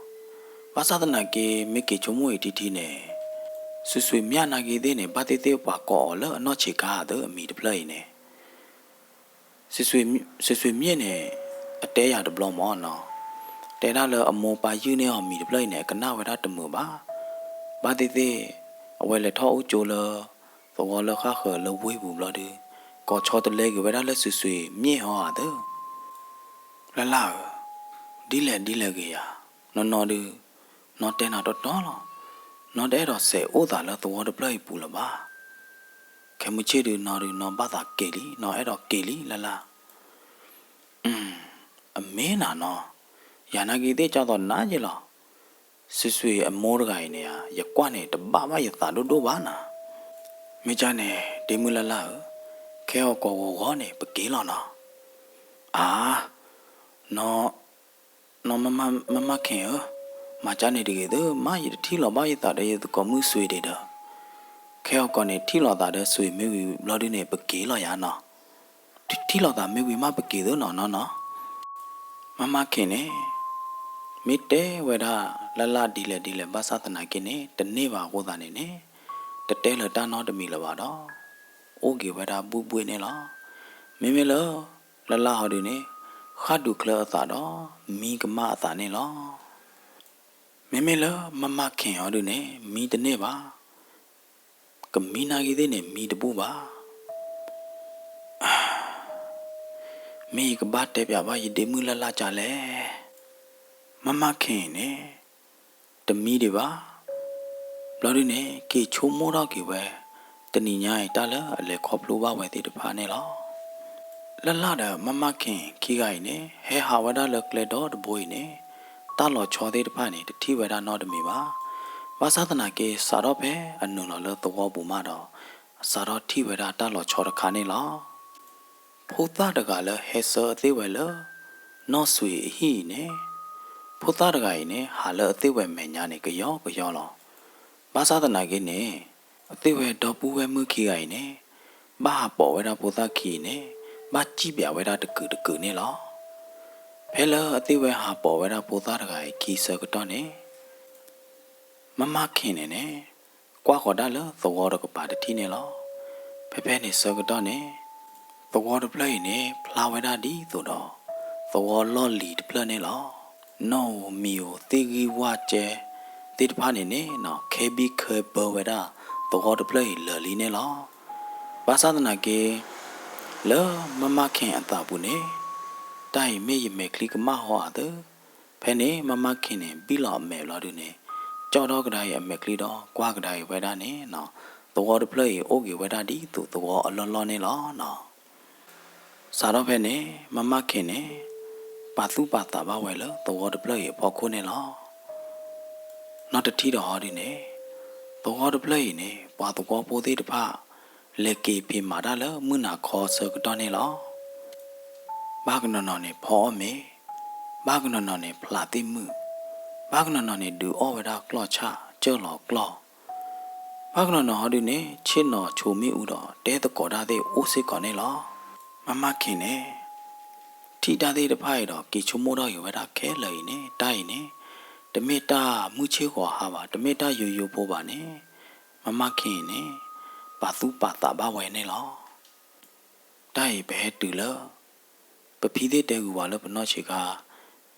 ဘၣ်ဆၣ်သနာ်က့ မ့ၢ်က့ၤဆိကမိၣ်အံၤထံထံန့ၣ် စွ့ၤစွ့ၤမ့ၣ်နာ်ဂ့ၤသ့ၣ်န့ၣ် ဘၣ်သ့ၣ်သ့ၣ်ပှၤကိးအီၤလၢအနီၢ်ဆံးခါသၢအမံၤတဖျၢၣ်အံၤန့ၣ် စွ့ၤစွ့ၤမ့ၣ်န့ၣ် အတဲယၤတဘျီမးနီၤ. တဲဒၣ်လၢအမိၢ်ပၢ်ယုၢ်န့ၢ်အီၤမံၤတဖျၢၣ်အံၤန့ၣ် အကနၣ်ဝဲဒၣ်တမုာ်ဘၣ်. ဘၣ်သ့ၣ်သ့ၣ် အဝဲလဲၤထီၣ်အိၣ်ကၠိလၢ သဝီလၢဃၣ်ဃၢၤလၢဝ့ၢ်ပူၤဘျီဒု ကိးဆီတလဲက့ၤဝဲဒၣ်လၢစွ့ၤစွ့ၤမ့ၣ်ဟီဧါသၢ. လၢ်လၢ်ဧၢ, ဒ်လဲၣ်ဒ်လဲၣ်ဂ့ၤယၤ, နီၢ်နီၢ်ဒုး နီၢ်တဲနၤတီတီလီၤ. နီၢ်တအဲၣ်ဒိးစဲးအိၣ်သးလၢသဝီတဖျၢၣ်အံၤပူၤလၢၤဘၣ်. ခဲမုၢ်ဆ့ၣ်ဒုး နီၢ်ဒုး နီၢ်ဘၣ်သးက့ၤလံ, နီၢ်အဲၣ်ဒိးက့ၤလံလၢ်လၢ်. အမ့ၢ်နၤနီၤ, ယၤနာ်ဂ့ၤသ့ၣ်ကၢ်သိးနၤယ့လီၤ. စွ့ၤစွ့ၤအမိၢ်တဂၤအံၤန့ၣ်ဧါ, ယကွၢ်န့ၣ် တဘၣ်ဘၣ်ယသးဒိၣ်ဒိၣ်ဘၣ်နၤ. မ့ၢ်ကၢ်န့ၣ် ဒ့မုၣ်လၢ်လၢ်ဧၢ, ခဲအံၤကီးဂီၤဂီၤန့ၣ် ပက့ၤလီၤနီၤ. အါ, နီၢ် နီၢ်မမၢ်ခ့ၣ်ဧၢ, မၤကၢ်န့ၣ်တဂ့ၤသ့ၣ်မး, ယတထံၣ်လီၤဘၣ်ယသးဒီးယသကိးမုၣ်စွ့ၤဒံးဒီး. ခဲအံၤကီးန့ၣ် ထံၣ်လီၤသးဒီးစွ့ၤမ့ၢ်ဝံၤဘျီဒုန့ၣ် ပက့ၤလီၤယၤနီၤ. ထံၣ်လီၤသးမ့ၢ်ဝံၤမးပက့ၤသ့ၣ်နီၤနီၤနီၤ. မမၢ်ခ့ၣ်န့ၣ် မ့ၢ်တဲဝဲဒၣ်လၢ်လၢ်ဒ်လဲၣ်ဒ်လဲၣ်ဘၣ်ဆၣ်သနာ်က့န့ၣ် တန့ၢ်ဘၣ်အဃိသတးန့ၣ်န့ၣ် တတဲလၢၤတၢ်နီတမံၤလၢၤဘၣ်ဒီး အိၣ်က့ၤဝဲဒၣ်ဘှ့ၣ်ဘှ့ၣ်န့ၣ်လီၤ. မ့မ့ၢ်လၢ လၢ်လၢ်ဟီဒုန့ၣ် ဃၣ်ဒူးချၢအသးဒီး မံကမၣ်အသးန့ၣ်လီၤ. မ့မ့ၢ်လၢမမၢ်ခ့ၣ်ဟီဒုန့ၣ် မံတန့ၢ်ဘၣ်. ကမံနာ်ဂ့ၤသ့ၣ်န့ၣ် မံတဘူၣ်ဘၣ်. မ့ၢ်ယကဘၣ်တဲပၠးဘၣ်ယဒ့မုၣ်လၢ်လၢ်ကၢ်လဲၣ်. မမၢ်ခ့ၣ်န့ၣ် တမံဒံးဘၣ်. ဘျီဒုန့ၣ် က့ၤဆိကမိၣ်ထီၣ်က့ၤဝဲ တနံၤညါအံၤတၢ်လၢအလဲၤခီဖျိဘၣ်ဝဲသ့ၣ်တဖၣ်န့ၣ်လီၤ. လၢ်လၢ်ဒီးမမၢ်ခ့ၣ်ခံဂၤအံၤန့ၣ် ဟဲဟးဝဲဒၣ်လၢကျဲဒီတဘိအံၤန့ၣ် တၢ်လီၤဆီသ့ၣ်တဖၣ်န့ၣ် တထံၣ်ဝဲဒၣ်နီတမံၤဘၣ်. ဘၣ်ဆၣ်သနာ်က့ စးထီၣ်ဖဲအနုာ်လီၤလၢသဝီပူၤမးဒီး အစးထီၣ်ထံၣ်ဝဲဒၣ်တၢ်လီၤဆီတခါန့ၣ်လီၤ. ဖိသၣ်တဂၤလၢဟဲဆှၢအသ့ၣ်ဝဲလၢ နီၢ်စွ့ၤအဟံၣ်အံၤန့ၣ် ဖိသၣ်တဂၤအံၤန့ၣ် ဟးလၢအသ့ၣ်ဝဲမဲာ်ညါန့ၣ် ကယီကယီလီၤ. ဘၣ်ဆၣ်သနာ်က့န့ၣ် အသ့ၣ်ဝဲဒီပုၢ်ဝဲၢ်မုၣ်ခံဂၤအံၤန့ၣ် ဘၣ်ဟးပိာ်ဝဲဒၣ်ဖိသၣ်ခံအံၤန့ၣ် ဘၣ်စံၣ်ပၠးဝဲဒၣ်တကုာ်တကုာ်န့ၣ်လီၤ. ဖဲလၢအသ့ၣ်ဝဲဟးပိာ်ဝဲဒၣ်ဖိသၣ်တဂၤအံၤခံဆၢကတီၢ်န့ၣ် မမၢ်ခ့ၣ်န့ၣ်န့ၣ် ကွၢ်ဃီၤဒၣ်လၢသဝီတကပၤတထံၣ်န့ၣ်လီၤ. ဖဲဖဲန့ၣ်ဆၢကတီၢ်န့ၣ် သဝီတဖျၢၣ်အံၤန့ၣ် ဖျါဝဲဒၣ်ဒ်သိးဒီး သဝီလီၢ်လံၤတဖျၢၣ်န့ၣ်လီၤ. နီၣ်ဧိၤမံၤဧိၤသ့ၣ်ဂံၢ်ဝၣ်ကဲသ့ၣ်တဖၣ်န့ၣ်န့ၣ် ခဲဘံခဲဘၢဝဲဒၣ်သဝီတဖျၢၣ်အံၤလၢာ်လံန့ၣ်လီၤ. ဘၣ်ဆၣ်သနာ်က့ လၢမမၢ်ခ့ၣ်အသးပူၤန့ၣ် တၢ်အံၤမ့ၢ်ယမဲာ်ချံကမၣ်ဟီဧါသၢ ဖဲန့ၣ် မမၣ်ခ့ၣ်န့ၣ် ဘံၣ်လီၤအမဲာ်ဘျီဒုန့ၣ်, ကၠီၣ်ထီၣ်ကဒါအံၤအမဲာ်ချံဒီး ကွၢ်ကဒါအံၤဝဲဒၣ်န့ၣ်နီၤ, သဝီတဖျၢၣ်အံၤ အိၣ်က့ၤဝဲဒၣ်ဒ်သိးသဝီအလီၢ်လီၢ်န့ၣ်လီၤနီၤ. စးထီၣ်ဖဲန့ၣ် မမၣ်ခ့ၣ်န့ၣ် ပာ်သူၣ်ပာ်သးဘၣ်ဝဲလၢသဝီတဖျၢၣ်အံၤအဖီခိၣ်န့ၣ်လီၤ. နီၢ်တထံၣ်ဒီးဟီဒုန့ၣ်, သဝီတဖျၢၣ်အံၤန့ၣ် ပှၤသဝီဖိသ့ၣ်တဖၣ် လဲၤက့ၤဖံးမၤတၢ်လၢမုၢ်နၤခီဆၢကတီၢ်န့ၣ်လီၤ. ဘၣ်ကနီၤနီၤန့ၣ်ဖီအီၣ်မ့ၤ, ဘၣ်ကနီၤနီၤန့ၣ်ဖျးသ့ၣ်မုၣ်, ဘၣ်ကနီၤနီၤန့ၣ်ဒုးအီၣ်ဝဲဒၣ်ကျီၢ်ဆၣ် ကၢၢ်လီၤကျီၢ်, ဘၣ်ကနီၤနီၤဟီဒုန့ၣ် ဆ့ၣ်နီၤဆိမ့ၣ်အူဒီး တဲသကိးတၢ်သ့ၣ်အိၣ်စ့ၢ်ကီးန့ၣ်လီၤ. မမၣ်ခ့ၣ်န့ၣ် ထံၣ်တၢ်သ့ၣ်တဖၣ်အံၤဒီး က့ၤဆိကမိၣ်ထီၣ်က့ၤဝဲဒၣ်ခဲလၢာ်အံၤန့ၣ် တၢ်အံၤန့ၣ် တမ့ၢ်တၢ်မုၢ်ဆ့ၣ်ဂီၤဟါဘၣ်, တမ့ၢ်တၢ်ယိယိဖိဘၣ်န့ၣ် မမၣ်ခ့ၣ်အံၤန့ၣ် ပာ်သူၣ်ပာ်သးဘၣ်ဝဲန့ၣ်လီၤ. တၢ်အံၤပဟဲတုၤလၢ ပဖံသ့ၣ်တဲဂုာ်ဝဲလၢပနီၢ်ဆံးခါ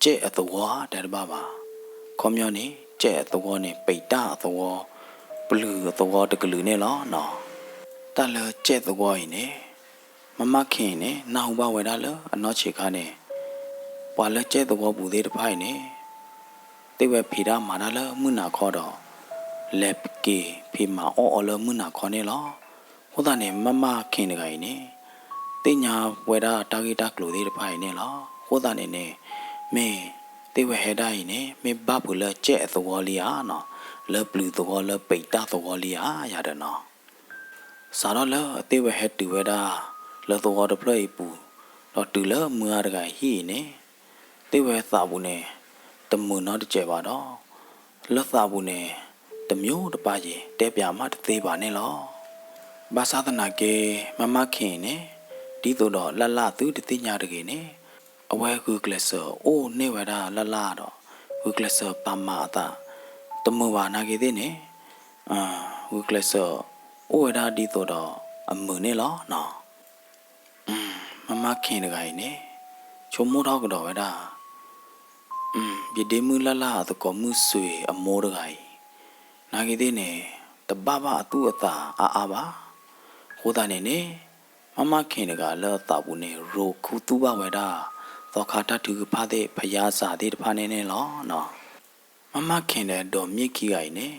ကဲၣ်အသဝီတဲတဘၣ်ဘၣ်. ခီပညီန့ၣ် ကဲၣ်အသဝီန့ၣ် ပံာ်တၢ်အသဝီ, ပျုၤအသဝီတကလုာ်န့ၣ်လီၤနီၤ. တၢ်လၢကဲၣ်သဝီအံၤန့ၣ် မမၣ်ခ့ၣ်န့ၣ် နၢ်ဟူဘၣ်ဝဲဒၣ်လၢအနီၢ်ဆံးခါန့ၣ် ပှၤလၢကဲၣ်သဝီပူၤသ့ၣ်တဖၣ်အံၤန့ၣ် သ့ၣ်ဝဲဖံးတၢ်မၤတၢ်လၢမုၢ်နၤခီဒီး လဲၤက့ၤဖံးမၤအီၣ်အီၤလၢမုၢ်နၤခီန့ၣ်လီၤ. အဃိသတးန့ၣ် မမၣ်ခ့ၣ်တဂၤအံၤန့ၣ် သ့ၣ်ညါဝဲဒၣ်တၢ်ဂ့ၢ်တၢ်ကျိၤသ့ၣ်တဖၣ်အံၤန့ၣ်လီၤ. အဃိသတးန့ၣ်န့ၣ် မ့ၢ်သ့ၣ်ဝဲဟဲဒၣ်အံၤန့ၣ် မ့ၢ်ဘၣ်ဖုးလၢကဲၣ်အသဝီလံဧါနီၤ, လၢပျုၤသဝီလၢပံာ်တၢ်သဝီလံဧါယၤဒီးနီၤ. စးထီၣ်လၢသ့ၣ်ဝဲဟဲတုၤဝဲဒၣ် လၢသဝီတဖျၢၣ်အံၤပူၤ, ဒီးတုၤလၢမုၢ်ဂၤတဂၤအဟံၣ်အံၤန့ၣ် သ့ၣ်ဝဲသးပူၤန့ၣ် တမုာ်နီတစဲးဘၣ်ဒီး လၢသးပူၤန့ၣ် တမျိုးတပါက့ၤ တဲပၠးမးတသ့ဘၣ်န့ၣ်လီၤ. ဘၣ်ဆၣ်သနာ်က့ မမၣ်ခ့ၣ်အံၤန့ၣ် ဒ်သိးဒီးလၢ်လၢ်သုတသ့ၣ်ညါတဂ့ၤန့ၣ် အဝဲဂုာ်ကျဲးစၢးအိၣ်န့ၢ်ဝဲဒၣ်လၢ်လၢ်ဒီး ဂုာ်ကျဲးစၢးပာ်မၤအသး တမုာ်ဘၣ်နာ်က့သ့ၣ်န့ၣ် ဂုာ်ကျဲးစၢးအိၣ်ဝဲဒၣ်ဒ်သိးဒီးအမုာ်န့ၣ်လီၤနီၤ. မမၣ်ခ့ၣ်တဂၤအံၤန့ၣ် ဆိကမိၣ်ထီၣ်ကဒီးဝဲဒၣ် ယဒ့မုၣ်လၢ်လၢ်အသကိးမုၣ်စွ့ၤအမိၢ်တဂၤအံၤ နာ်က့သ့ၣ်န့ၣ် တဘၣ်ဘၣ်အသူၣ်အသးအါအါဘၣ်. အဃိသတးန့ၣ်န့ၣ် မမၣ်ခ့ၣ်တဂၤလၢအသးပူၤန့ၣ် ရိၤခူသူၣ်ဘၣ်ဝဲဒၣ် သီခါတၢ်ထုကဖၣ်သ့ၣ် ဖယါစးသ့ၣ်တဖၣ်န့ၣ်န့ၣ်လီၤနီၤ. မမၣ်ခ့ၣ်ဒီးဒီးမ့ၢ်ခံဂၤအံၤန့ၣ်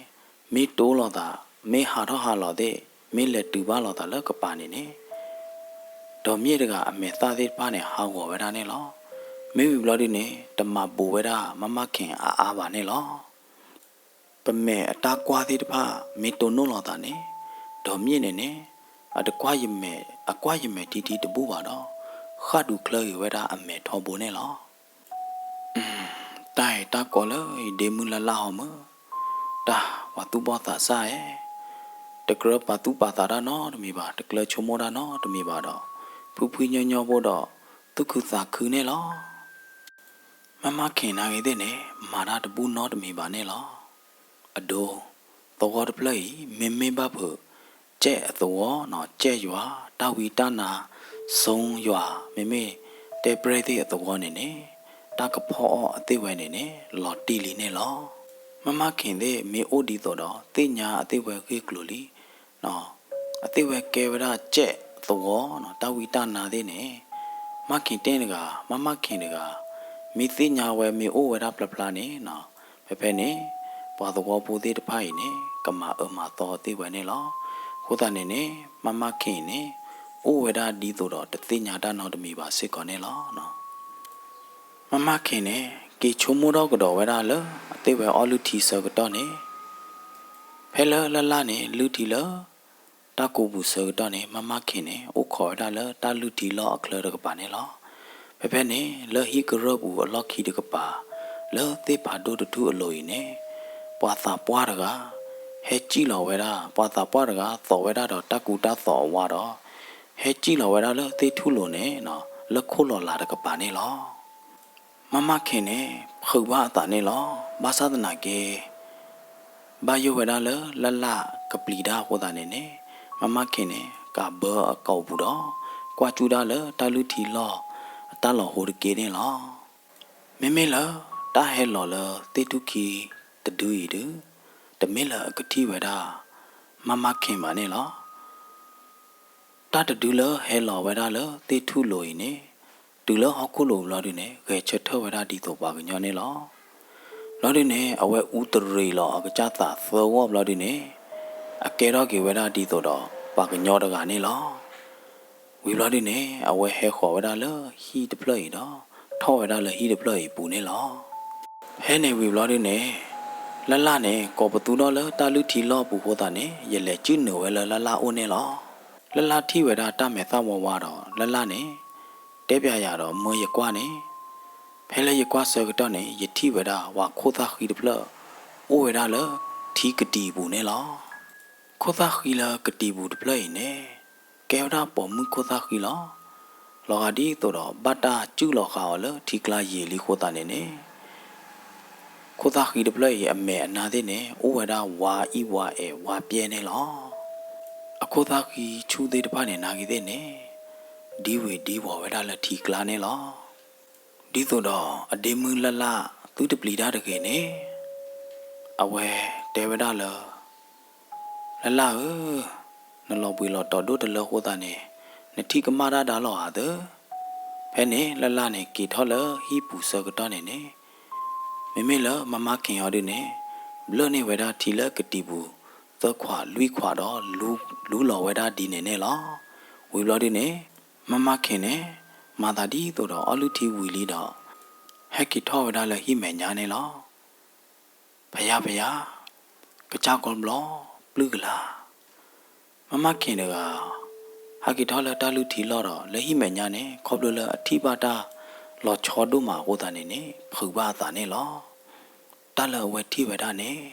မ့ၢ်တိလိာ်သး မ့ၢ်ဟးထီၣ်ဟးလီၤသ့ၣ် မ့ၢ်လဲၤတုၤဘၣ်လိာ်သးလၢကပၤန့ၣ်န့ၣ် ဒီးမ့ၢ်တဂၤအမဲာ်သၣ်သ့ၣ်တဖၣ်န့ၣ် ဟးဂီၤဝဲဒၣ်န့ၣ်လီၤ. မ့ၢ်ဝံၤဘျီဒုန့ၣ် တမၤဘူးဝဲဒၣ်မမၣ်ခ့ၣ်အါအါဘၣ်န့ၣ်လီၤ. ပမဲာ်အတၢ်ကွၢ်သ့ၣ်တဖၣ် မ့ၢ်တိၢ်နီၣ်လိာ်သးန့ၣ် ဒီးမ့ၢ်န့ၣ်န့ၣ် အတကွၢ်ယမဲာ် အကွၢ်ယမဲာ်ထံထံတဘူၣ်ဘၣ်ဒီး ဃၣ်ဒူးချၢဂ့ၤဝဲဒၣ်အမဲာ်ထီဘိန့ၣ်လီၤ. တၢ်အံၤတၢ်ကီလၢယဒ့မုၣ်လၢ်လၢ်ဟီမုၢ်, တၢ်ပှၤသူၣ်ဘီၣ်သးစၢ်ဧၢ, တကြၢးပာ်သူၣ်ပာ်သးတၢ်နီတမံၤဘၣ်, တကြၢးဆိကမိၣ်တၢ်နီတမံၤဘၣ်ဒီး ဖုဖုညီညီဖိဒီး သူၣ်ခုသးခုန့ၣ်လီၤ. မမၣ်ခ့ၣ်နာ်ဂ့ၤသ့ၣ်န့ၣ် မၤတၢ်တဘူၣ်နီတမံၤဘၣ်န့ၣ်လီၤ. အဒိ, သဝီတဖျၢၣ်အံၤ မ့မ့ၢ်ဘၣ်ဖုး ကဲၣ်အသဝီနီၤ, ကဲၣ်ယွၤ, တၢ်ဝံတၢ်နါ စိယွၤ, မ့မ့ၢ်တဲပြဲၢ်သ့ၣ်အသဝီန့ၣ်န့ၣ် တၢ်ကဖီအီၣ်အသ့ၣ်ဝဲန့ၣ်န့ၣ် လီၤတံၢ်လံန့ၣ်လီၤ. မမၣ်ခ့ၣ်သ့ၣ်မ့ၢ်အိၣ်ဒ်သိးဒီး သ့ၣ်ညါအသ့ၣ်ဝဲဂ့ၢ်ကျိၤလံ အသ့ၣ်ဝဲကဲဝဲဒၣ်ကဲၣ်သဝီနီၤ, တၢ်ဝံတၢ်နါသ့ၣ်န့ၣ် မၣ်ခ့ၣ်တ့ၢ်တဂၤ, မမၣ်ခ့ၣ်တဂၤ မ့ၢ်သ့ၣ်ညါဝဲမ့ၢ်အိၣ်ဝဲဒၣ်ဖျါဖျါန့ၣ်နီၤ, ဖဲဖဲန့ၣ် ပှၤသဝီဖိသ့ၣ်တဖၣ်အံၤန့ၣ် ကမၤအၢမၤသီသ့ၣ်ဝဲန့ၣ်လီၤ. အဃိသတးန့ၣ်န့ၣ် မမၣ်ခ့ၣ်န့ၣ် အိၣ်ဝဲဒၣ်ဒ်သိးဒီးတသ့ၣ်ညါတၢ်နီတမံၤဘၣ်စ့ၢ်ကီးန့ၣ်လီၤ. မမၣ်ခ့ၣ်န့ၣ် က့ၤဆိကမိၣ်ထီၣ်ကဒီးဝဲဒၣ်လၢ အသ့ၣ်ဝဲအီၣ်လုၢ်ထံဆၢကတီၢ်န့ၣ် ဖဲလၢလၢ်လၢ်န့ၣ် လုၢ်ထံလၢ တၢ်ကိးပူၤဆၢကတီၢ်န့ၣ် မမၣ်ခ့ၣ်န့ၣ် အိၣ်ခိးဝဲဒၣ်လၢတၢ်လုၢ်ထံလီၢ်အချၢတကပၤန့ၣ်လီၤ. ဖဲဖဲန့ၣ် လၢဟံၣ်ကရၢၢ်ပူၤအလီၢ်ခံတကပၤ လၢသ့ၣ်ဖးဒိၣ်တထူၣ်အလိၤအံၤန့ၣ် ပှၤသးပှၢ်တဂၤ ဟဲစံၣ်လီၤဝဲဒၣ် ပှၤသးပှၢ်တဂၤ သိးဝဲဒၣ်ဒီးတၢ်ကူတၢ်သိးအဝါဒီး ဟဲစံၣ်လီၤဝဲဒၣ်လၢသ့ၣ်ထူၣ်လိၤန့ၣ် လၢခိၣ်လီၤလးတကပၤန့ၣ်လီၤ. မမၣ်ခ့ၣ်န့ၣ် ဖုးဘၣ်အသးန့ၣ်လီၤ. ဘၣ်ဆၣ်သနာ်က့ ဘၣ်ယိၣ်ဝဲဒၣ်လၢလၢ်လၢ်ကပျံၤတၢ်အဃိသတးန့ၣ်န့ၣ် မမၣ်ခ့ၣ်န့ၣ် ကးဘၢအကိာ်ပူၤဒီး ကွၢ်ကၠူၣ်ဒၣ်လၢတၢ်လုၢ်ထံလီၢ် အတၢ်လီၤဟိတက့ၢ်န့ၣ်လီၤ. မ့မ့ၢ်လၢ တၢ်ဟဲလီၤလၢသ့ၣ်ထူၣ်ခံတဒုအံၤဒုး တမ့ၢ်လၢအကထံၣ်ဝဲဒၣ် မမၣ်ခ့ၣ်ဘၣ်န့ၣ်လီၤ. တၢ်တဒုလၢဟဲလီၤဝဲဒၣ်လၢသ့ၣ်ထူၣ်လိၤအံၤန့ၣ် တုၤလၢဟီၣ်ခိၣ်လိၤဘျီဒုန့ၣ် ဂဲၤဆၢထၢၣ်ဝဲဒၣ်ဒ်သိးပှၤကညီန့ၣ်လီၤ. ဘျီဒုန့ၣ် အဝဲအူတရံးလီၤအကစၢ်သးသၢဂီၢ်ဘျီဒုန့ၣ် အကဲထီၣ်က့ၤဝဲဒၣ်ဒ်သိးဒီးပှၤကညီတဂၤန့ၣ်လီၤ. ဝံၤဘျီဒုန့ၣ် အဝဲဟဲဃီၤဝဲဒၣ်လၢဟံၣ်တဖျၢၣ်အံၤဒီး ထီၣ်ဝဲဒၣ်လၢဟံၣ်တဖျၢၣ်အံၤအပူၤန့ၣ်လီၤ. ဖဲန့ၣ်ဝံၤဘျီဒုန့ၣ် လၢ်လၢ်န့ၣ် ကိးပသူထီၣ်လၢတၢ်လုၢ်ထံလီၢ်အပူၤအဃိသတးန့ၣ် ယလဲၤစုနုာ်ဝဲလၢလၢ်လၢ်အိၣ်န့ၣ်လီၤ. လၢ်လၢ်ထံၣ်ဝဲဒၣ်တၢ်မဲာ်သၣ်ဝါဝါဒီး လၢ်လၢ်န့ၣ် တဲပၠးယၤဒီး မၢယကွၢ်န့ၣ် ဖဲလၢယကွၢ်ဆၢကတီၢ်န့ၣ် ယထံၣ်ဝဲဒၣ်ပှၤခိၣ်သၣ်ဃံတဖျၢၣ် အိၣ်ဝဲဒၣ်လၢထံကတံၤအပူၤန့ၣ်လီၤ. ခိၣ်သၣ်ဃံလၢကတံၤပူၤတဖျၢၣ်အံၤန့ၣ် ကဲဝဲဒၣ်ပိာ်မုၣ်ခိၣ်သၣ်ဃံလီၤ. လီၤဂာ်ဒ်သိးဒီးဘၣ်တၢ်စုၣ်လီၤဃာ်အီၤလၢထံကျါယံာ်လံအဃိသတးန့ၣ်န့ၣ် ခိၣ်သၣ်ဃံတဖျၢၣ်အံၤအမဲာ်အနါသ့ၣ်န့ၣ် အိၣ်ဝဲဒၣ်ဝါအံၣ်ဝါအဲၣ်ဝါပျဲၢ်န့ၣ်လီၤ. အခိၣ်သၣ်ဃံဆူၣ်သ့ၣ်တဖၣ်န့ၣ် နာ်က့ၤသ့ၣ်န့ၣ် ဒံဝ့ၤဒံဝီၤဝဲဒၣ်လၢထံကျါန့ၣ်လီၤ. ဒ်သိးဒီးအဒ့မုၣ်လၢ်လၢ်သုတပျံၤတၢ်တဂ့ၤန့ၣ် အဝဲတဲဝဲဒၣ်လၢ လၢ်လၢ်ဧၢ, နလီၤဘှံးလီၤတီၤဒိၣ်တလၢအဃိသတးန့ၣ် နထံၣ်ကမၣ်တၢ်ဒါလီၤဧါသၢ. ဖဲန့ၣ်လၢ်လၢ်န့ၣ် က့ၤထီၣ်လၢဟံၣ်ပူၤဆၢကတီၢ်န့ၣ်န့ၣ် မ့မ့ၢ်လၢမါမါခ့ၤအီၤဒုန့ၣ် ဘျၢၣ်န့ၢ်ဝဲဒၣ်ထံလၢကတံၤပူၤ သၢခွးလွံၢ်ခွးဒီး လူလီၤဝဲဒၣ်ဒ်န့ၣ်န့ၣ်လီၤ. ဝံၤဘျီဒုန့ၣ် မါမါခ့ၤန့ၣ် မၤသးဒ်သိးဒီးအီၣ်လုၢ်ထံဝံၤလံဒီး ဟဲက့ၤထီၣ်ဝဲဒၣ်လၢဟံၣ်မဲာ်ညါန့ၣ်လီၤ. ဖယါဖယါ, ကစၢ်ကီဘျီပျုၢ်ကလာ်. မါမါခ့ၤတဂၤ ဟဲက့ၤထီၣ်လၢတၢ်လုၢ်ထံလီၢ်ဒီး လၢဟံၣ်မဲာ်ညါန့ၣ် ခီဖျိလၢအထံၣ်ဘၣ်တၢ်လီၤဆီဒိၣ်မးအဃိသတးန့ၣ်န့ၣ် ဖုးဘၣ်အသးန့ၣ်လီၤ. တၢ်လၢအဝဲထံၣ်ဝဲဒၣ်န့ၣ်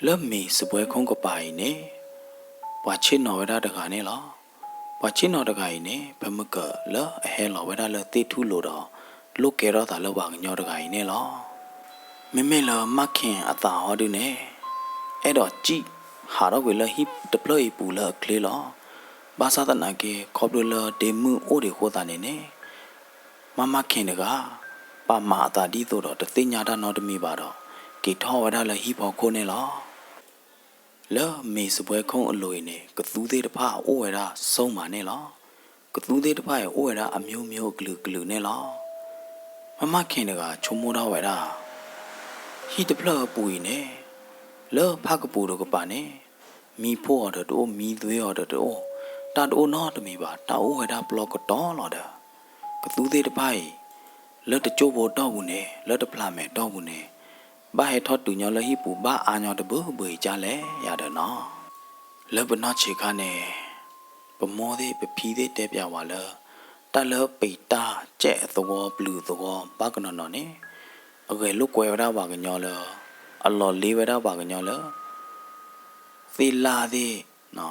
လၢမ့ၤစပွဲခိၣ်ကပၤအံၤန့ၣ် ပှၤဆ့ၣ်နီၤဝဲဒၣ်တဂၤန့ၣ်လီၤ. ပှၤဆ့ၣ်နီၤတဂၤအံၤန့ၣ် ဖဲမုၢ်ကၢၤလၢအဟဲလီၤဝဲဒၣ်လၢသ့ၣ်ထူၣ်လိၤဒီး လိၣ်ကဲထီၣ်သးလၢပှၤကညီတဂၤအံၤန့ၣ်လီၤ. မ့မ့ၢ်လၢမါခ့ၤအသးဟီဒုန့ၣ် အဲၣ်ဒိးစံၣ်ဟးထီၣ်ကွံာ်လၢဟံၣ်တဖျၢၣ်အံၤပူၤလၢအချ့လီၤ. ဘၣ်ဆၣ်သနာ်က့ ခီဖျိလၢဒ့မုၣ်အိၣ်ဒံးအဃိသတးန့ၣ်န့ၣ် မါမါခ့ၤတဂၤ ပာ်မၤအသးဒ်သိးဒီးတသ့ၣ်ညါတၢ်နီတမံၤဘၣ်ဒီး က့ၤထီၣ်ဝဲဒၣ်လၢဟံၣ်ဖီခိၣ်န့ၣ်လီၤ. လၢမ့ၤစပွဲခိၣ်အလိၤအံၤန့ၣ် ကသူသ့ၣ်တဖၣ်အိၣ်ဝဲဒၣ်စိမးန့ၣ်လီၤ. ကသူသ့ၣ်တဖၣ်အံၤအိၣ်ဝဲဒၣ်အမျိုးမျိုးအကလုာ်ကလုာ်န့ၣ်လီၤ. မါမါခ့ၤတဂၤဆိကမိၣ်ထီၣ်ဝဲဒၣ် ဟံၣ်တဖျၢၣ်အပူၤအံၤန့ၣ် လၢဖၣ်ကပူၤတကပၤန့ၣ် မံဖိးအီၤဒီးတအိၣ် မံသွ့အီၤဒီးတအိၣ် တၢ်တအိၣ်နီတမံၤဘၣ် တၢ်အိၣ်ဝဲဒၣ်ပျီကတီၤလီၤဒီး ကသူသ့ၣ်တဖၣ်အံၤ လၢတကၠိဖိတီၢ်ပူၤန့ၣ် လၢတဖျးမဲာ်တီၢ်ပူၤန့ၣ် ဘၣ်ဟဲထီၣ်တုၤညီလၢဟံၣ်ပူၤဘၣ်အါညီတဘျီဘျီအံၤကၢ်လဲၣ်ယၤဒီးနီၤ. လၢပနီၢ်ဆံးခါန့ၣ် ပမိၢ်သ့ၣ်ပဖံသ့ၣ်တဲပၠးဝဲလၢ တၢ်လၢပံာ်တၢ်စဲးသဝီပျုၤသဝီဘၣ်ကနီၤနီၤန့ၣ် အဂဲၤလိာ်ကွဲဝဲဒၣ်ပှၤကညီလၢ အလီၤလ့ဝဲဒၣ်ပှၤကညီလၢ သ့ၣ်လၣ်သ့ၣ်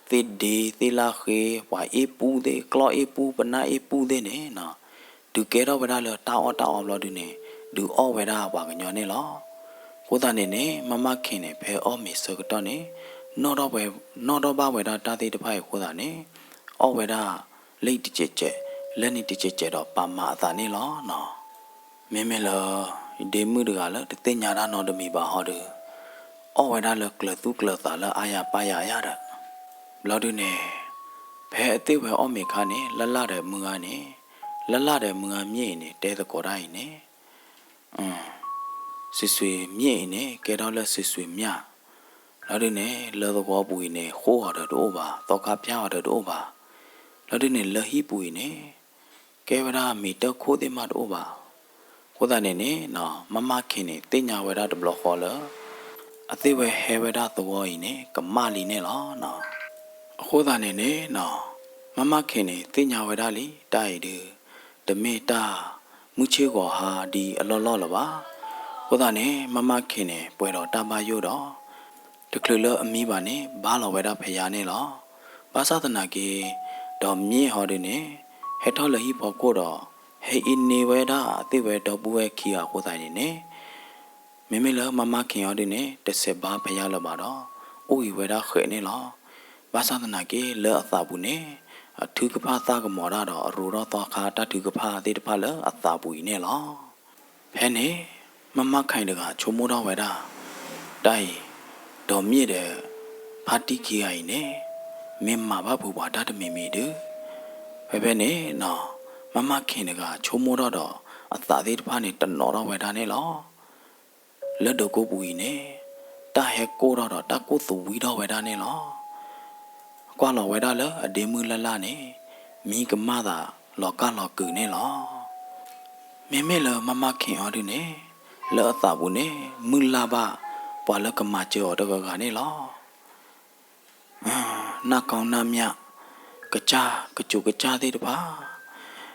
သ့ၣ်ဒ့ သ့ၣ်လၣ်ဃ့ ပှၤအ့ၣ်ပူသ့ၣ် ကျီၢ်အ့ၣ်ပူ ပနၢ်အ့ၣ်ပူသ့ၣ်န့ၣ် ဒုးကဲထီၣ်ဝဲဒၣ်လၢတၢ်အီၣ်တၢ်အီဘျီဒုန့ၣ် ဒုးအီၣ်ဝဲဒၣ်ပှၤကညီန့ၣ်လီၤ. အဃိသတးန့ၣ်န့ၣ် မါမါခ့ၤန့ၣ် ဖဲအီၣ်မ့ၤဆၢကတီၢ်န့ၣ် နီၣ်ထီၣ်ဘၣ်ဝဲဒၣ်တၢ်သ့ၣ်တဖၣ်အံၤအဃိသတးန့ၣ် အီၣ်ဝဲဒၣ် လၢတစဲးစဲး လၢန့ၣ်တစဲးစဲးဒီးပာ်မၤအသးန့ၣ်လီၤနီၤ. မ့မ့ၢ်လၢ ဒ့မုၣ်တဂၤလၢတသ့ၣ်ညါတၢ်နီတမံၤဘၣ်ဟီဒီး အီၣ်ဝဲဒၣ်လၢကျၢၤသူၣ်ကျၢၤသးလၢအါယၤပၢ်ယၤယၤဒီး ဘျီဒုန့ၣ် ဖဲအသ့ၣ်ဝဲအီၣ်မ့ၤခါန့ၣ် လၢ်လၢ်ဒီးမုၢ်ဂၤန့ၣ် လၢ်လၢ်ဒီးမုၢ်ဂၤမျဲၢ်အံၤန့ၣ် တဲသကိးတၢ်အံၤန့ၣ် စံးစွ့ၤမျဲၢ်အံၤန့ၣ် ကဲထီၣ်လၢစံးစွ့ၤမျၢ် ဘျီဒုန့ၣ် လၢသဝီပူၤအံၤန့ၣ် ဃိအီၤဒီးတအိၣ်ဘၣ် သီခါဖၠါအီၤဒီးတအိၣ်ဘၣ်. ဘျီဒုန့ၣ် လၢဟံၣ်ပူၤအံၤန့ၣ် ကဲဝဲဒၣ်မ့ၤတၢၢ်ခိၣ်သ့ၣ်မးတအိၣ်ဘၣ်. အဃိသတးန့ၣ်န့ၣ် မါမါခ့ၤန့ၣ် သ့ၣ်ညါဝဲဒၣ်တဘျီဃီလၢ အသ့ၣ်ဝဲဟဲဝဲဒၣ်သဝီအံၤန့ၣ် ကမၣ်လံန့ၣ်လီၤ. အဃိသတးန့ၣ်န့ၣ် မါမါခ့ၤန့ၣ် သ့ၣ်ညါဝဲဒၣ်လံ တၢ်အံၤဒုး တမ့ၢ်တၢ်မုၢ်ဆ့ၣ်ဂီၤဟါဒ်အလီၢ်လီၢ်လၢၤဘၣ်. အဃိသတးန့ၣ် မါမါခ့ၤန့ၣ် ပှဲၤဒီးတၢ်ဘၣ်ယိၣ်ဒီး တချုးလၢအမံဘၣ်န့ၣ် ဘါလီၤဝဲဒၣ်ဖယါန့ၣ်လီၤ. ဘၣ်ဆၣ်သနာ်က့ ဒီးမျဲၢ်ဟီဒုန့ၣ် ဟဲထီၣ်လၢဟံၣ်ဖီခိၣ်ဒီး ဟဲအ့န့ဝဲဒၣ်အသ့ၣ်ဝဲဒီပုၢ်ဝဲၢ်ခံဂၤအဃိသတးန့ၣ်န့ၣ် မ့မ့ၢ်လၢမါမါခ့ၤအီၤဒုန့ၣ် တစဲးဘါဖယါလၢၤဘၣ်ဒီး အိၣ်ဂံၢ်ဝဲဒၣ်ဃဲးန့ၣ်လီၤ. ဘၣ်ဆၣ်သနာ်က့ လၢအသးပူၤန့ၣ် အထုကဖၣ်သၣ်ကမီၤတၢ်ဒီး အရိၤထီၣ်သီခါတၢ်ထုကဖၣ်သ့ၣ်တဖၣ်လၢအသးပူၤအံၤန့ၣ်လီၤ. ဖဲန့ၣ် မါမါခ့ၤတဂၤဆိကမိၣ်ထီၣ်ဝဲဒၣ် တၢ်အံၤ ဒီးမျဲၢ်ဒီး ဖါတံၢ်ခံဂၤအံၤန့ၣ် မ့ၢ်မၤဘၣ်ဖုးပှၤတၢ်တမံၤမံၤဒုး ဖဲဖဲန့ၣ် မါမါခ့ၤတဂၤဆိကမိၣ်ထီၣ်ဒီး အသးသ့ၣ်တဖၣ်န့ၣ် တနီၤထီၣ်ဝဲဒၣ်န့ၣ်လီၤ. လၢဒၢးကိးပူၤအံၤန့ၣ် တၢ်ဟဲကိၢ်ထီၣ်ဒီးတၢ်ကိၢ်သဝံထီၣ်ဝဲဒၣ်န့ၣ်လီၤ. ကွၢ်လီၤဝဲဒၣ်လၢအဒ့မုၢ်လၢ်လၢ်န့ၣ် မံကမၣ်သးလီၤကၢ်လီၤကုာ်န့ၣ်လီၤ. မ့မ့ၢ်လၢမမၣ်ခ့ၣ်အီၤဒုန့ၣ် လၢအသးပူၤန့ၣ် မုၢ်လၢ်ဘၣ်ပှၤလၢကမၤစၢၤအီၤတဂၤဂၤန့ၣ်လီၤ. နၢ်ကီနၢ်မၠၣ် ကစၢ်ကစူၤကစၢ်သ့ၣ်တဖၣ်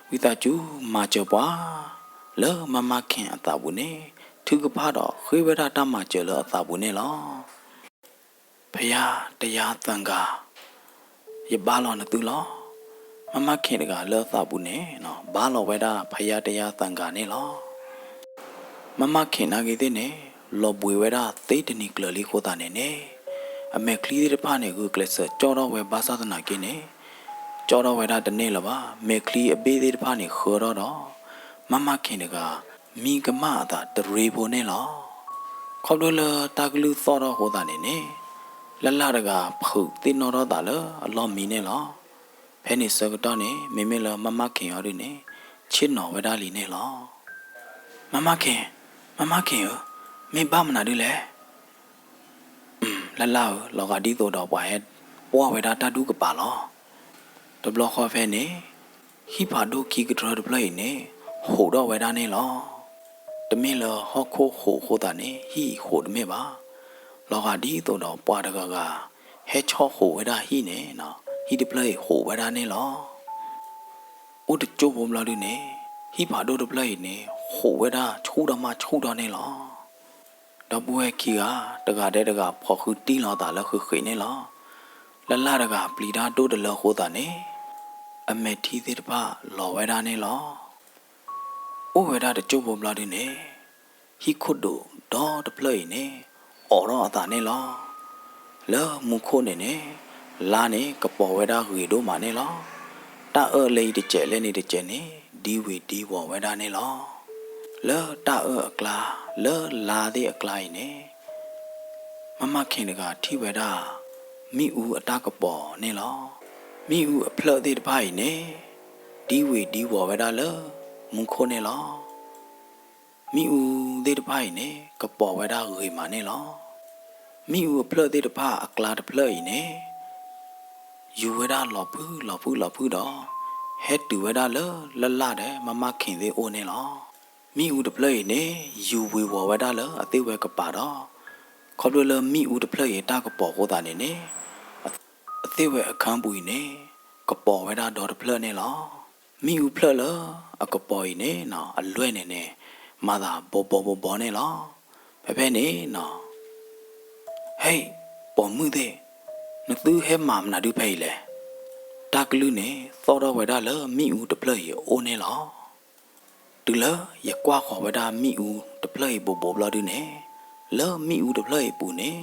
ဝံသးစူၤမၤစၢၤပှၤ လၢမမၣ်ခ့ၣ်အသးပူၤန့ၣ် ထုကဖၣ်ဒီးဃ့ဝဲဒၣ်တၢ်မၤစၢၤလၢအသးပူၤန့ၣ်လီၤ. ဖယါတယါသၣ်ဂၤ ယဘါလီၤနသုလီၤ. မမၣ်ခ့ၣ်တဂၤလၢအသးပူၤန့ၣ် ဘါလီၤဝဲဒၣ်ဖယါတယါသၣ်ဂၤန့ၣ်လီၤ. မမၣ်ခ့ၣ်နာ်က့ၤသ့ၣ်န့ၣ် လီၤဘှံးဝဲဒၣ်သ့တနံၤကျၢၤလံအဃိသတးန့ၣ်န့ၣ် အမဲာ်ချံသ့ၣ်တဖၣ်န့ၣ် ဂုာ်ကျဲးစၢးကၠီၣ်ထီၣ်ဝဲဘၣ်ဆၣ်သနာ်က့န့ၣ် ကၠီၣ်ထီၣ်ဝဲဒၣ်တန့ၢ်လၢၤဘၣ်. မဲာ်ချံအဘ့ၣ်သ့ၣ်တဖၣ်န့ၣ်ဃၢထီၣ်ဒီး မမၣ်ခ့ၣ်တဂၤ မံကမၣ်အသးတရ့ဖိန့ၣ်လီၤ. ခီဖျိလၢတၢ်ကလုၢ်သီၣ်ထီၣ်အဃိသတးန့ၣ်န့ၣ် လၢ်လၢ်တဂၤဖုးသ့ၣ်နီၣ်ထီၣ်သးလၢအလီၢ်မံန့ၣ်လီၤ. ဖဲန့ၣ်ဆၢကတီၢ်န့ၣ် မ့မ့ၢ်လၢမမၣ်ခ့ၣ်အီၤဒုန့ၣ် ဆ့ၣ်နီၤဝဲဒၣ်လံန့ၣ်လီၤ. မမၣ်ခ့ၣ်, မမၣ်ခ့ၣ်ဧၢ, မ့ၢ်ဘၣ်မနုၤဒုလဲၣ်. လၢ်လၢ်ဧၢ, လီၤဂာ်ဒ်သိးဒီးပှၤဟဲပှီၢ်ဝဲဒၣ်တၢ်ဒူၣ်ကပၤလီၤ. တဘျီဃီဖဲန့ၣ် ဟံၣ်ဖးဒိၣ်ခံကထြၢတဖျၢၣ်အံၤန့ၣ် ဟိးထီၣ်ဝဲဒၣ်န့ၣ်လီၤ. တမ့ၢ်လၢဟီၣ်ခိၣ်ဟိးအဃိသတးန့ၣ် ဟံၣ်အံၤဟိးတမ့ၢ်ဘၣ်. လီၤဂာ်ဒ်သိးဒီးပှၤတဂၤဂၤ ဟဲဆီၣ်ဟိးဝဲဒၣ်ဟံၣ်န့ၣ် ဟံၣ်တဖျၢၣ်အံၤဟိးဝဲဒၣ်န့ၣ်လီၤ. အိၣ်တကၠိဖိဘျီဒုန့ၣ် ဟံၣ်ဖးဒိၣ်တဖျၢၣ်အံၤန့ၣ် ဟိးဝဲဒၣ်ဆူၣ်ထီၣ်မးဆူၣ်ထီၣ်န့ၣ်လီၤ. ဒီပုၢ်ဝဲၢ်ခံဂၤ တဂၤဒီးတဂၤဖီၣ်ဃုာ်တံၢ်လီၤသးလၢဃ့ဃ့န့ၣ်လီၤ. လၢ်လၢ်တဂၤပျံၤတၢ်ဒိၣ်တလၢအဃိသတးန့ၣ် အမဲာ်ထံသ့ၣ်တဖၣ်လီၤဝဲဒၣ်န့ၣ်လီၤ. အိၣ်ဝဲဒၣ်တကၠိဖိဘျီဒုန့ၣ် ဟံၣ်ခိၣ်ဒိၣ်ဒီတဖျၢၣ်အံၤန့ၣ် အိးထီၣ်အသးန့ၣ်လီၤ. လၢမူခိၣ်န့ၣ်န့ၣ် လါန့ၣ်ကပီၤဝဲဒၣ်ဂ့ၤဒိၣ်မးန့ၣ်လီၤ. တၢ်အၢၣ်လၢအံၤတစဲးလၢန့ၣ်တစဲးန့ၣ် ဒံဝ့ၤဒံဝီၤဝဲဒၣ်န့ၣ်လီၤ. လၢတၢ်အၢၣ်အကျါ လၢလါသ့ၣ်အကျါအံၤန့ၣ် မမၣ်ခ့ၣ်တဂၤထံၣ်ဝဲဒၣ် မ့ၣ်အူအတၢ်ကပီၤန့ၣ်လီၤ. မ့ၣ်အူအဖျၢၣ်သ့ၣ်တဖၣ်အံၤန့ၣ် ဒံဝ့ၤဒံဝီၤဝဲဒၣ်လၢမူခိၣ်န့ၣ်လီၤ. မ့ၣ်အူသ့ၣ်တဖၣ်အံၤန့ၣ် ကပီၤဝဲဒၣ်ဂ့ၤမးန့ၣ်လီၤ. မ့ၣ်အူအဖျၢၣ်သ့ၣ်တဖၣ်အကျါတဖျၢၣ်အံၤန့ၣ် ယူၤဝဲဒၣ်လီၤဖုၣ်လီၤဖုၣ်လီၤဖုၣ်ဒီး ဟဲတုၤဝဲဒၣ်လၢလၢ်လၢ်ဒီး မမၣ်ခ့ၣ်သ့ၣ်အိၣ်န့ၣ်လီၤ. မ့ၣ်အူတဖျၢၣ်အံၤန့ၣ် ယူၤဝ့ၤဝီၤဝဲဒၣ်လၢအသ့ၣ်ဝဲကပၤဒီး ခီဖျိလၢမ့ၣ်အူတဖျၢၣ်အံၤတၢ်ကပီၤအဃိသတးန့ၣ်န့ၣ် အသ့ၣ်ဝဲအခၢၣ်ပူၤအံၤန့ၣ် ကပီၤဝဲဒၣ်ဒီတဖျၢၣ်န့ၣ်လီၤ. မ့ၣ်အူဖျၢၣ်လၢအကပီၤအံၤန့ၣ် အလွဲၢ်န့ၣ်န့ၣ် မၤသးဘီဘီဘီဘီန့ၣ်လီၤ. ဖဲဖဲန့ၣ် ဟဲ, ပိာ်မုၣ်သ့ၣ်, နသုဟဲမၤမနုၤဒုဖဲအံၤလဲၣ်. တၢ်ကလုၢ်န့ၣ် သီၣ်ထီၣ်ဝဲဒၣ်လၢမ့ၣ်အူတဖျၢၣ်အံၤအအိၣ်န့ၣ်လီၤ. တုၤလၢယကွၢ်ဃီၤဝဲဒၣ်မ့ၣ်အူတဖျၢၣ်အံၤဘိးဘိးဘျီဒုန့ၣ်, လၢမ့ၣ်အူတဖျၢၣ်အံၤအပူၤန့ၣ်,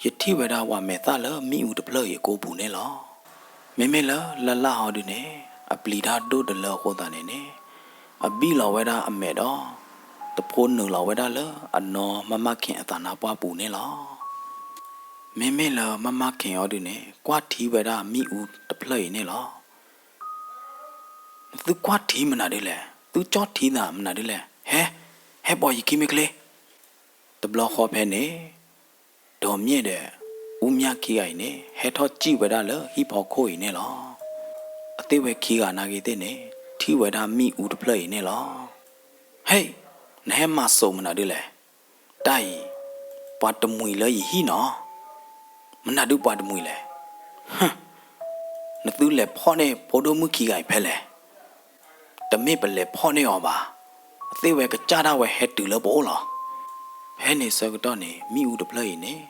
ယထံၣ်ဝဲဒၣ်ပှၤမဲာ်သၣ်လၢမ့ၣ်အူတဖျၢၣ်အံၤအကိာ်ပူၤန့ၣ်လီၤ. မ့မ့ၢ်လၢလၢ်လၢ်ဟီဒုန့ၣ်, အပျံၤတၢ်ဒိၣ်တလၢအဃိသတးန့ၣ်န့ၣ်, အဘံၣ်လီၤဝဲဒၣ်အမဲာ်ဒီး တဖိနုာ်လီၤဝဲဒၣ်လၢအနီၢ်မမၣ်ခ့ၣ်အသးနါပှၢ်ပူၤန့ၣ်လီၤ. မ့မ့ၢ်လၢမမၣ်ခ့ၣ်အီၤဒုန့ၣ် ကွၢ်ထံဝဲဒၣ်မ့ၣ်အူတဖျၢၣ်အံၤန့ၣ်လီၤ. နသုကွၢ်ထံမနုၤဒ်လဲၣ်, သုကၠီၣ်ထံသးမနုၤဒ်လဲၣ်, ဟဲ, ဟဲပိာ်ယခံမ့ၢ်ချ့. တဘျီဃီဖဲန့ၣ်, ဒီးမ့ၢ်ဒီး အူမၠၣ်ခံဂၤအံၤန့ၣ် ဟဲထီၣ်စံၣ်ဝဲဒၣ်လၢဟံၣ်ဖီခိၣ်အံၤန့ၣ်လီၤ. အသ့ၣ်ဝဲခံဂၤနာ်က့ၤသ့ၣ်န့ၣ် ထံၣ်ဝဲဒၣ်မ့ၣ်အူတဖျၢၣ်အံၤန့ၣ်လီၤ. ဟဲ, နဟဲမၤစိးမနုၤဒ်လဲၣ်. တၢ်အံၤ ပှၤတမှံၤလၢယဟံၣ်နီၤ. မနုၤဒုပှၤတမှံၤလဲၣ်. နသုလဲၤဖီၣ်န့ၢ်ဖိဒိၣ်မုၣ်ခံဂၤအံၤဖဲလဲၣ်. တမ့ၢ်ပလဲၤဖီၣ်န့ၢ်အီၤဘၣ်. အသ့ၣ်ဝဲကစၢ်ဒၣ်ဝဲဟဲတုၤလၢပအိၣ်လီၤ. ဖဲန့ၣ်ဆၢကတီၢ်န့ၣ် မ့ၣ်အူတဖျၢၣ်အံၤန့ၣ်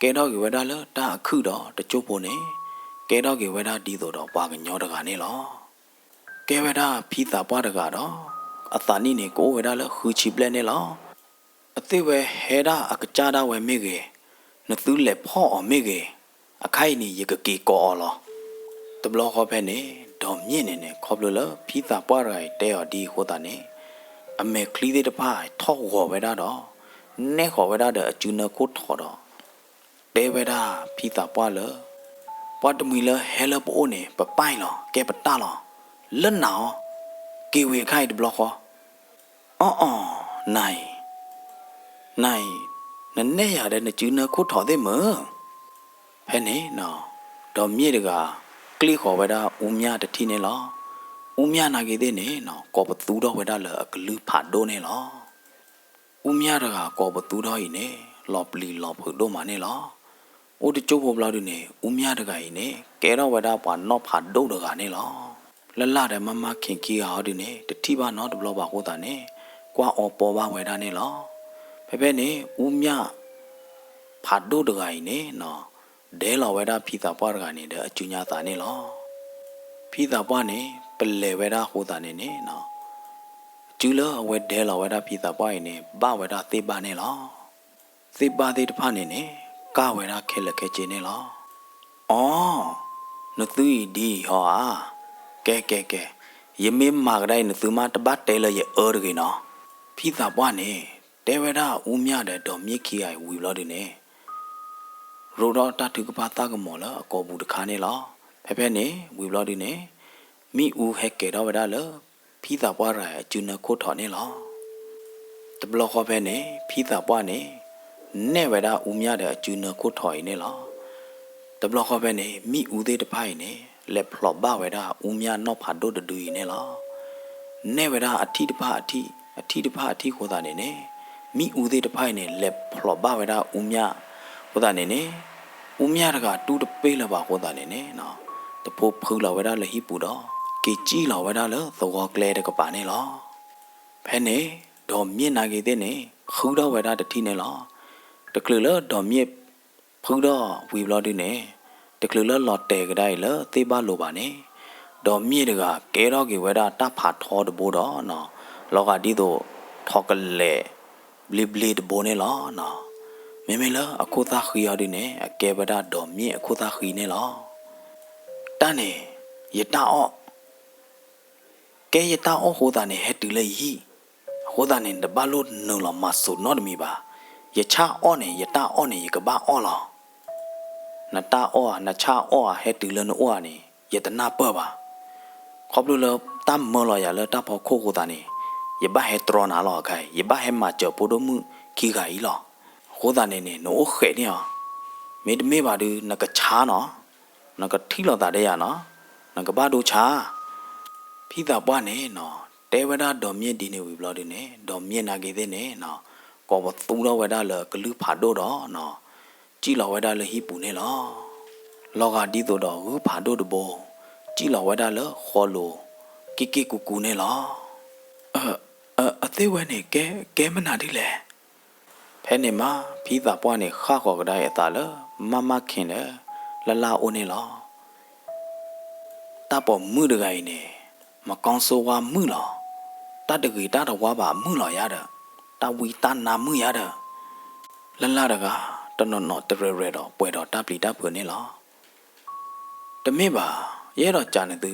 ကဲထီၣ်က့ၤဝဲဒၣ်လၢတၢ်အခုၣ်ဒီးတကၠိဖိန့ၣ် ကဲထီၣ်က့ၤဝဲဒၣ်ဒ်သိးဒီးပှၤကညီတဂၤန့ၣ်လီၤ. ကဲဝဲဒၣ်ဖံသးပှၢ်တဂၤဒီး အသးနံၣ်န့ၣ် ကအိၣ်ဝဲဒၣ်လၢဃုဆံဘျဲၣ်န့ၣ်လီၤ. အသ့ၣ်ဝဲဟဲဒၣ်အကစၢ်ဒၣ်ဝဲမ့ၢ်ဂ့ၤ, နသုလဲၤဖီၣ်အီၤမ့ၢ်ဂ့ၤ, အခါအံၤန့ၣ် ယကက့ၤကိးအီၤလီၤ. တဘျီဃီဖဲန့ၣ် ဒီးမ့ၢ်န့ၣ်န့ၣ် ခီဖျိလၢဖံသးပှၢ်တဂၤအံၤတဲအီၤဒ်အဃိသတးန့ၣ် အမဲာ်ချံသ့ၣ်တဖၣ်ထီၣ်ဂီၤဝဲဒၣ်ဒီး နဲၣ်ဃီၤဝဲဒၣ်ဒီးအစုနၢခိၣ်ထီၣ်ဒီး တဲဝဲဒၣ်ဖံသးပှၢ်လၢ ပှၤတမှံၤလၢဟဲလၢပအိၣ်န့ၣ် ပပၢ်အံၤလီၤ, ကဲပတၢ်လီၤ. လၢနၤအီၤ, က့ၤဝံၤအခါအံၤတဘျီဃီ. အီၣ်အီၣ်, နၤအံၤ နၤအံၤ နနဲၣ်ယၤဒီးနစုနၢခိၣ်ထီၣ်သ့ၣ်မုၢ်. ဖဲန့ၣ်နီၤ ဒီးမ့ၢ်တဂၤ ကျ့ၣ်ဃီၤဝဲဒၣ်အူမၠၣ်တထံၣ်န့ၣ်လီၤ. အူမၠၣ်နာ်က့သ့ၣ်န့ၣ်နီၤ ကိးပသူထီၣ်ဝဲဒၣ်လၢအကလုၢ်ဖးဒိၣ်န့ၣ်လီၤ. အူမၠၣ်တဂၤကိးပသူထီၣ်အံၤန့ၣ် လီၤပျံၤလီၤဖုးဒိၣ်မးန့ၣ်လီၤ. အိၣ်တကၠိဖိဘျီဒုန့ၣ် အူမၠၣ်တဂၤအံၤန့ၣ် ကဲထီၣ်ဝဲဒၣ်ပှၤနီၢ်ဖးဒိၣ်တဂၤန့ၣ်လီၤ. လၢ်လၢ်ဒီးမါမါခ့ၣ်ခံဂၤအီၤဒုန့ၣ် တထံၣ်ဘၣ်နီတဘျီဘၣ်အဃိသတးန့ၣ် ကွၢ်အီၤပီဘၣ်ဝဲဒၣ်န့ၣ်လီၤ. ဖဲဖဲန့ၣ် အူမၠၣ် ဖးဒိၣ်တဂၤအံၤန့ၣ်နီၤ ဒဲလီၤဝဲဒၣ်ဖံသးပှၢ်တဂၤန့ၣ်ဒီးအစုညါသးန့ၣ်လီၤ. ဖံသးပှၢ်န့ၣ် ပလဲၤဝဲဒၣ်အဃိသတးန့ၣ်န့ၣ်နီၤ အစုလၢအဝဲဒဲလီၤဝဲဒၣ်ဖံသးပှၢ်အံၤန့ၣ် ဘၣ်ဝဲဒၣ်သ့ၣ်ဘၣ်န့ၣ်လီၤ. သ့ၣ်ဘၣ်သ့ၣ်တဖၣ်န့ၣ်န့ၣ် ကၢ်ဝဲဒၣ်ခဲလၢာ်ခဲဆ့န့ၣ်လီၤ. အိ, နသုအံၤဒ်အံၤဟီဧါ. ကဲကဲကဲ, ယမ့ၢ်မၤကဒါအံၤ နသုမ့ၢ်တဘၣ်တဲလၢယအၢတဂ့ၤနီၤ. ဖံသးပှၢ်န့ၣ် တဲဝဲဒၣ်အူမၠၣ်ဒီးဒီးမ့ၢ်ခံဂၤအံၤဝံၤဘျီဒုန့ၣ် ရိးထီၣ်တၢ်ထုကဖၣ်သၣ်ကမီၤလၢအကိာ်ပူၤတခါန့ၣ်လီၤ. ဖဲဖဲန့ၣ် ဝံၤဘျီဒုန့ၣ် မ့ၣ်အူဟဲကဲၤထီၣ်ဝဲဒၣ်လၢ ဖံသးပှၢ်တဂၤအစုနၢခိၣ်ထီၣ်န့ၣ်လီၤ. တဘျီဃီဖဲန့ၣ် ဖံသးပှၢ်န့ၣ် နဲၣ်ဝဲဒၣ်အူမၠၣ်ဒီးအစုနၢခိၣ်ထီၣ်အံၤန့ၣ်လီၤ. တဘျီဃီဖဲန့ၣ် မ့ၣ်အူသ့ၣ်တဖၣ်အံၤန့ၣ် လဲၤဖျိးဘၣ်ဝဲဒၣ်အူမၠၣ်နီၢ်ဖးဒိၣ်တဒုအံၤန့ၣ်လီၤ. နဲၣ်ဝဲဒၣ်အထံၣ်တဖၣ်အထံၣ် အထံၣ်တဖၣ်အထံၣ်အဃိသတးန့ၣ်န့ၣ် မ့ၣ်အူသ့ၣ်တဖၣ်အံၤန့ၣ် လဲၤဖျိးဘၣ်ဝဲဒၣ်အူမၠၣ်အဃိသတးန့ၣ်န့ၣ် အူမၠၣ်တဂၤတူၢ်တပ့ၢ်လၢၤဘၣ်အဃိသတးန့ၣ်န့ၣ် တဖိးဖုလီၤဝဲဒၣ်လၢဟံၣ်ပူၤဒီး က့ၤစံၣ်လီၤဝဲဒၣ်လၢသဝီကျဲတကပၤန့ၣ်လီၤ. ဖဲန့ၣ် ဒီးမ့ၣ်နာ်က့သ့ၣ်န့ၣ် ဖုထီၣ်ဝဲဒၣ်တထံၣ်န့ၣ်လီၤ. တချုးလၢဒီးမ့ၣ်ဖုထီၣ်ဝံၤဘျီဒုန့ၣ် တချုးလၢလီၤတဲာ်ကဒါအံၤလၢသ့ၣ်ဘၣ်လိာ်ဘၣ်န့ၣ် ဒီးမ့ၣ်တဂၤကဲထီၣ်က့ၤဝဲဒၣ်တၢ်ဖးထီတဘိဒီးနီၤ လီၤဂာ်ဒ်သိး ထီၣ်ကလဲာ် ဘျ့ဘျ့တဘိန့ၣ်လီၤနီၤ. မ့မ့ၢ်လၢအခိၣ်သၣ်ဃံအီၤဒုန့ၣ် အကဲဝဲဒၣ်ဒီးမ့ၣ်အခိၣ်သၣ်ဃံန့ၣ်လီၤ. တၢ်န့ၣ် ယတၢ်အီၣ် ကဲယတၢ်အီၣ်အဃိသတးန့ၣ် ဟဲတုၤလၢယဟံၣ်, အဃိသတးန့ၣ် နတဘၣ်လိၣ်နုာ်လီၤမၤစိာ်နီတမံၤဘၣ်. ယဆၣ်အီၣ်န့ၣ် ယတၢ်အီၣ်န့ၣ် ယကဘၣ်အီၣ်လီၤ. နတၢ်အီၣ်ဧါ နဆၣ်အီၣ်ဧါ ဟဲတုၤလၢနအိၣ်ဧါန့ၣ် ယတနၢ်ပၢၢ်ဘၣ်. ခီဖျိလၢတၢ်မၢလီၤယၤလၢတၢ်ဖီခိၣ်အဃိသတးန့ၣ် ယဘၣ်ဟဲတြီနၤလီၤအခါအံၤ ယဘၣ်ဟဲမၤစၢၤဖိဒိၣ်မုၣ်ခံဂၤအံၤလီၤ. အဃိသတးန့ၣ်န့ၣ် နအိၣ်ဃဲးန့ၢ်အီၤ, မ့တမ့ၢ်ဘၣ်ဒုး နကဆါနီၤ, နကထံၣ်လိာ်သးဒီးယၤနီၤ, နကဘၣ်ဒိဆါ. ဖံသးပှၢ်န့ၣ်နီၤ တဲဝဲဒၣ်ဒီးမ့ၣ်ဒ်န့ၣ်ဝံၤဘျီဒုန့ၣ် ဒီးမ့ၣ်နာ်က့သ့ၣ်န့ၣ်နီၤ ကိးပသူထီၣ်ဝဲဒၣ်လၢကလုၢ်ဖးဒိၣ်ဒီးနီၤ စံၣ်လီၤဝဲဒၣ်လၢဟံၣ်ပူၤန့ၣ်လီၤ. လီၤဂာ်ဒ်သိးဒီးဂုၢ်ဖးဒိၣ်တဘိ စံၣ်လီၤဝဲဒၣ်လၢဃီလိၤ က့ၣ်က့ၣ်ကူကူန့ၣ်လီၤ. အ အ အသ့ၣ်ဝဲန့ၣ် ကဲ ကဲမနုၤဒ်လဲၣ်. ဖဲန့ၣ်မး ဖံသးပှၢ်န့ၣ် ဃၣ်ဃီၤကဒါအံၤအသးလၢ မၢ်မၢ်ခ့ၣ်ဒီး လၢ်လၢ်အိၣ်န့ၣ်လီၤ. တၢ်ပိာ်မုၣ်တဂၤအံၤန့ၣ် မကောင်းဆိုးဝါးမုၣ်လီၤ. တၢ်တဂ့ၤတၢ်တဝါဘၣ်မုၣ်လီၤယါဒီး တၢ်ဝံတၢ်နါမုၣ်ယါဒီး လၢ်လၢ်တဂၤ တနီၤနီၤတရဲၣ်ရဲၣ်ဒီးပှဲၤဒီးတၢ်ပျံၤတၢ်ဖုးန့ၣ်လီၤ. တမ့ၢ်ဘၣ်, ယအဲၣ်ဒိးကးနသု,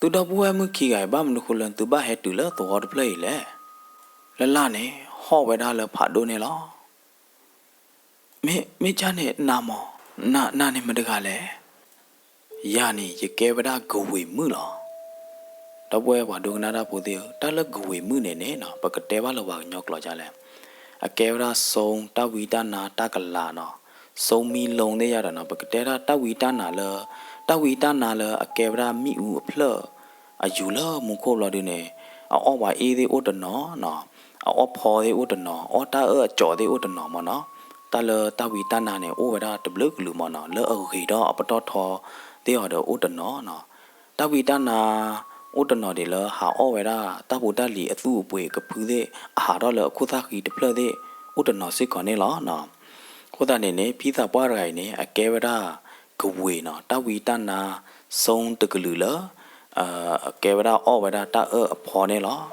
သုဒီပုၢ်ဝဲၢ်မုၣ်ခံဂၤအံၤ ဘၣ်မနုၤဃိလၢသုဘၣ်ဟဲတုၤလၢသဝီတဖျၢၣ်အံၤလဲၣ်. လၢ်လၢ်န့ၣ် ဟီၣ်ဝဲဒၣ်လၢဖးဒိၣ်န့ၣ်လီၤ. မ့ၢ် မ့ၢ်ကၢ်န့ၣ်နၤမၢ်, နၤ နၤန့ၣ်မတဂၤလဲၣ်. ယၤန့ၣ် ယကဲဝဲဒၣ်ကဝ့ၤမုၣ်လီၤ. ဒီပုၢ်ဝဲၢ်ပှၤဒိကနၣ်တၢ်ဖိသ့ၣ်ဧၢ, တၢ်လၢကဝ့ၤမုၣ်န့ၣ်န့ၣ်နီၤ ပကတဲဘၣ်လၢပှၤကညီကျိာ်ဒ်လဲၣ်. အကဲဝဲဒၣ် ဆုံး တၢ်ဝံတၢ်နါတၢ်ကလၤနီၤ, ဆုံး မံ လုံး သ့ၣ်ယါဒီးနီၤ ပကတဲဒၣ်တၢ်ဝံတၢ်နါလၢ တၢ်ဝံတၢ်နါလၢအကဲဝဲဒၣ်မ့ၣ်အူအဖျၢၣ် အယူၤလၢမူခိၣ်ဘျီဒုန့ၣ် အအီၣ်ပှၤအ့ၣ်သ့ၣ်အိၣ်တနီၤနီၤ, အအီၣ်ဖီသ့ၣ်အိၣ်တနီၤ, အအီၣ်တၢ်အၢၣ်အကၠီၤသ့ၣ်အိၣ်တနီၤမၢ်နီၤ. တၢ်လၢတၢ်ဝံတၢ်နါန့ၣ် အိၣ်ဝဲဒၣ်တဘျုးကလုာ်မၢ်နီၤ, လၢအဂ့ၤဒီးအပတီၢ်ထီသ့ၣ်အီၤဒီးအိၣ်တနီၤနီၤ. တၢ်ဝံတၢ်နါ အိၣ်တနီၤဒံးလၢဟးအီၣ်ဝဲဒၣ် တၢ်ဖိတၢ်လံၤအသူၣ်အပှ့ၤကဖုသ့ၣ် အဟးထီၣ်လၢအခိၣ်သၣ်ဃံတဖျၢၣ်သ့ၣ် အိၣ်တနီၤစ့ၢ်ကီးန့ၣ်လီၤ. အဃိသတးန့ၣ်န့ၣ် ဖံသးပှၢ်တဂၤအံၤန့ၣ် အကဲဝဲဒၣ် ကဝ့ၤနီၤ, တၢ်ဝံတၢ်နါ ဆုံး တကလုာ်လၢ အကဲဝဲဒၣ်အီၣ်ဝဲဒၣ်တၢ်အၢၣ်အဖီန့ၣ်လီၤ.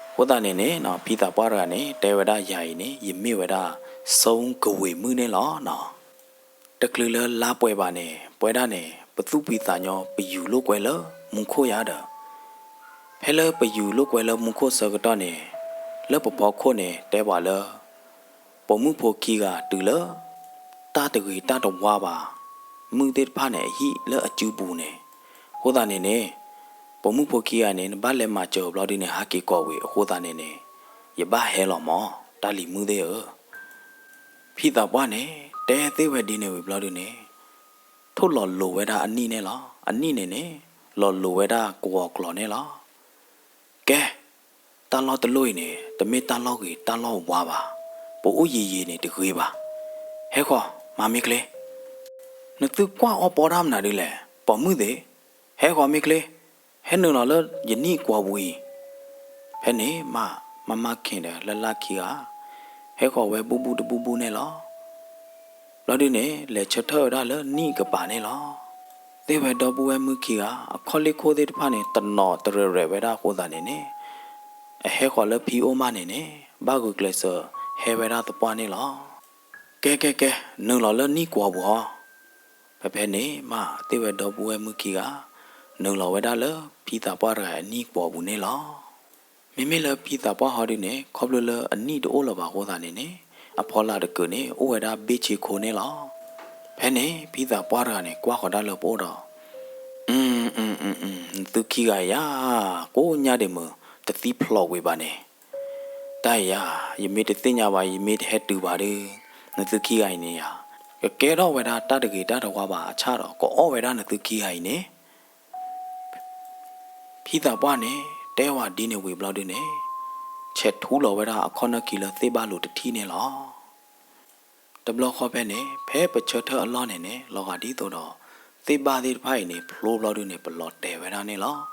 အဃိသတးန့ၣ်န့ၣ် ဖံသးပှၢ်တဂၤန့ၣ် တဲဝဲဒၣ်ယၤအံၤန့ၣ် ယမ့ၢ်ဝဲဒၣ် ဆုံး ကဝ့ၤမုၣ်န့ၣ်လီၤ. တချုးလၢလါပှဲၤဘၣ်န့ၣ် ပဝဲဒၣ်န့ၣ် ပသူၣ်ဖှံသးညီပယူၤလိာ်ကွဲလၢမူခိၣ်ယါဒီး ဖဲလၢပယူၤလိာ်ကွဲလၢမူခိၣ်ဆၢကတီၢ်န့ၣ် လၢပဖီခိၣ်န့ၣ် တဲပှၤလၢ ပိာ်မုၣ်ဖိခံဂၤတုၤလၢ တၢ်တဂ့ၤတၢ်တဝါဘၣ် မုၣ်သ့ၣ်တဖၣ်န့ၣ် အဟံၣ်လၢအစုပူၤန့ၣ်, အဃိသတးန့ၣ်န့ၣ် ပိာ်မုၣ်ဖိခံဂၤန့ၣ် နဘၣ်လဲၤမၤစၢၤဘျီဒုန့ၣ် ဟးက့ၤကိးဝံၤအဃိသတးန့ၣ်န့ၣ် ယဘၣ်ဟဲလီၤမၢ်. တၢ်လံၤမုၣ်သ့ၣ်ဧၢ. ဖံသးပှၢ်န့ၣ် တဲသ့ၣ်ဝဲဒ်န့ၣ်ဝံၤဘျီဒုန့ၣ် ထိၣ်လီၤလိၤဝဲဒၣ်အနံၣ်န့ၣ်လီၤ. အနံၣ်န့ၣ်န့ၣ် လီၤလိၤဝဲဒၣ်ကဝီၤကျိၤန့ၣ်လီၤ. ကဲ, တၢ်လီၢ်တလီၢ်အံၤန့ၣ် တမ့ၢ်တၢ်လီၢ်ဂ့ၤတၢ်လီၢ်ဝါဘၣ်. ပအိၣ်ယံာ်ယံာ်န့ၣ်တဂ့ၤဘၣ်. ဟဲဃီၤ, မၤမ့ၢ်ချ့, နသုကွၢ်အီၣ်ပီတၢ်မနုၤဒ်လဲၣ်, ပိာ်မုၣ်သ့ၣ်, ဟဲဃီၤမ့ၢ်ချ့, ဟဲနုာ်လီၤလၢယနံၣ်ကွီၤပူၤအံၤ. ဖဲန့ၣ်မး မါမါခ့ဒီးလၢ်လၢ်ခံဂၤ ဟဲဃီၤဝဲဘူၣ်ဘူၣ်တဘူၣ်ဘူၣ်န့ၣ်လီၤ. ဘျီဒုန့ၣ် လဲၤဆၢထၢၣ်ဝဲဒၣ်လၢနံၣ်ကပၤန့ၣ်လီၤ. သ့ၣ်ဝဲဒီပုၢ်ဝဲၢ်မုၣ်ခံဂၤ အခီၣ်လ့ၢ်ခိၣ်သ့ၣ်တဖၣ်န့ၣ် တနီၤတရဲၣ်ရဲၣ်ဝဲဒၣ်အဃိသတးန့ၣ်န့ၣ် အဟဲဃီၤလၢဖံအိၣ်မးန့ၣ်န့ၣ် ဘၣ်ဂုာ်ကျဲးစၢးဟဲဝဲဒၣ်သပှၢ်န့ၣ်လီၤ. ကဲကဲကဲ, နုာ်လီၤလၢနံၣ်ကွီၤပူၤအီၤ. ဖဲဖဲန့ၣ်မး သ့ၣ်ဝဲဒီပုၢ်ဝဲၢ်မုၣ်ခံဂၤ နုာ်လီၤဝဲဒၣ်လၢဖံသးပှၢ်တဂၤအနံၣ်ကွီၤပူၤန့ၣ်လီၤ. မ့မ့ၢ်လၢဖံသးပှၢ်ဟီဒုန့ၣ် ခီဖျိလၢအနံၣ်တအိၣ်လၢၤဘၣ်အဃိသတးန့ၣ်န့ၣ် အဖီလာ်တကုာ်န့ၣ် အိၣ်ဝဲဒၣ်ဘ့ၣ်ဆ့ခိန့ၣ်လီၤ. ဖဲန့ၣ် ဖံသးပှၢ်တဂၤန့ၣ် ကွၢ်ဃီၤဒၣ်လၢပအိၣ်ဒီး နသုခံဂၤအံၤယၤ, ကိးညါဒ့ၣ်မုၢ် တသံဖျိးကွံာ်ဘၣ်န့ၣ်, တၢ်အံၤယၤ, ယမ့ၢ်တသ့ၣ်ညါဘၣ် ယမ့ၢ်တဟဲတုၤဘၣ်ဒီး နသုခံဂၤအံၤန့ၣ်ယၤ, ကကဲထီၣ်ဝဲဒၣ်တၢ်တဂ့ၤတၢ်တဝါဘၣ်အဆၣ်ဒီး ကအီၣ်ဝဲဒၣ်နသုခံဂၤအံၤန့ၣ် ဖံသးပှၢ်န့ၣ် တဲဝဲဒ်န့ၣ်ဝံၤဘျီဒုန့ၣ် ဆဲးထူလီၤဝဲဒၣ်အခီၣ်နၢၣ်ခံလၢသ့ၣ်ဘၣ်လိၤတထံၣ်န့ၣ်လီၤ. တဘျီဃီဖဲန့ၣ် ဖဲပဆၢထၢၣ်အလီၢ်န့ၣ်န့ၣ် လီၤဂာ်ဒ်သိးဒီး သ့ၣ်ဘၣ်သ့ၣ်တဖၣ်အံၤန့ၣ် ဖျိဘျီဒုန့ၣ် ပလီၤတဲာ်ဝဲဒၣ်န့ၣ်လီၤ. လီၤ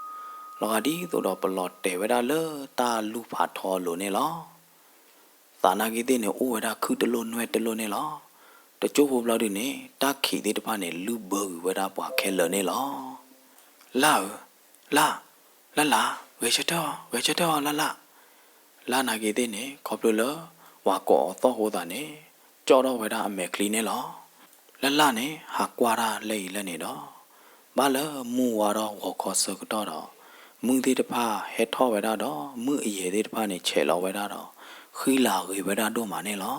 ဂာ်ဒ်သိးဒီးပလီၤတဲာ်ဝဲဒၣ်လၢတၢ်လူၢ်ဖးထီအလိၤန့ၣ်လီၤ. သးနာ်က့သ့ၣ်န့ၣ် အိၣ်ဝဲဒၣ်ခုၣ်တလိၣ်နွဲၣ်တလိၣ်န့ၣ်လီၤ. တကၠိၢ်ဖိဘျီဒုန့ၣ် တၢ်ခံးသ့ၣ်တဖၣ်န့ၣ် လုၢ်ဘၢကွံာ်ဝဲဒၣ်ပှၤခဲလၢာ်န့ၣ်လီၤ. လၢ်ဧၢ, လၢ်, လၢ်လၢ်, ဂဲၤဆၢထၢၣ်အီၤ, ဂဲၤဆၢထၢၣ်အီၤ လၢ်လၢ်. လၢ်နာ်က့သ့ၣ်န့ၣ် ခီဖျိလၢ ပှၤကိးအီၤသီၣ်အဃိသတးန့ၣ် ကၠီၣ်ထီၣ်ဝဲဒၣ်အမဲာ်ချံန့ၣ်လီၤ. လၢ်လၢ်န့ၣ် ဟးကွၢ်တၢ်လၢအံၤလၢန့ၣ်ဒီး ဘၣ်လၢမုၢ်ဝါထီၣ်ဂီၤခီဆၢကတီၢ်ဒီး မုၢ်သ့ၣ်တဖၣ်ဟဲထီၣ်ဝဲဒၣ်ဒီး မုၢ်အယဲၢ်သ့ၣ်တဖၣ်န့ၣ် ဆဲးလီၤဝဲဒၣ်ဒီး ဃံလၤဂ့ၤဝဲဒၣ်ဒိၣ်မးန့ၣ်လီၤ.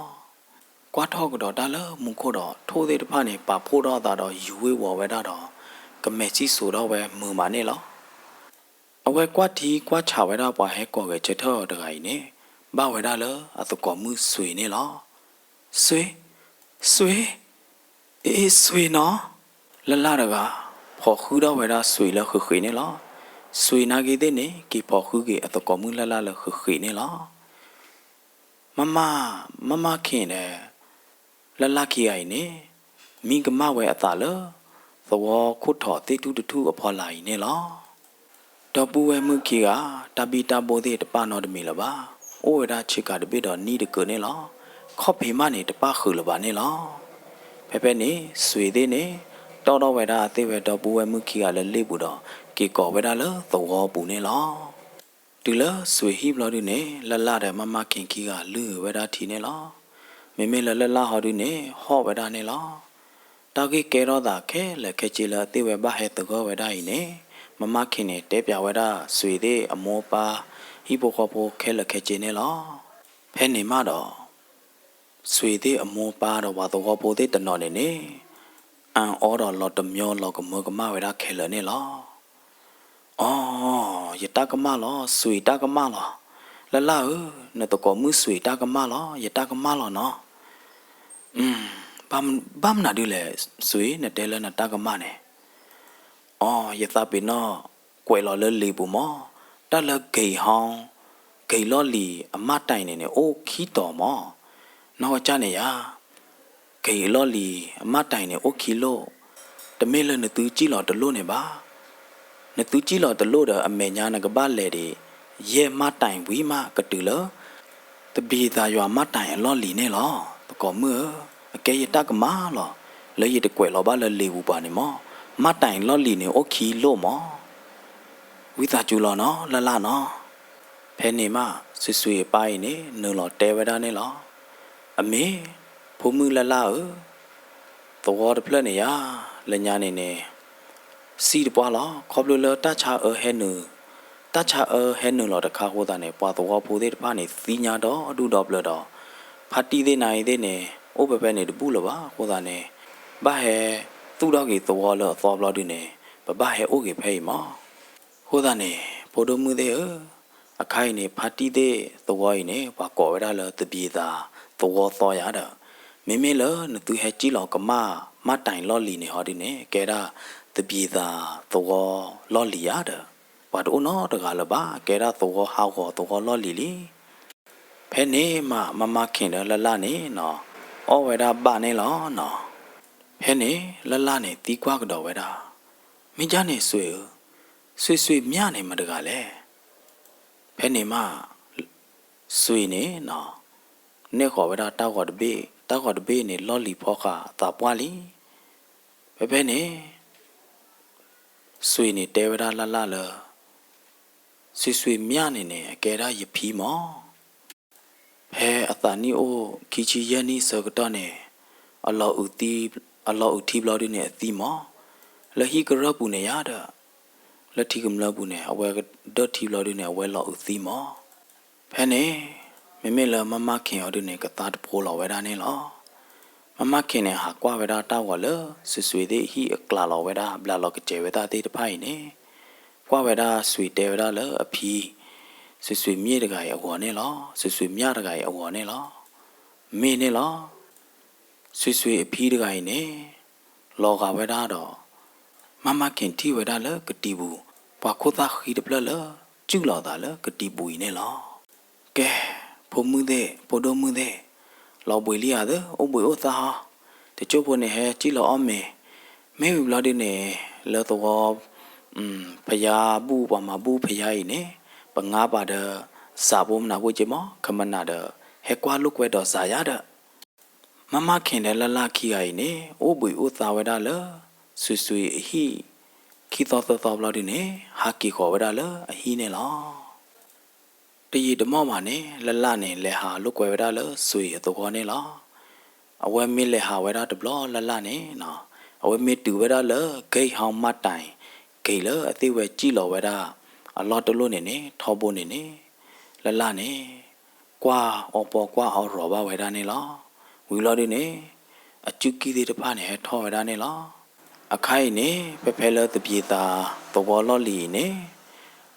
ကွၢ်ထီၣ်ကဒီးတၢ်လၢမူခိၣ်ဒီး ထိၣ်သ့ၣ်တဖၣ်န့ၣ် ပာ်ဖှိၣ်ထီၣ်အသးဒီးယူၤဝ့ၤဝီၤဝဲဒၣ်ဒီး ကမဲာ်စံၣ်စိၤထီၣ်ဝဲမုာ်မးန့ၣ်လီၤ. အဝဲကွၢ်ထံကွၢ်ဆးဝဲဒၣ်ပှၤဟဲကိးဂဲၤဆၢထၢၣ်အီၤတဂၤအံၤန့ၣ် ဘၣ်ဝဲဒၣ်လၢအသကိးမုၣ်စွ့ၤန့ၣ်လီၤ. စွ့ၤ, စွ့ၤ, အ့ စွ့ၤနီၤ. လၢ်လၢ်တဂၤ ဖီၣ်ဃုာ်ထီၣ်ဝဲဒၣ်စွ့ၤလၢဃ့းဃ့းန့ၣ်လီၤ. စွ့ၤနာ်က့သ့ၣ်န့ၣ် က့ၤဖီၣ်ဃုာ်က့ၤအသကိးမုၣ်လၢ်လၢ်လၢဃ့းဃ့းန့ၣ်လီၤ. မမ, မမခ့ဒီး လၢ်လၢ်ခံဂၤအံၤန့ၣ် မံကမၣ်ဝဲအသးလၢ သဝီခိၣ်ထီၣ်သ့ၣ်ထူၣ်တထူၣ်အဖီလာ်အံၤန့ၣ်လီၤ. ဒီပုၢ်ဝဲၢ်မုၣ်ခံဂၤ တၢ်ဘံၣ်တၢ်ဘိသ့ၣ်တပာ်နီတမံၤလၢၤဘၣ်. အိၣ်ဝဲဒၣ်ဆ့ကၤတဘ့ၣ်ဒီးနံၣ်တကၢးန့ၣ်လီၤ. ခီၣ်ဖံးမးန့ၣ် တပာ်ဃုာ်လၢၤဘၣ်န့ၣ်လီၤ. ဖဲဖဲန့ၣ် စွ့ၤသ့ၣ်န့ၣ် တီၣ်ထီၣ်ဝဲဒၣ်အသ့ၣ်ဝဲဒီပုၢ်ဝဲၢ်မုၣ်ခံဂၤလၢလ့ၣ်ပူၤဒီး က့ၤကိးဝဲဒၣ်လၢသဝီပူၤန့ၣ်လီၤ. တုၤလၢစွ့ၤဟံၣ်ဘျီဒုန့ၣ် လၢ်လၢ်ဒီးမမခ့ခံဂၤလုၢ်ဂ့ၤဝဲဒၣ်ထံန့ၣ်လီၤ. မ့မ့ၢ်လၢလၢ်လၢ်ဟီဒုန့ၣ် ဟီၣ်ဝဲဒၣ်န့ၣ်လီၤ. တၢ်ဂ့ၢ်ကဲထီၣ်သးခဲလၢာ်ခဲဆ့လၢအသ့ၣ်ဝဲဘၣ်ဟဲသဂၢၢ်ဝဲဒၣ်အံၤန့ၣ် မမခ့န့ၣ် တဲပၠးဝဲဒၣ်စွ့ၤသ့ၣ်အမိၢ်အပၢ် ဟံၣ်ဖိဃီဖိခဲလၢာ်ခဲဆ့န့ၣ်လီၤ. ဖဲန့ၣ်မးဒီး စွ့ၤသ့ၣ်အမိၢ်အပၢ်ဒီးပှၤသဝီဖိသ့ၣ်တနီၤန့ၣ်န့ၣ် အၢၣ်အီဒီးလီၤတမၠီလီၤကမၢကမၣ်ဝဲဒၣ်ခဲလၢာ်န့ၣ်လီၤ. အီ, ယတၢ်ကမၣ်လီၤ, စွ့ၤတၢ်ကမၣ်လီၤ. လၢ်လၢ်ဧၢ, နသကိးမုၣ်စွ့ၤတၢ်ကမၣ်လီၤ, ယတၢ်ကမၣ်လီၤနီၤ. ဘၣ်မနုၤဒုလဲၣ်, စွ့ၤ နတဲလၢနတၢ်ကမၣ်န့ၣ်. အီ, ယသးပ့ၤနီၣ်ကွဲးလီၤလၢလံာ်ပူၤမး, တၢ်လၢ ဂိတ်ဟောင်း, ဂိတ်လီၢ်လံၤအမါတံၢ်န့ၣ်န့ၣ် အိၣ်ခံတီၤမး. နီၢ်ကစၢ်န့ၣ်ယၤ ဂိတ်လီၢ်လံၤအမါတံၢ်န့ၣ် အိၣ်ခံလိၣ်, တမ့ၢ်လၢနသုကံၣ်လီၤတလိၣ်န့ၣ်ဘၣ်. နသုကံၣ်လီၤတလိၣ်ဒီး အမဲာ်ညါနကဘၣ်လဲၤဒံး ယဲၢ်မါတံၢ်ဝံၤမးကတုၤလၢ သဘံၣ်သးယွၤမါတံၢ်အလီၢ်လံၤန့ၣ်လီၤ. သကိးမုၣ်ဧၢ, အကဲယတၢ်ကမၣ်လီၤ, လၢယတကွဲးလီၤဘၣ်လၢလံာ်ပူၤပှၤန့ၣ်မး, မါတံၢ်လီၢ်လံၤန့ၣ် အိၣ်ခံလိၣ်မး. ဝံသးစူၤလီၤနီၤ, လၢ်လၢ်နီၤ. ဖဲန့ၣ်မး စွ့ၤစွ့ၤအပၢ်အံၤန့ၣ် နုာ်လီၤတဲဝဲဒၣ်န့ၣ်လီၤ. အမ့ၢ်, ဖိမုၣ်လၢ်လၢ်ဧၢ, သဝီတဖျၢၣ်န့ၣ်ယၤ, လၢညါန့ၣ်န့ၣ် စံၣ်တပှၢ်လီၤ. ခီဖျိလၢတၢ်ဆါအၢဟဲနုာ်, တၢ်ဆါအၢဟဲနုာ်လီၤတခါအဃိသတးန့ၣ် ပှၤသဝီဖိသ့ၣ်တဖၣ်န့ၣ် သ့ၣ်ညါဒီဒူၣ်ဒီပျၢၤဒီး ဖါတံၢ်သ့ၣ်နၤအံၤသ့ၣ်န့ၣ် အိၣ်ဖဲဖဲန့ၣ်တဘူၣ်လၢၤဘၣ်အဃိသတးန့ၣ် ဘၣ်ဟဲသူၣ်ထီၣ်က့ၤသဝီလၢအသီဘျီဒုန့ၣ် ပဘၣ်ဟဲအိၣ်က့ၤဖဲအံၤမး. အဃိသတးန့ၣ် ဖိဒိၣ်မုၣ်သ့ၣ်ဧၢ, အခါအံၤန့ၣ် ဖါတံၢ်သ့ၣ်သဝီအံၤန့ၣ် ပှၤကိးဝဲဒၣ်လၢသဘံၣ်သၣ်သဝီသီယၤဒီး, မ့မ့ၢ်လၢနသုဟဲစံၣ်လီၤကမၣ် မၣ်တၢ်လီၢ်လံၤန့ၣ်ဟီဒုန့ၣ် ကဲဒၣ်သဘံၣ်သၣ်သဝီလီၢ်လံၤယၤဒီး, ပှၤတအိၣ်နီတဂၤလၢၤဘၣ်, ကဲဒၣ်သဝီဟးဂီၤသဝီလီၢ်လံၤလံ. ဖဲန့ၣ်မး မါမါခ့ၣ်ဒီးလၢ်လၢ်န့ၣ်နီၤ, အီၣ်ဝဲဒၣ်ဘၣ်န့ၣ်လီၤနီၤ. ဖဲန့ၣ်လၢ်လၢ်န့ၣ်သံကွၢ်ကဒီးဝဲဒၣ်, မ့ၢ်ဒ်န့ၣ်စွ့ၤဧၢ, စွ့ၤစွ့ၤမျၢ်န့ၣ်မတဂၤလဲၣ်. ဖဲန့ၣ်မး စွ့ၤန့ၣ်နီၤ, နဲၣ်ဃီၤဝဲဒၣ်တၢ်ဂီၤတဘ့ၣ်, တၢ်ဂီၤတဘ့ၣ်န့ၣ် လီၢ်လံၤဖီဃာ်သးပှၢ်လံ. ဖဲဖဲန့ၣ် စွ့ၤန့ၣ်တဲဝဲဒၣ်လၢ်လၢ်လၢ စွ့ၤစွ့ၤမျၢ်န့ၣ်န့ၣ် အကဲဒၣ်ယဖံမး. ဖဲအသးနံၣ်အိၣ်ခံဆံယဲၢ်နံၣ်ဆၢကတီၢ်န့ၣ် အလီၤအုးထံဘျီဒုန့ၣ်အသံမး. လၢဟံၣ်ကရၢၢ်ပူၤန့ၣ်ယါဒီး လၢထံကမျၢၢ်ပူၤန့ၣ် အဝဲကဒၢၣ်ထံဘျီဒုန့ၣ် အဝဲလီၤအုးသံမး. ဖဲန့ၣ် မ့မ့ၢ်လၢမါမါခ့ၣ်အီၤဒုန့ၣ် ကသါတဖိလီၤဝဲဒၣ်န့ၣ်လီၤ. မါမါခ့ၣ်န့ၣ် ဟးကွၢ်ဝဲဒၣ်တၢ်ဂီၤလၢ စွ့ၤစွ့ၤသ့ၣ်ဟံၣ်အကျးလီၤဝဲဒၣ် ဘျးလီၤကစဲၤဝဲဒၣ်သ့ၣ်တဖၣ်အံၤန့ၣ်, ကွၢ်ဝဲဒၣ်စွ့ၤတဲဝဲဒၣ်လၢအဖံ စွ့ၤစွ့ၤမ့ၢ်တဂၤအံၤအဂီၤန့ၣ်လီၤ. စွ့ၤစွ့ၤမျၢ်တဂၤအံၤအဂီၤန့ၣ်လီၤ. မ့ၢ်န့ၣ်လီၤ. စွ့ၤစွ့ၤအဖံတဂၤအံၤန့ၣ် လီၤဂာ်ဝဲဒၣ်ဒီး မါမါခ့ၣ်ထံၣ်ဝဲဒၣ်လၢကတံာ်ပူၤ ပှၤခိၣ်သၣ်ဃံတဖျၢၣ်လၢ စူၢ်လီၤသးလၢကတံာ်ပူၤအံၤန့ၣ်လီၤ. ကဲ, ဖိမုၣ်သ့ၣ် ဖိဒိၣ်မုၣ်သ့ၣ်, လီၤဘှံးလံဧါသၢ, အိၣ်ဘှံးအိၣ်သါဟီ, တကၠိၢ်ဖိန့ၣ်ဟဲစံၣ်လီၤအီၣ်မ့ၤ, မ့ၢ်ဝံၤဘျီဒုန့ၣ် လၢသဝီ ဖယါဘူၣ် ပှၤမၤဘူၣ်ဖယါအံၤန့ၣ် ပငါပာ်ဒီး စးဖိမနၤဖိက့မး ခမနၤဒီး ဟဲကွၢ်လိာ်ကွဲဒီးစးယါဒီး မါမါခ့ၣ်ဒီးလၢ်လၢ်ခံဂၤအံၤန့ၣ် အိၣ်ဘှံးအိၣ်သါဝဲဒၣ်လၢ စွ့ၤစွ့ၤအဟံၣ် ခံသီသၢသီဘျီဒုန့ၣ် ဟးက့ၤဃီၤဝဲဒၣ်လၢအဟံၣ်န့ၣ်လီၤ. တယံာ်တမီၢ်ဘၣ်န့ၣ် လၢ်လၢ်န့ၣ် လဲၤဟးလိာ်ကွဲဝဲဒၣ်လၢစွ့ၤအသဝီန့ၣ်လီၤ. အဝဲမ့ၢ်လဲၤဟးဝဲဒၣ်တဘျီလၢ်လၢ်န့ၣ် အဝဲမ့ၢ်တုၤဝဲဒၣ်လၢ ဂိတ်ဟောင်းမၢ်တၢ် ဂ့ၢ်လၢအသ့ၣ်ဝဲစံၣ်လီၤဝဲဒၣ် အလီၢ်တလီၢ်န့ၣ်န့ၣ် ထီဘိန့ၣ်န့ၣ် လၢ်လၢ်န့ၣ် ကွၢ်အီၤပီကွၢ်အီၤရီၤဘၣ်ဝဲဒၣ်န့ၣ်လီၤ. ဝံၤလီၤဒုန့ၣ် အစုကံၢ်သ့ၣ်တဖၣ်န့ၣ် ဟဲထီၣ်ဝဲဒၣ်န့ၣ်လီၤ. အခါအံၤန့ၣ် ဖဲဖဲလၢသဘံၣ်သးသဝီလီၢ်လံၤအံၤန့ၣ်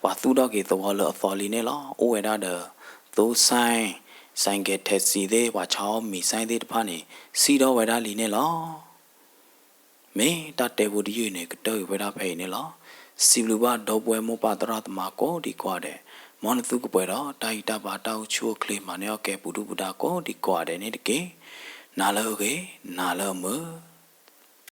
ပှၤသူၣ်ထီၣ်က့ၤသဝီလၢအသီလံန့ၣ်လီၤ. အိၣ်ဝဲဒၣ်ဒီး သိစဲၣ်, ဆိုင်ကယ်, ထးစံၤသ့ၣ် ပှၤဆါအီၣ်မံၤစဲၣ်သ့ၣ်တဖၣ်န့ၣ် စံၣ်ထီၣ်ဝဲဒၣ်လံန့ၣ်လီၤ. မ့ၢ်တၢ်တဲဖိတယုၢ်အံၤန့ၣ် ကတၢၢ်ကွံာ်ဝဲဒၣ်ဖဲအံၤန့ၣ်လီၤ. စံးဘျုးဘၣ်ဒီပုၢ်ဝဲၢ်မိၢ်ပၢ်သရၣ်သမါကိးဒံကိးဂၤဒဲး, မ်နသုကပှဲၤဒီးတၢ်ဂံၢ်တၢ်ဘါတၢ်အိၣ်ဆူၣ်အိၣ်ချ့ မၤန့ၢ်အီၣ်ကဲပူၤဒုၣ်ပူၤဒါကိးဒံကိးဂၤဒဲးန့ၣ်တက့ၢ်. နၤလၢအဂ့ၤ, နၤလၢအမုာ်.